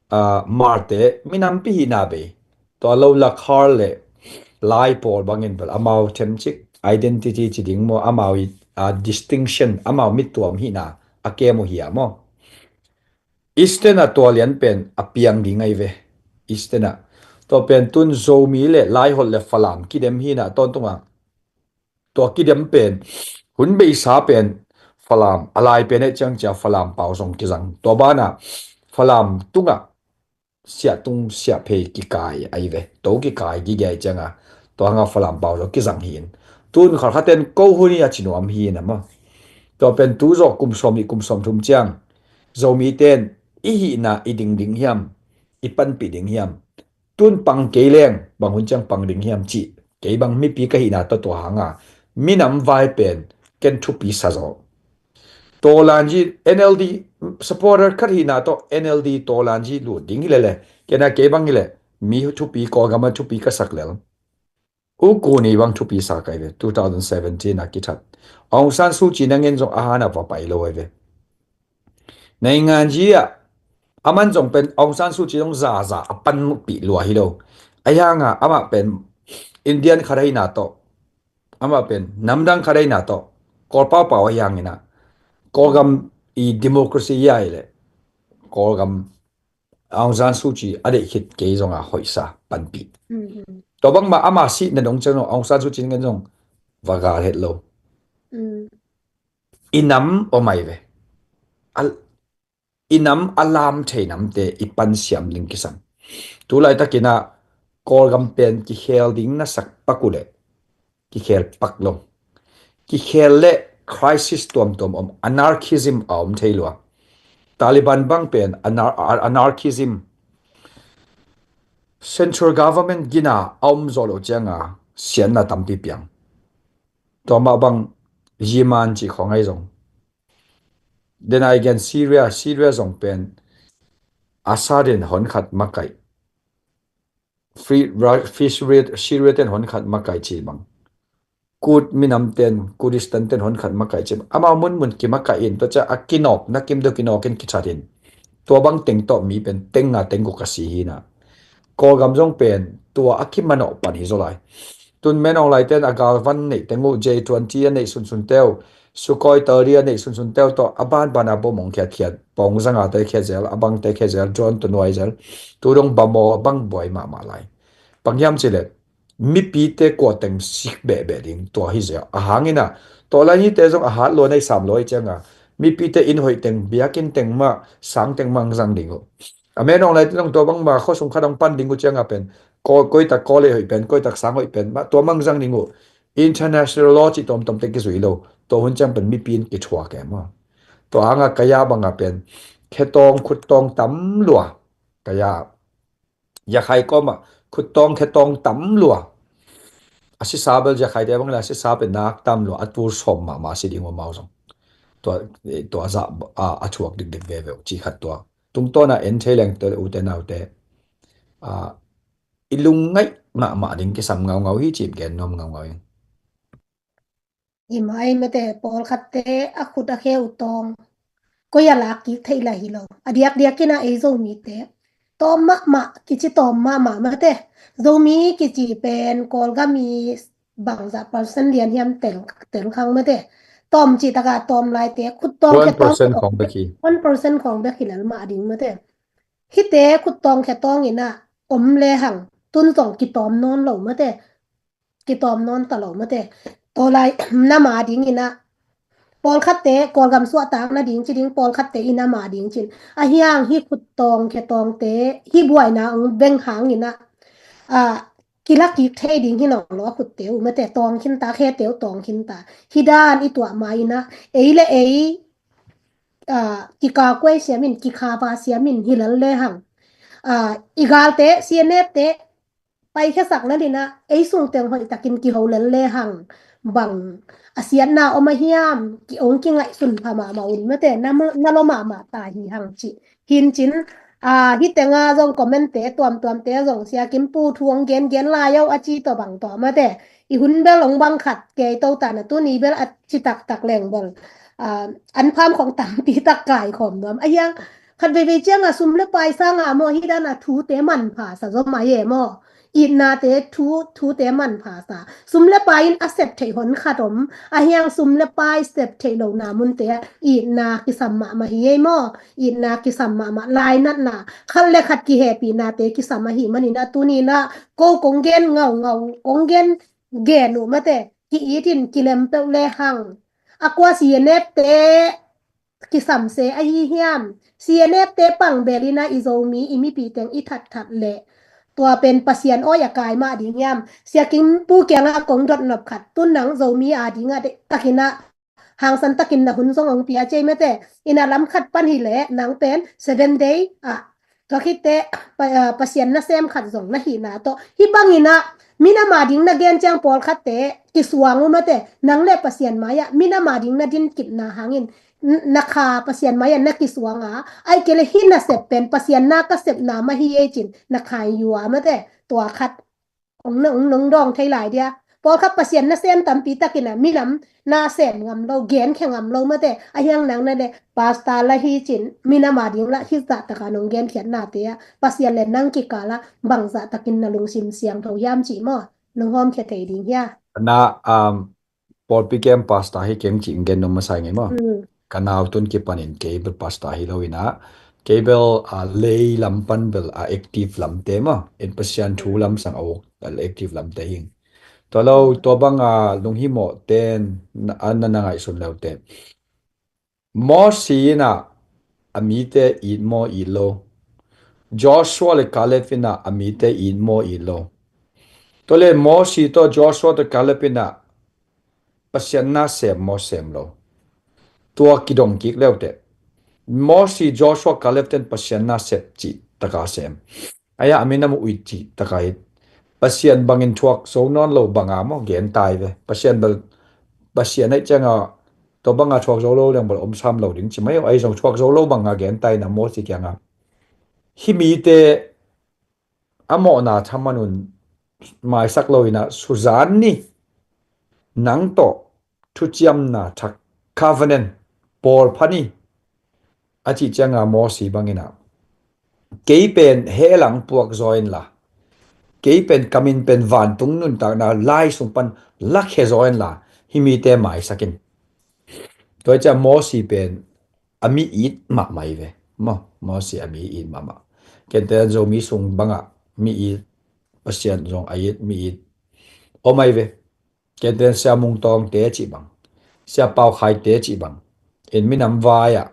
a, Hmarte minampi hihna bei. Tua lo Lakhar le Lai pawl bangin bel amau themcik identity ci ding maw, amau i, a, distinction, amau mituam hihna a kem uh hi a maw. Eastern a tua lian pen a piang ding ai ve. Eastern a tua pen tun Zomi le Laiholh le Falam kidem hina tawntunga tua kidem pen hun beisa pen Falam a lai pen e ciang cia Falam pau zong kizang. Tua bana Falam tunga siah tung siah phei kikai ai ve. To kikai gige ai cianga tua hanga Falam pau zong kizang hi in. Tun khalkhaten ko hun hi a ci nuam hi in a maw. Tua pen tu zawh kum sawm hi kum sawm thum ciang Zomi ten i hihna i dingding hiam, i panpih ding hiam, tun pang kei leng bang hun ciang pang ding hiam cih kei bang mipi ka hihna tawh tua hanga minam vai pen ken thupi sa zaw. Tawlanji N L D supporter khat hihna tawh N L D tawlanji lut ding hilele kena kei bang hile mi thupi Kawlgam a thupi ka sak lel. U Kuni bang thupi sa kai ve two thousand seventeen a kithat. Aung San Suu Kyi nangin zong a hana va pai lo ai ve. Nainganji ah aman zong pen Aung San Suu Kyi zong zaza a panpih lua hi lo. A hianga amah pen Indian khat ahina tawh amah pen namdang khat ahina tawh Kawlpau pau a hiangina Kawlgam i democracy ia hileh Kawlgam Aung San Suu Kyi a deih khit kei zonga hoihsa panpih. Tua bangma ama sihna dong ciang zong Aung San Suu Kyi ngen zong va gal het lo. I nam om ai ve. I nam a lam thei namte i pansiam ding kisam. Tulaitakinah Kawlgam pen kikhel ding na sak pak uhleh kikhel pak lo. Kikhel le crisis tuamtuam om, anarchism a om thei lua. Taliban bang pen anarchism, central government gina a om zawh loh cianga siatna tampi piang. Tuamah bang Yemen cih khawng ahi zong. Denai gen Syria, Syria zong pen Assad in honkhat makaih. Free Syria ten honkhat makaih cih bang. Kud minam ten, Kurdistan ten honkhat makaih cih bang. Amau munmun kimakaih in tua ciah a kinawk na kim deuh kinawk in kithat in. Tua bang teng tawh mi pen teng nga teng guk a si hina. Kawlgam zong pen tua a kimanawh pan hi zaw lai. Tun menawng laiten a galvan neih teng uh J twenty a neih sunsun teu, Sukhoi thirty a neih sunsun teu tawh a banbana bom hong khiatkhiat, pawng zanga te khiat zel, a bangte khiat zel, drone tawh nuai zel. Tudong bamaw a bang buai mahmah lai. Bang hiam cileh mipite kuateng sik behbeh ding tua hi zel. A hangina tawh lai nite zong a hat lua nei sam lua hi cianga mipite inn hoih teng, biakinn teng mah, sang teng mah ang zang ding uh. A menawng lai teng tua bangma khuasung khat ang pan ding uh cianga pen koitak kawlei hoih pen, koitak sang hoih pen mah tua mang zang ding uh. International law cih tawmtawm te kizui lo. Tua hun ciang pen mipi in kithuak e maw. Tua hanga kaya banga pen khetawng khuttawng tam lua. Kaya Yakhai kawmah khuttawng khetawng tam lua. A sisa bel Yakhaite bang le a sisa pen nak tam lua, a tul sawm mahmah si ding uh amau zong. Tua, tua zah a thuak dikdik veve uh cih khat tua tungtawna en thei leng ute naute i lungngaih mahmah ding kisam ngaungau hi cih gen nuam ngaungau ing. Hi mah ei mate, pawlkhatte a khut a khe uh tawng koi a lak kik theih lah hi lo. A diakdiak inah ei Zomite tawm mahmah kici, tawm mahmah mate. Zomi kici pen Kawlgam i bangzah percent lian hiam tel, tel khang mate. Tawm cih taka tawm laite khut tawng khe tawng one percent khawng bek hi lel mah ding mate. Hite khut tawng khe tawng inah om le hang tun zong kitawm nawn lo mate. Kitawm nawn ta lo mate. Tawlai nama dinginah pawlkhatte Kawlgam suahtak nading ci ding, pawlkhatte inn a mah ding cin. Ahiang hih khut tawng khia tawngte hih buaina ong beng hangin ah, ah, kilak kik thei ding hi nawn lo a khutte uh mate, tawng khinta, khete uh tawng khinta. Hih dan i tuah ma-in ah ei le ei, ah, kikakua siamin, kikhapa siamin hi lel le hang. Ah, i galte, C N F te, paikhiasak lel in ah ei sung teng hoihtakin kiho lel le hang, bang a siatna om a hiam, ki ong kingaihsun pha mahmah un mate, na, na lo mahmah ta hi hang ci. Hi in cin, ah, hih tenga zong comment te tuamtuamte zong Sia Kim Pu thu ong gengen lai o a ci tawh bang tawh mate. I hun bel ong bang khat kei to ta na, tuni bel a ci taktak leng bel, ah, an pham khong tampi tak kaikhawm nuam. Ahiang khat veivei cianga sum le pai sanga maw, hih dana thute manpha sa zom a ye maw? Itnate thu, thute manpha sa. Sum le pai in a sep theih hon khat om. Ahiang sum le pai sep theih lohna munte ah itna kisam mahmah hi ei maw? Itna kisam mahmah, lainatna, khat le khat kihepihnate kisam ahi manin ah tuni in ah ko kong gen ngaungau, kong gen gen uh mate, ki-it in kilem peuh le hang. A kua C N F te kisam se ahi hiam? C N F te pang bel in ah i Zomi i mipi teng i thatthat leh tua pen Pasian awi a kai mah ding hiam? Sia Kim Pu kiangah kong dot nop khat, tu nang Zomi a dingah deihtakin ah hangsan takin na hun zong ong pia ci ei mate. In ah lam khat pan hi leh nang pen Seven Day ah, tua khitteh Pa-, ah, Pasian nasem khat zong na hihna tawh, hih bangin ah minam a ding na gen ciang pawlkhatte kisuang uh mate. Nang le Pasian mai-ah minam a ding na din kipna hangin n-, na kha Pasian mai-ah na kisuang a, ahih kei leh hih nasep pen Pasian na ka sepna mah hi ei cin na khai yua mate. Tua khat ong na, ong nong dawng thei lai dia. Pawlkhat Pasian nasem tampi takin ah minam nasem ngam lo, genkhia ngam lo mate. Ahiang nang na le pastor la hi cin, minam a ding la hih zahtak a nong genkhiatnate ah Pasian le nang kikal ah bang zahtakin na lungsim siangtho hiam cih maw? Nong hawmkhia thei ding hia? Na, um, pawlpi kem pastor hi keng cih gen nong masa ngei maw? Mm. Ka nau tun kipanin kei bel pastor hi lo in ah, kei bel, ah, lei lam pan bel a active lamte maw, in Pasian thu lam sang a uk a active lamte hing. Tua lo, tua banga lunghimawh ten na, na, na ngaihsun leute. Mosi in ah a mite it maw it lo? Joshua le Caleb in ah a mite it maw it lo? Tua le Mosi tawh Joshua tawh Caleb in ah Pasian na sem maw sem lo? Tua kidong kik leute. Mosi, Joshua, Caleb ten Pasian na sep cih taka sem. Aia a minam uh it cih taka it. Pasian bangin thuak zo nawn lo banga maw gen tai ve. Pasian bel, Pasian aih cianga tua banga thuak zo lo leng bel om sam lo ding ci mai uh. Ahi zong thuak zo lo banga gen tai na Mosi kianga. Hih mite a mawhna thaman un maisak lo in ah suzan ni, nang tawh thuciamna thak, covenant, pawlpha ni a cih cianga Mosi bangin ah kei pen heh lang puak zaw inla, kei pen ka min pen vantung nuntakna lai sung pan lakhia zaw inla, hih mite maisak in. Tua hi ciah Mosi pen a mi it mahmah hi ve. Maw, Mosi a mi it mahmah. Kente Zomi sung bangah mi it, Pasian zong a it, mi it om ahi ve. Kente Sia Mung Tawngte cih bang, Sia Pau Khaite cih bang in minam vai-ah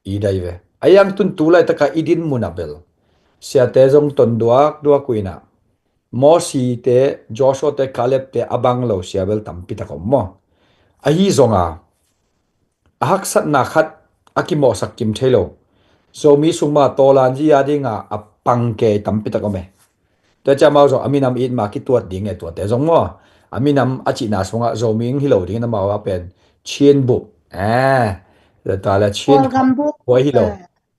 i dai ve. A iang tun tu laitaka i din munah bel siate zong ton duakduak uh inah, Mosite, Joshuate, Calebte a bang lo sia bel tampitak om maw? Ahi zonga a haksatna khat a kimawhsak kim thei lo Zomi sung mah tawlanzi a dinga a pangkei tampitak om e. Tua ciah amau zong a minam it mah kituat ding e, tuate zong maw? A minam a cihna sungah Zomi hi lo dingin amau a pen Chin bup, eh, tua le Chin Kawlgam bup buai hi lo.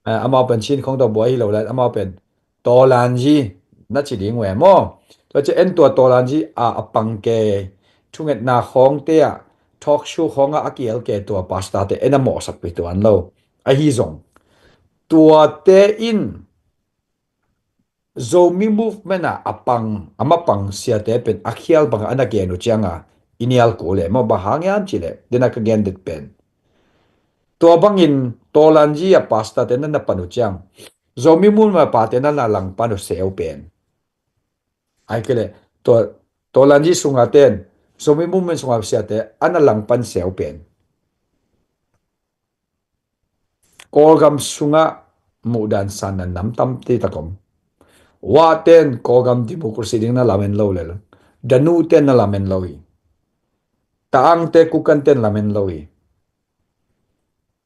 Eh, amau pen Chin khong tawh buai hi lo le amau pen tawlanzi na ci ding uh e maw? Tua ciah en tua tawlanzi a a pangkei, thungetna khawngte ah, talk show khawngah a kielkei tua pastorte en a mawhsak pi tuan lo. Ahi zong tuate in Zomi movement ah a pang, a mapang siate pen a khial bangah a na gen uh cianga i nial kul e maw? Bang hang hiam cihleh dena ka gen det pen, tua bangin tawlanzi a pastorte na na pan uh ciang Zomi movement pate na na langpan uh seu pen. Ai kei leh tua tawlanzi sunga ten Zomi movement sunga siate a na langpan seu pen, Kawlgam sungah muhdan sanna nam tampi tak om. Wa ten Kawlgam democracy ding na lamen lo lel. Danu ten na lamen lo hi. Taang te Kukan ten lamen lo hi.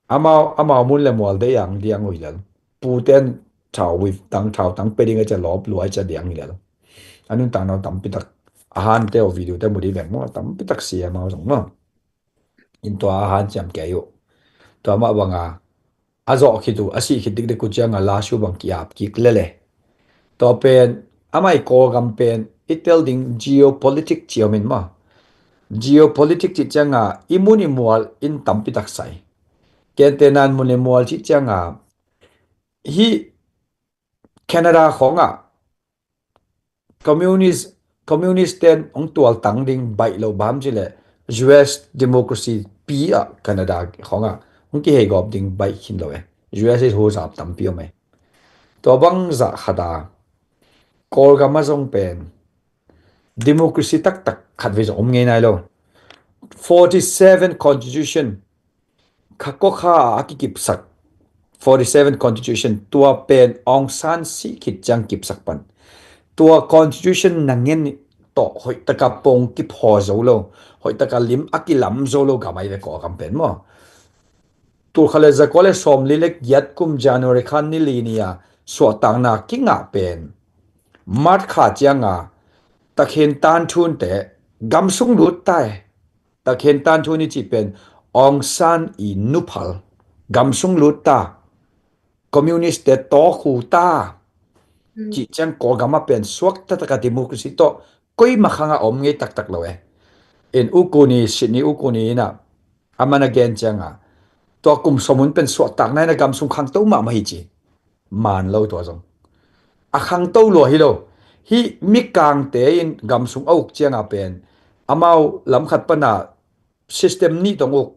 Amau, amau mun le mual dei ang diang uh hi lel. Pu ten thau ui tang thau tang pe ding a cia lawp luai cia diang hi lel. A nuntakna uh tampi tak a han te uh video te mu dih veng maw, tampi tak si amau zong maw. In tua a han ciam kei uh. Tua mah banga a zawh khit uh, a sih khit dikdik uh cianga lasu bang ki-ap kik lele. Tua pen amah i Kawlgam pen i tel ding geopolitic ci om in maw. Geopolitic cih cianga i mun i mual in tampi tak sai. Kente nan mun i mual cih cianga hih Canada khawngah communist, communist ten hong tualtang ding baih lo bam cileh U S democracy pi ah Canada khawngah hong kihei gawp ding baih khin lo e. U S i huzap tampi om e. Tua bang zah khata Kawlgam a zong pen democracy taktak khat vei zong om ngei nai lo. Forty seven constitution kha kawkha a kikipsak forty seven constitution tua pen Aung San sih khit ciang kipsak pan. Tua constitution na ngen tawh hoihtaka pong kiphaw zo lo, hoihtaka lim a kilam zo lo gam ai ve Kawlgam pen maw. Tulkhat le zakua le sawmli le giat kum January khan ni li ni a suahtakna kingah pen March kha cianga takhin tanthunte gam sung lut tai. Takhin tanthun i cih pen Aung San i nuphal gam sung lut ta. Communist te tawkhu ta. Cih ciang Kawlgam a pen suak taktak a democracy tawh koima khang a om ngei taktak lo e. In ukuni, Sydney ukuni ina a man a gen cianga tua kum sawmun pen suahtakna ina gam sung khangto mahmah hi ci. Man lo tua zong a khangto lua hi lo. Hih mikangte in gam sung a uk cianga pen amau lamkhat pana system nih tong uk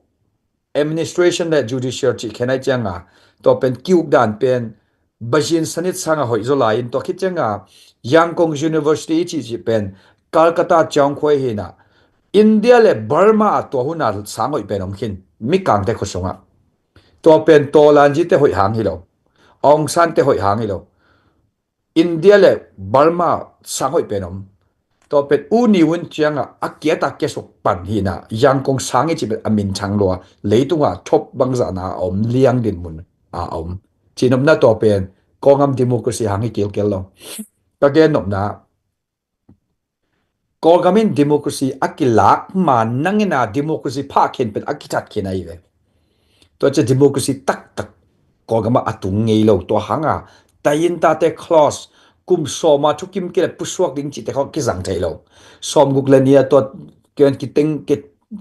administration le judicial cih khen ai cianga tua pen kiuk dan pen bazin sanit sanga hoih zaw lai in tua khit cianga Yangon University i cih cih pen Calcutta ciang khuai hina India le Burma a tua huna sang hoih pen om khin mikangte khut sungah. Tua pen tawlanjite hoih hang hi lo. Aung San te hoih hang hi lo. India le Burma sang hoih pen om. Tua pen u ni un cianga a kiata kiasuk pan hina Yangon sang i cih pen a minthang lua leitunga thop bangzahna a om liang dinmun a om. Cinopna tua pen Kawlgam democracy hang hi kilkel lo. Ka gen nopna Kawlgam in democracy a kilak ma nangina democracy phah khin pen a kithat khin ahi ve. Tua cia democracy taktak Kawlgam ah a tung ngei lo. Tua hanga tayin tate clause kum sawma thukim kile pusuak ding cihte khawng kizang thei lo. Sawmguk le nia tua kian kiteng ki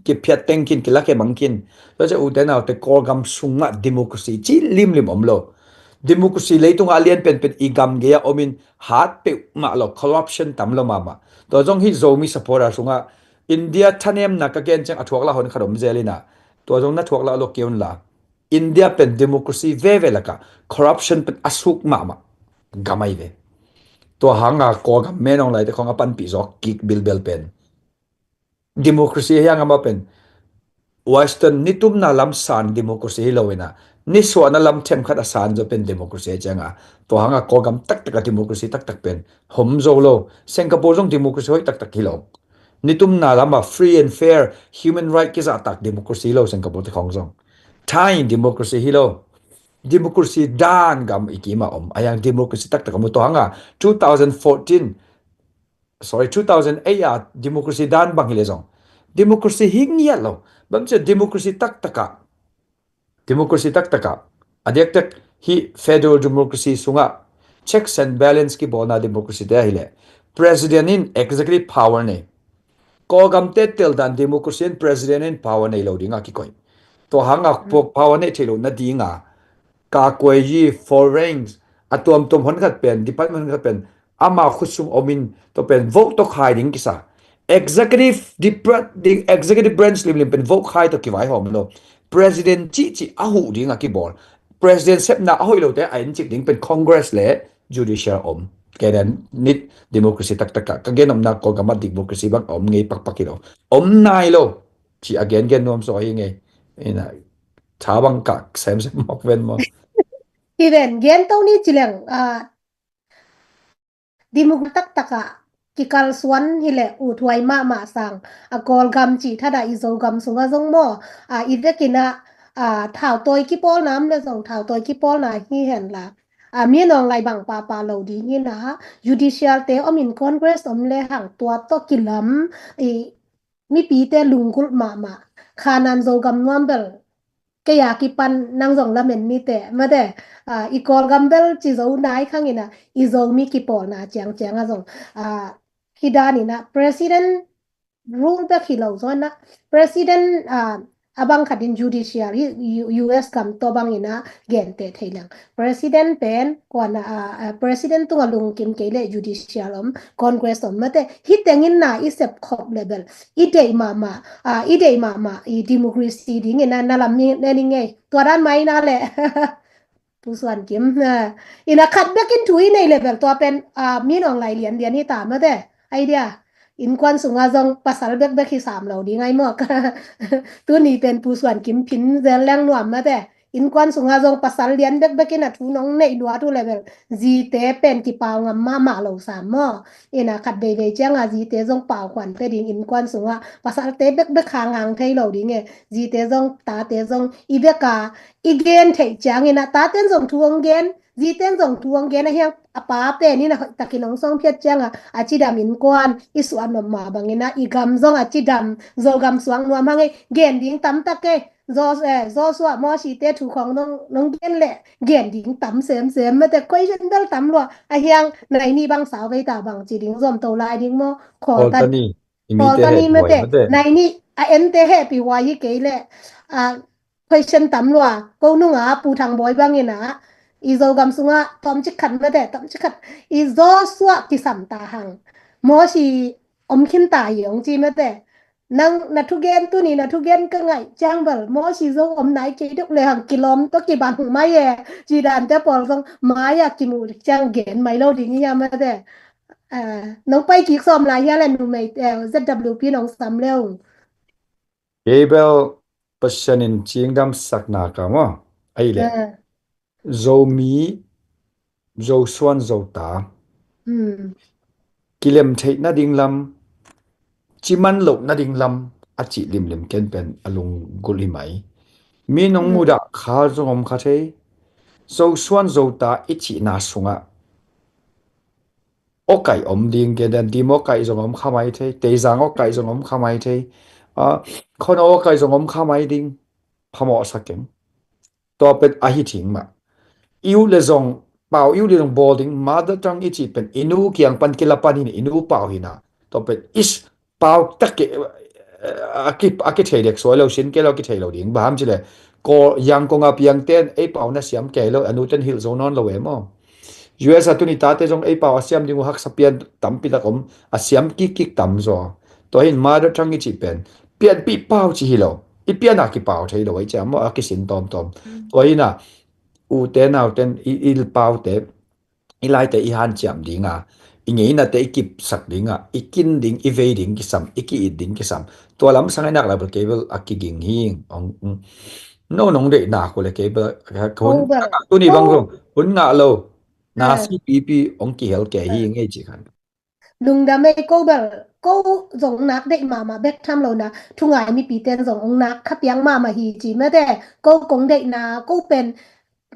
kiphiat teng khin kilak e mang khin. Tua cia ute naute Kawlgam sungah democracy ci limlim om lo. Democracy leitunga a lian penpen i gam gei a omin hat peuhmah lo, corruption tam lo mahmah. Tua zong hi Zomi supporter sungah India thanemna ka gen ciang a thuak la hon khat om zel ina. Tua zong na thuak la lo kei un la. India pen democracy veve laka corruption pen a suk mahmah gam ai ve. Tua hanga Kawlgam menong laite khawng a panpih zawk kik bilbel pen democracy hiang amah pen Western nitumna lam san democracy hi lo ina nisuahna lam themkhat a san zaw pen democracy cianga tua hanga Kawlgam taktak a democracy taktak pen hom zo lo. Singapore zong democracy hoih taktak hi lo. Nitumna lama free and fair human right kizahtak democracy hi lo Singapore te khawng zong. Thai democracy hi lo. Democracy dan gam i kima om a hiang democracy taktak om tua hanga two thousand fourteen sorry, two thousand eight a democracy dan bang hi le zong democracy hi ngiat lo. Bang cia democracy taktaka democracy taktaka a diaktek hi federal democracy sungah checks and balance kibawlna democracy te ahileh president in executive power nei. Kawlgamte teldan democracy in president in power nei lo dinga kikoih. Tua hanga power nei theih lo nadinga kakuai yi foreign a tuamtuam honkhat pen department honkhat pen ama khutsung omin tua pen vote tawh khai ding kisa. Executive dipra ding executive branch limlim pen vote khai tawh kivaihawm lo. President cihcih a huh ding a kibawl. President sepna a hoih lote a encik ding pen Congress le judicial om. Kenen nit democracy taktakah ka genopna Kawlgam ah democracy bang a om ngei pakpak hi lo. Om nai lo. Ci a gengen nuam saw hi ngei. Ina Tha bang kak semsem mawk ven maw? Hi ven, gen to ni ci leng, ah, democracy taktak ah kikalsuan hi leh uthuai mahmah sang, a Kawlgam cih thadah i Zogam sungah zong maw, ah, i vekin ah, ah, thautawi kipawlna om leh zong thautawi kipawlna hi hen la, ah, Min Aung Hlaing bang pahpah lo ding hi na, judicial te om in Congress om lehang tua tawh kilam, i mipite lunggulh mahmah. Khanan Zogam nuam bel kei a kipan nang zong lamen ni teh, mate, ah, i Kawlgam bel ci zo nai khang in ah, i Zomi kipawlna ciangciang ah zong, ah, hi dan in ah, president rule bek hi lo zaw in ah, president, ah, a bang khat in judicial hi, U-, U S gam tawh bang in ah, gente thei leng. President pen, kuan a, a, a, president tungah lungkim kei leh judicial om, Congress om, mate, hi teng in na i sep khop leh bel i deih mahmah, a, i deih mahmah, i democracy ding in ah, na lam ni, ne ning ei. Tua dan mai na leh. Pu Suan Kim, a, in ah khat bek in thu i neih leh bel tua pen, a, Min Aung Hlaing lianlian hi ta, mate. Idea. Innkuan sungah zong pasal bekbek hi sam lo ding ai maw. Tuni pen Pu Suan Kim phin zel leng nuam, mate. Innkuan sungah zong pasal lian bekbek in ah thu nong neih luat uh leh bel zite pen kipau ngam mahmah lo sam maw. In ah khat veivei ciang ah zite zong pau khuan pia ding, innkuan sungah pasalte bekbek hanghang thei lo ding e. Zite zong, tate zong, i bek a i gen theih ciang in ah, taten zong thu hong gen, ziten zong thu hong gen, a hiang a pa pen in ah hoih takin hong sawngphiat ciang ah, a cidam innkuan i suah nop mah bang in ah, i gam zong a cidam, Zogam suang nuam hang ei, gen ding tam tak ei. Zo-, eh, Joshua, Mosite thu khawng nong, nong gen leh gen ding tam semsem, mate, question bel tam lua. A hiang nai nih bang sau vei ta bang ci ding, zom to lai ding maw. Khawl ta ni, i mite hehpih huai, mate. Nai nih a ente hehpih huai hi kei leh, a, question tam lua. Ko nung a Pu Thang Bawi bang in ah, i Zogam sungah tawmcik khat, mate, tawmcik khat, i Joshua kisam ta hang, Mosi om khin ta hi hong ci, mate. Nang na thugen, tuni na thugen ka ngaih ciang bel Mosi zong om nai kei deuh lehang kilawm tawh kibang mai e, ci dante pawl zong mai-ah kimuh ciang gen mai lo ding hi hiam, mate. A, nong pai kik sawm lai hia leh numei, eh, Z W P nong sam le ung. Kei bel Pasian in cingdamsak nak a maw, ahih leh, a, Zomi, Zosuan, Zota, hmm, kilem theih nading lam, ciman loh nading lam a cih limlim ken pen a lunggulh hi mai. Mi nong, hmm, mudah kha zong om kha thei. Zosuan, Zota i cihna sungah awkaih om ding, ke dan Dim awkaih zong om kha mai thei, Teizang awkaih zong om kha mai thei, a, Khono awkaih zong om kha mai ding, phamawhsa keng. Tua pen ahi thing mah. I ut leh zong, pau i ut leh zong bawl ding, mother tongue i cih pen i nu kiang pan kila pan hi na, i nu pau hi na. Tua pen is pau tak ke, a ki, a kithei dek suai lo, sin kei lo, kithei lo ding. Bang hang hiam cih leh, ko Yangon a piang ten ei pau na siam kei lo, a nu ten hilh zo nawn lo e maw. U S a tuni tate zong ei pau a siam ding uh haksa pian tampi tak om, a siam kikkik tam zaw. Tua hi in mother tongue i cih pen pianpih pau cih hi lo, i pian a kipau thei lo, ei ciam maw, a kisin tawmtawm. Mm. Tua hi in ah, ute naute, i, i paute, i laite i hanciam ding a, i ngeinate i kipsak ding a, i kin ding, i vei ding kisam, i ki-it ding kisam. Tua lam sang i nak leh bel kei bel a kiging hi ing. Ong, ong. No nong deih nak uh leh kei bel, hun, oh, bel, tuni bang, oh, zong hun ngah lo. Na, ah, si pipi ong kihel kei hi, ah, ngei ci khan. Lungdam ei, ko bel, ko zong nak deih mahmah bek tham lo na, thungai mipi ten zong ong nak kha piang mahmah hi ci mate, ko kong deihna, ko pen,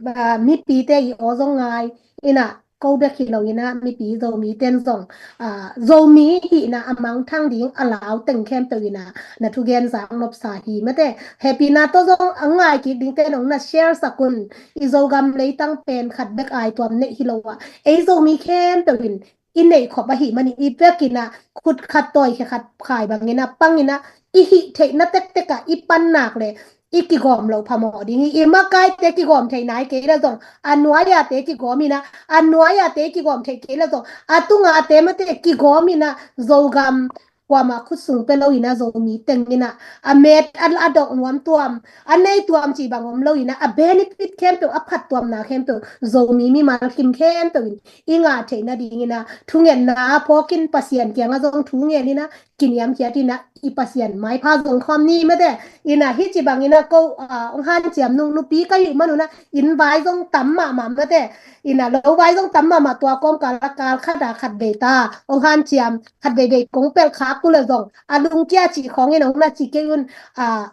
ah, mipite i aw zong ngai in ah, ko bek hi lo in ah, mipi Zomi ten zong, ah, Zomi hihna a mangthang ding a lau teng khempeuh in ah, na thugen zak nopsa hi mate. Hehpihna tawh zong a ngai kik ding ten ong na share sak un, i Zogam leitang pen khat bek ai tuam neih hi lo ah, ei Zomi khempeuh in i neih khop ahih manin, i bek in ah khut khat tawi khe khat khai bang in ah, pang in ah, i hih theihna tektek ah i pan nak leh i kigawm loh phamawh ding hi. I makaite kigawm theih nai kei leh zong, a nuai-ate kigawm in ah, a nuai-ate kigawm theih kei leh zong, a tung a, a te mate kigawm in ah, Zogam kuamah khut sung pia lo in ah, Zomi teng in ah a met a, a dok nuam tuam, a nei tuam cih bang om lo in ah, a benefit khempeuh, a phat tuamna khempeuh Zomi mimal kim khempeuh in i ngah theih nading in ah, thungetna phawk in, Pasian kiangah zong thu ngen in ah, kiniamkhiat in ah, i Pasian maipha zong khawm ni mate. In ah hih ci bang in ah ko, ah, hong hanciam nung nupi ka hih man un ah, inn vai zong tam mahmah mate. In ah lo vai zong tam mahmah, tua kawmkal ah kal khat ah khat vei ta hong hanciam, khat vei vei kong pelh khak uh leh zong, a lungkia cih khawng in hong na ci kei un, ah,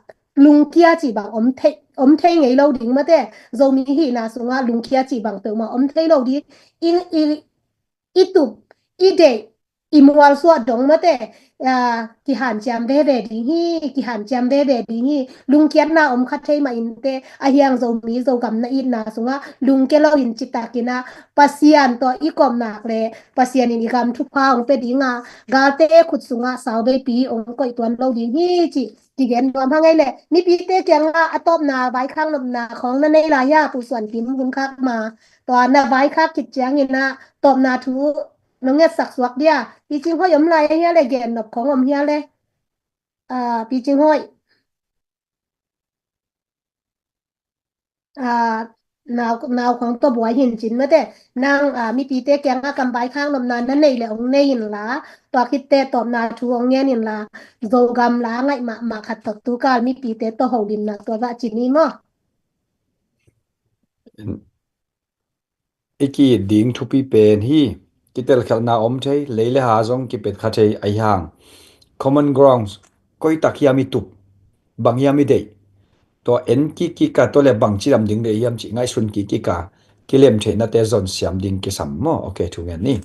lungkia cih bang om thei, om thei ngei lo ding mate. Zomi hihna sungah lungkia cih bang peuhmah om thei lo ding. I, i, i tup, i deih, i mualsuah dong mate, ah, kihanciam veve ding hi, kihanciam veve ding hi. Lungkiatna om kha thei mah inteh, a hiang Zomi Zogam na itna sungah lungkia lo in citak in ah, Pasian tawh i kawm nak leh Pasian in i gam thupha hong pia ding a, galte khut sungah sauveipi hong koih tuan lo ding hi cih kigen nuam hang ei leh. Mipite kiangah a tawpna vaikhak nopna khawng na nei lai hia, Pu Suan Kim? Hun khak ma, tua na vaikhak khit ciangin ah tawpna thu nong ngetsak suak dia. Pi Cing Hoih om lai a hia leh, gen nop khawng om hia leh? Ah, Pi Cing Hoih. Ah, nau, nau khawng tawh buai hi in cin mate. Nang, ah, mipite kiangah kam vaikhak nopna na neih leh hong nei inla, tua khit teh tawpna thu hong ngen inla, Zogam la ngaih mahmah khat tawh tu kal mipite tawh holimna tua zah ci ni maw? I ki-it ding thupi pen hi. Kitelkhialhna om thei, lei le ha zong kipet kha thei, ahi hang common grounds, koi tak hiam i tup, bang hiam i deih, tua en kikkik a, tua leh bang cidam ding deih hiam cih ngaihsun kikkik a, kilem theihnate zon siam ding kisam maw? Ok, thu ngen ni.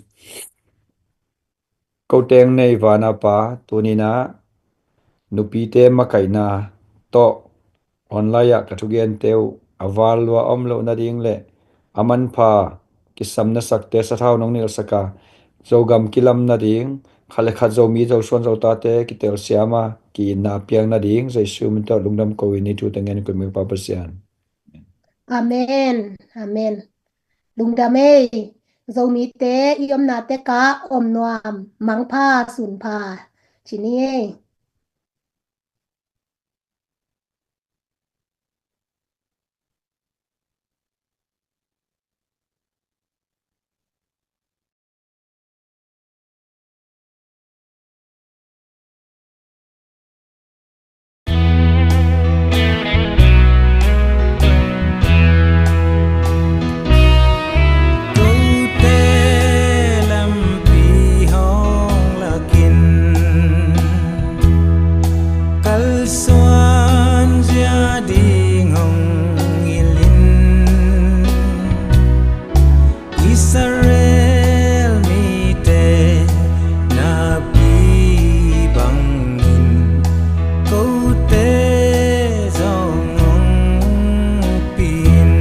Ko teng nei vana Pa, tuni-in ah nupite makaihna tawh online ah ka thugente uh a val lua om loh nading le a manpha kisam na sakte sathau nong nilhsak a, Zogam kilam nading, khat le khat Zomi Zosuan Zotate kitelsiam a, ki-itna piang nading, Jesu min tawh lungdam ko-in hih thute ngen kong, Pa Pasian. Amen. Amen. Lungdam ei. Zomite i omna tekah om nuam, mangpha, sunpha ci ni ei. Kote lampi hong lakin, kalsuan zia ding hong hilhin, Israel mite napi bangin kote zong hong upin.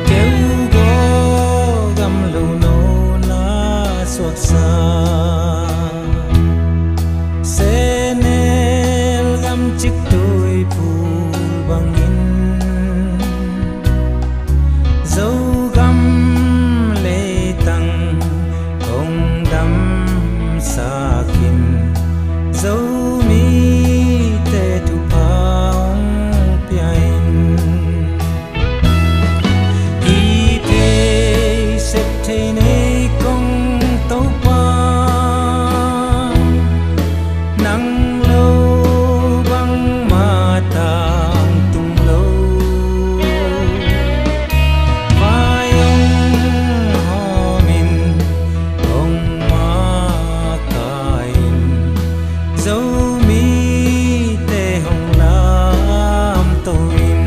Keu Go gam lo nona suaksa, Senel gam ciktui phul bangin, Zogam leitang hong damsak in, Zomite thupha hong pia in. Hi thei sep thei nei kong Topa, nang lo bangmah tangtung lo. Vai hong hawm in, hong makaih in, Zomite hong lamto in.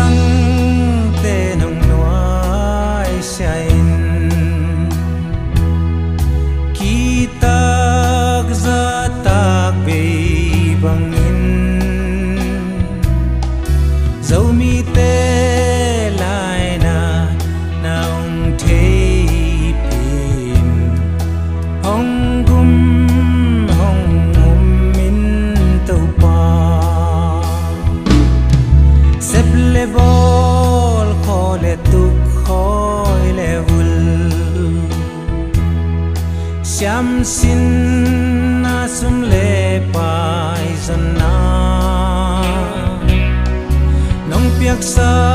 Namdangte nong nuaisiah in, kitak zahtak bei bangin, Zomite laina na hong thei Sinna sum le pai zonna nong piaksa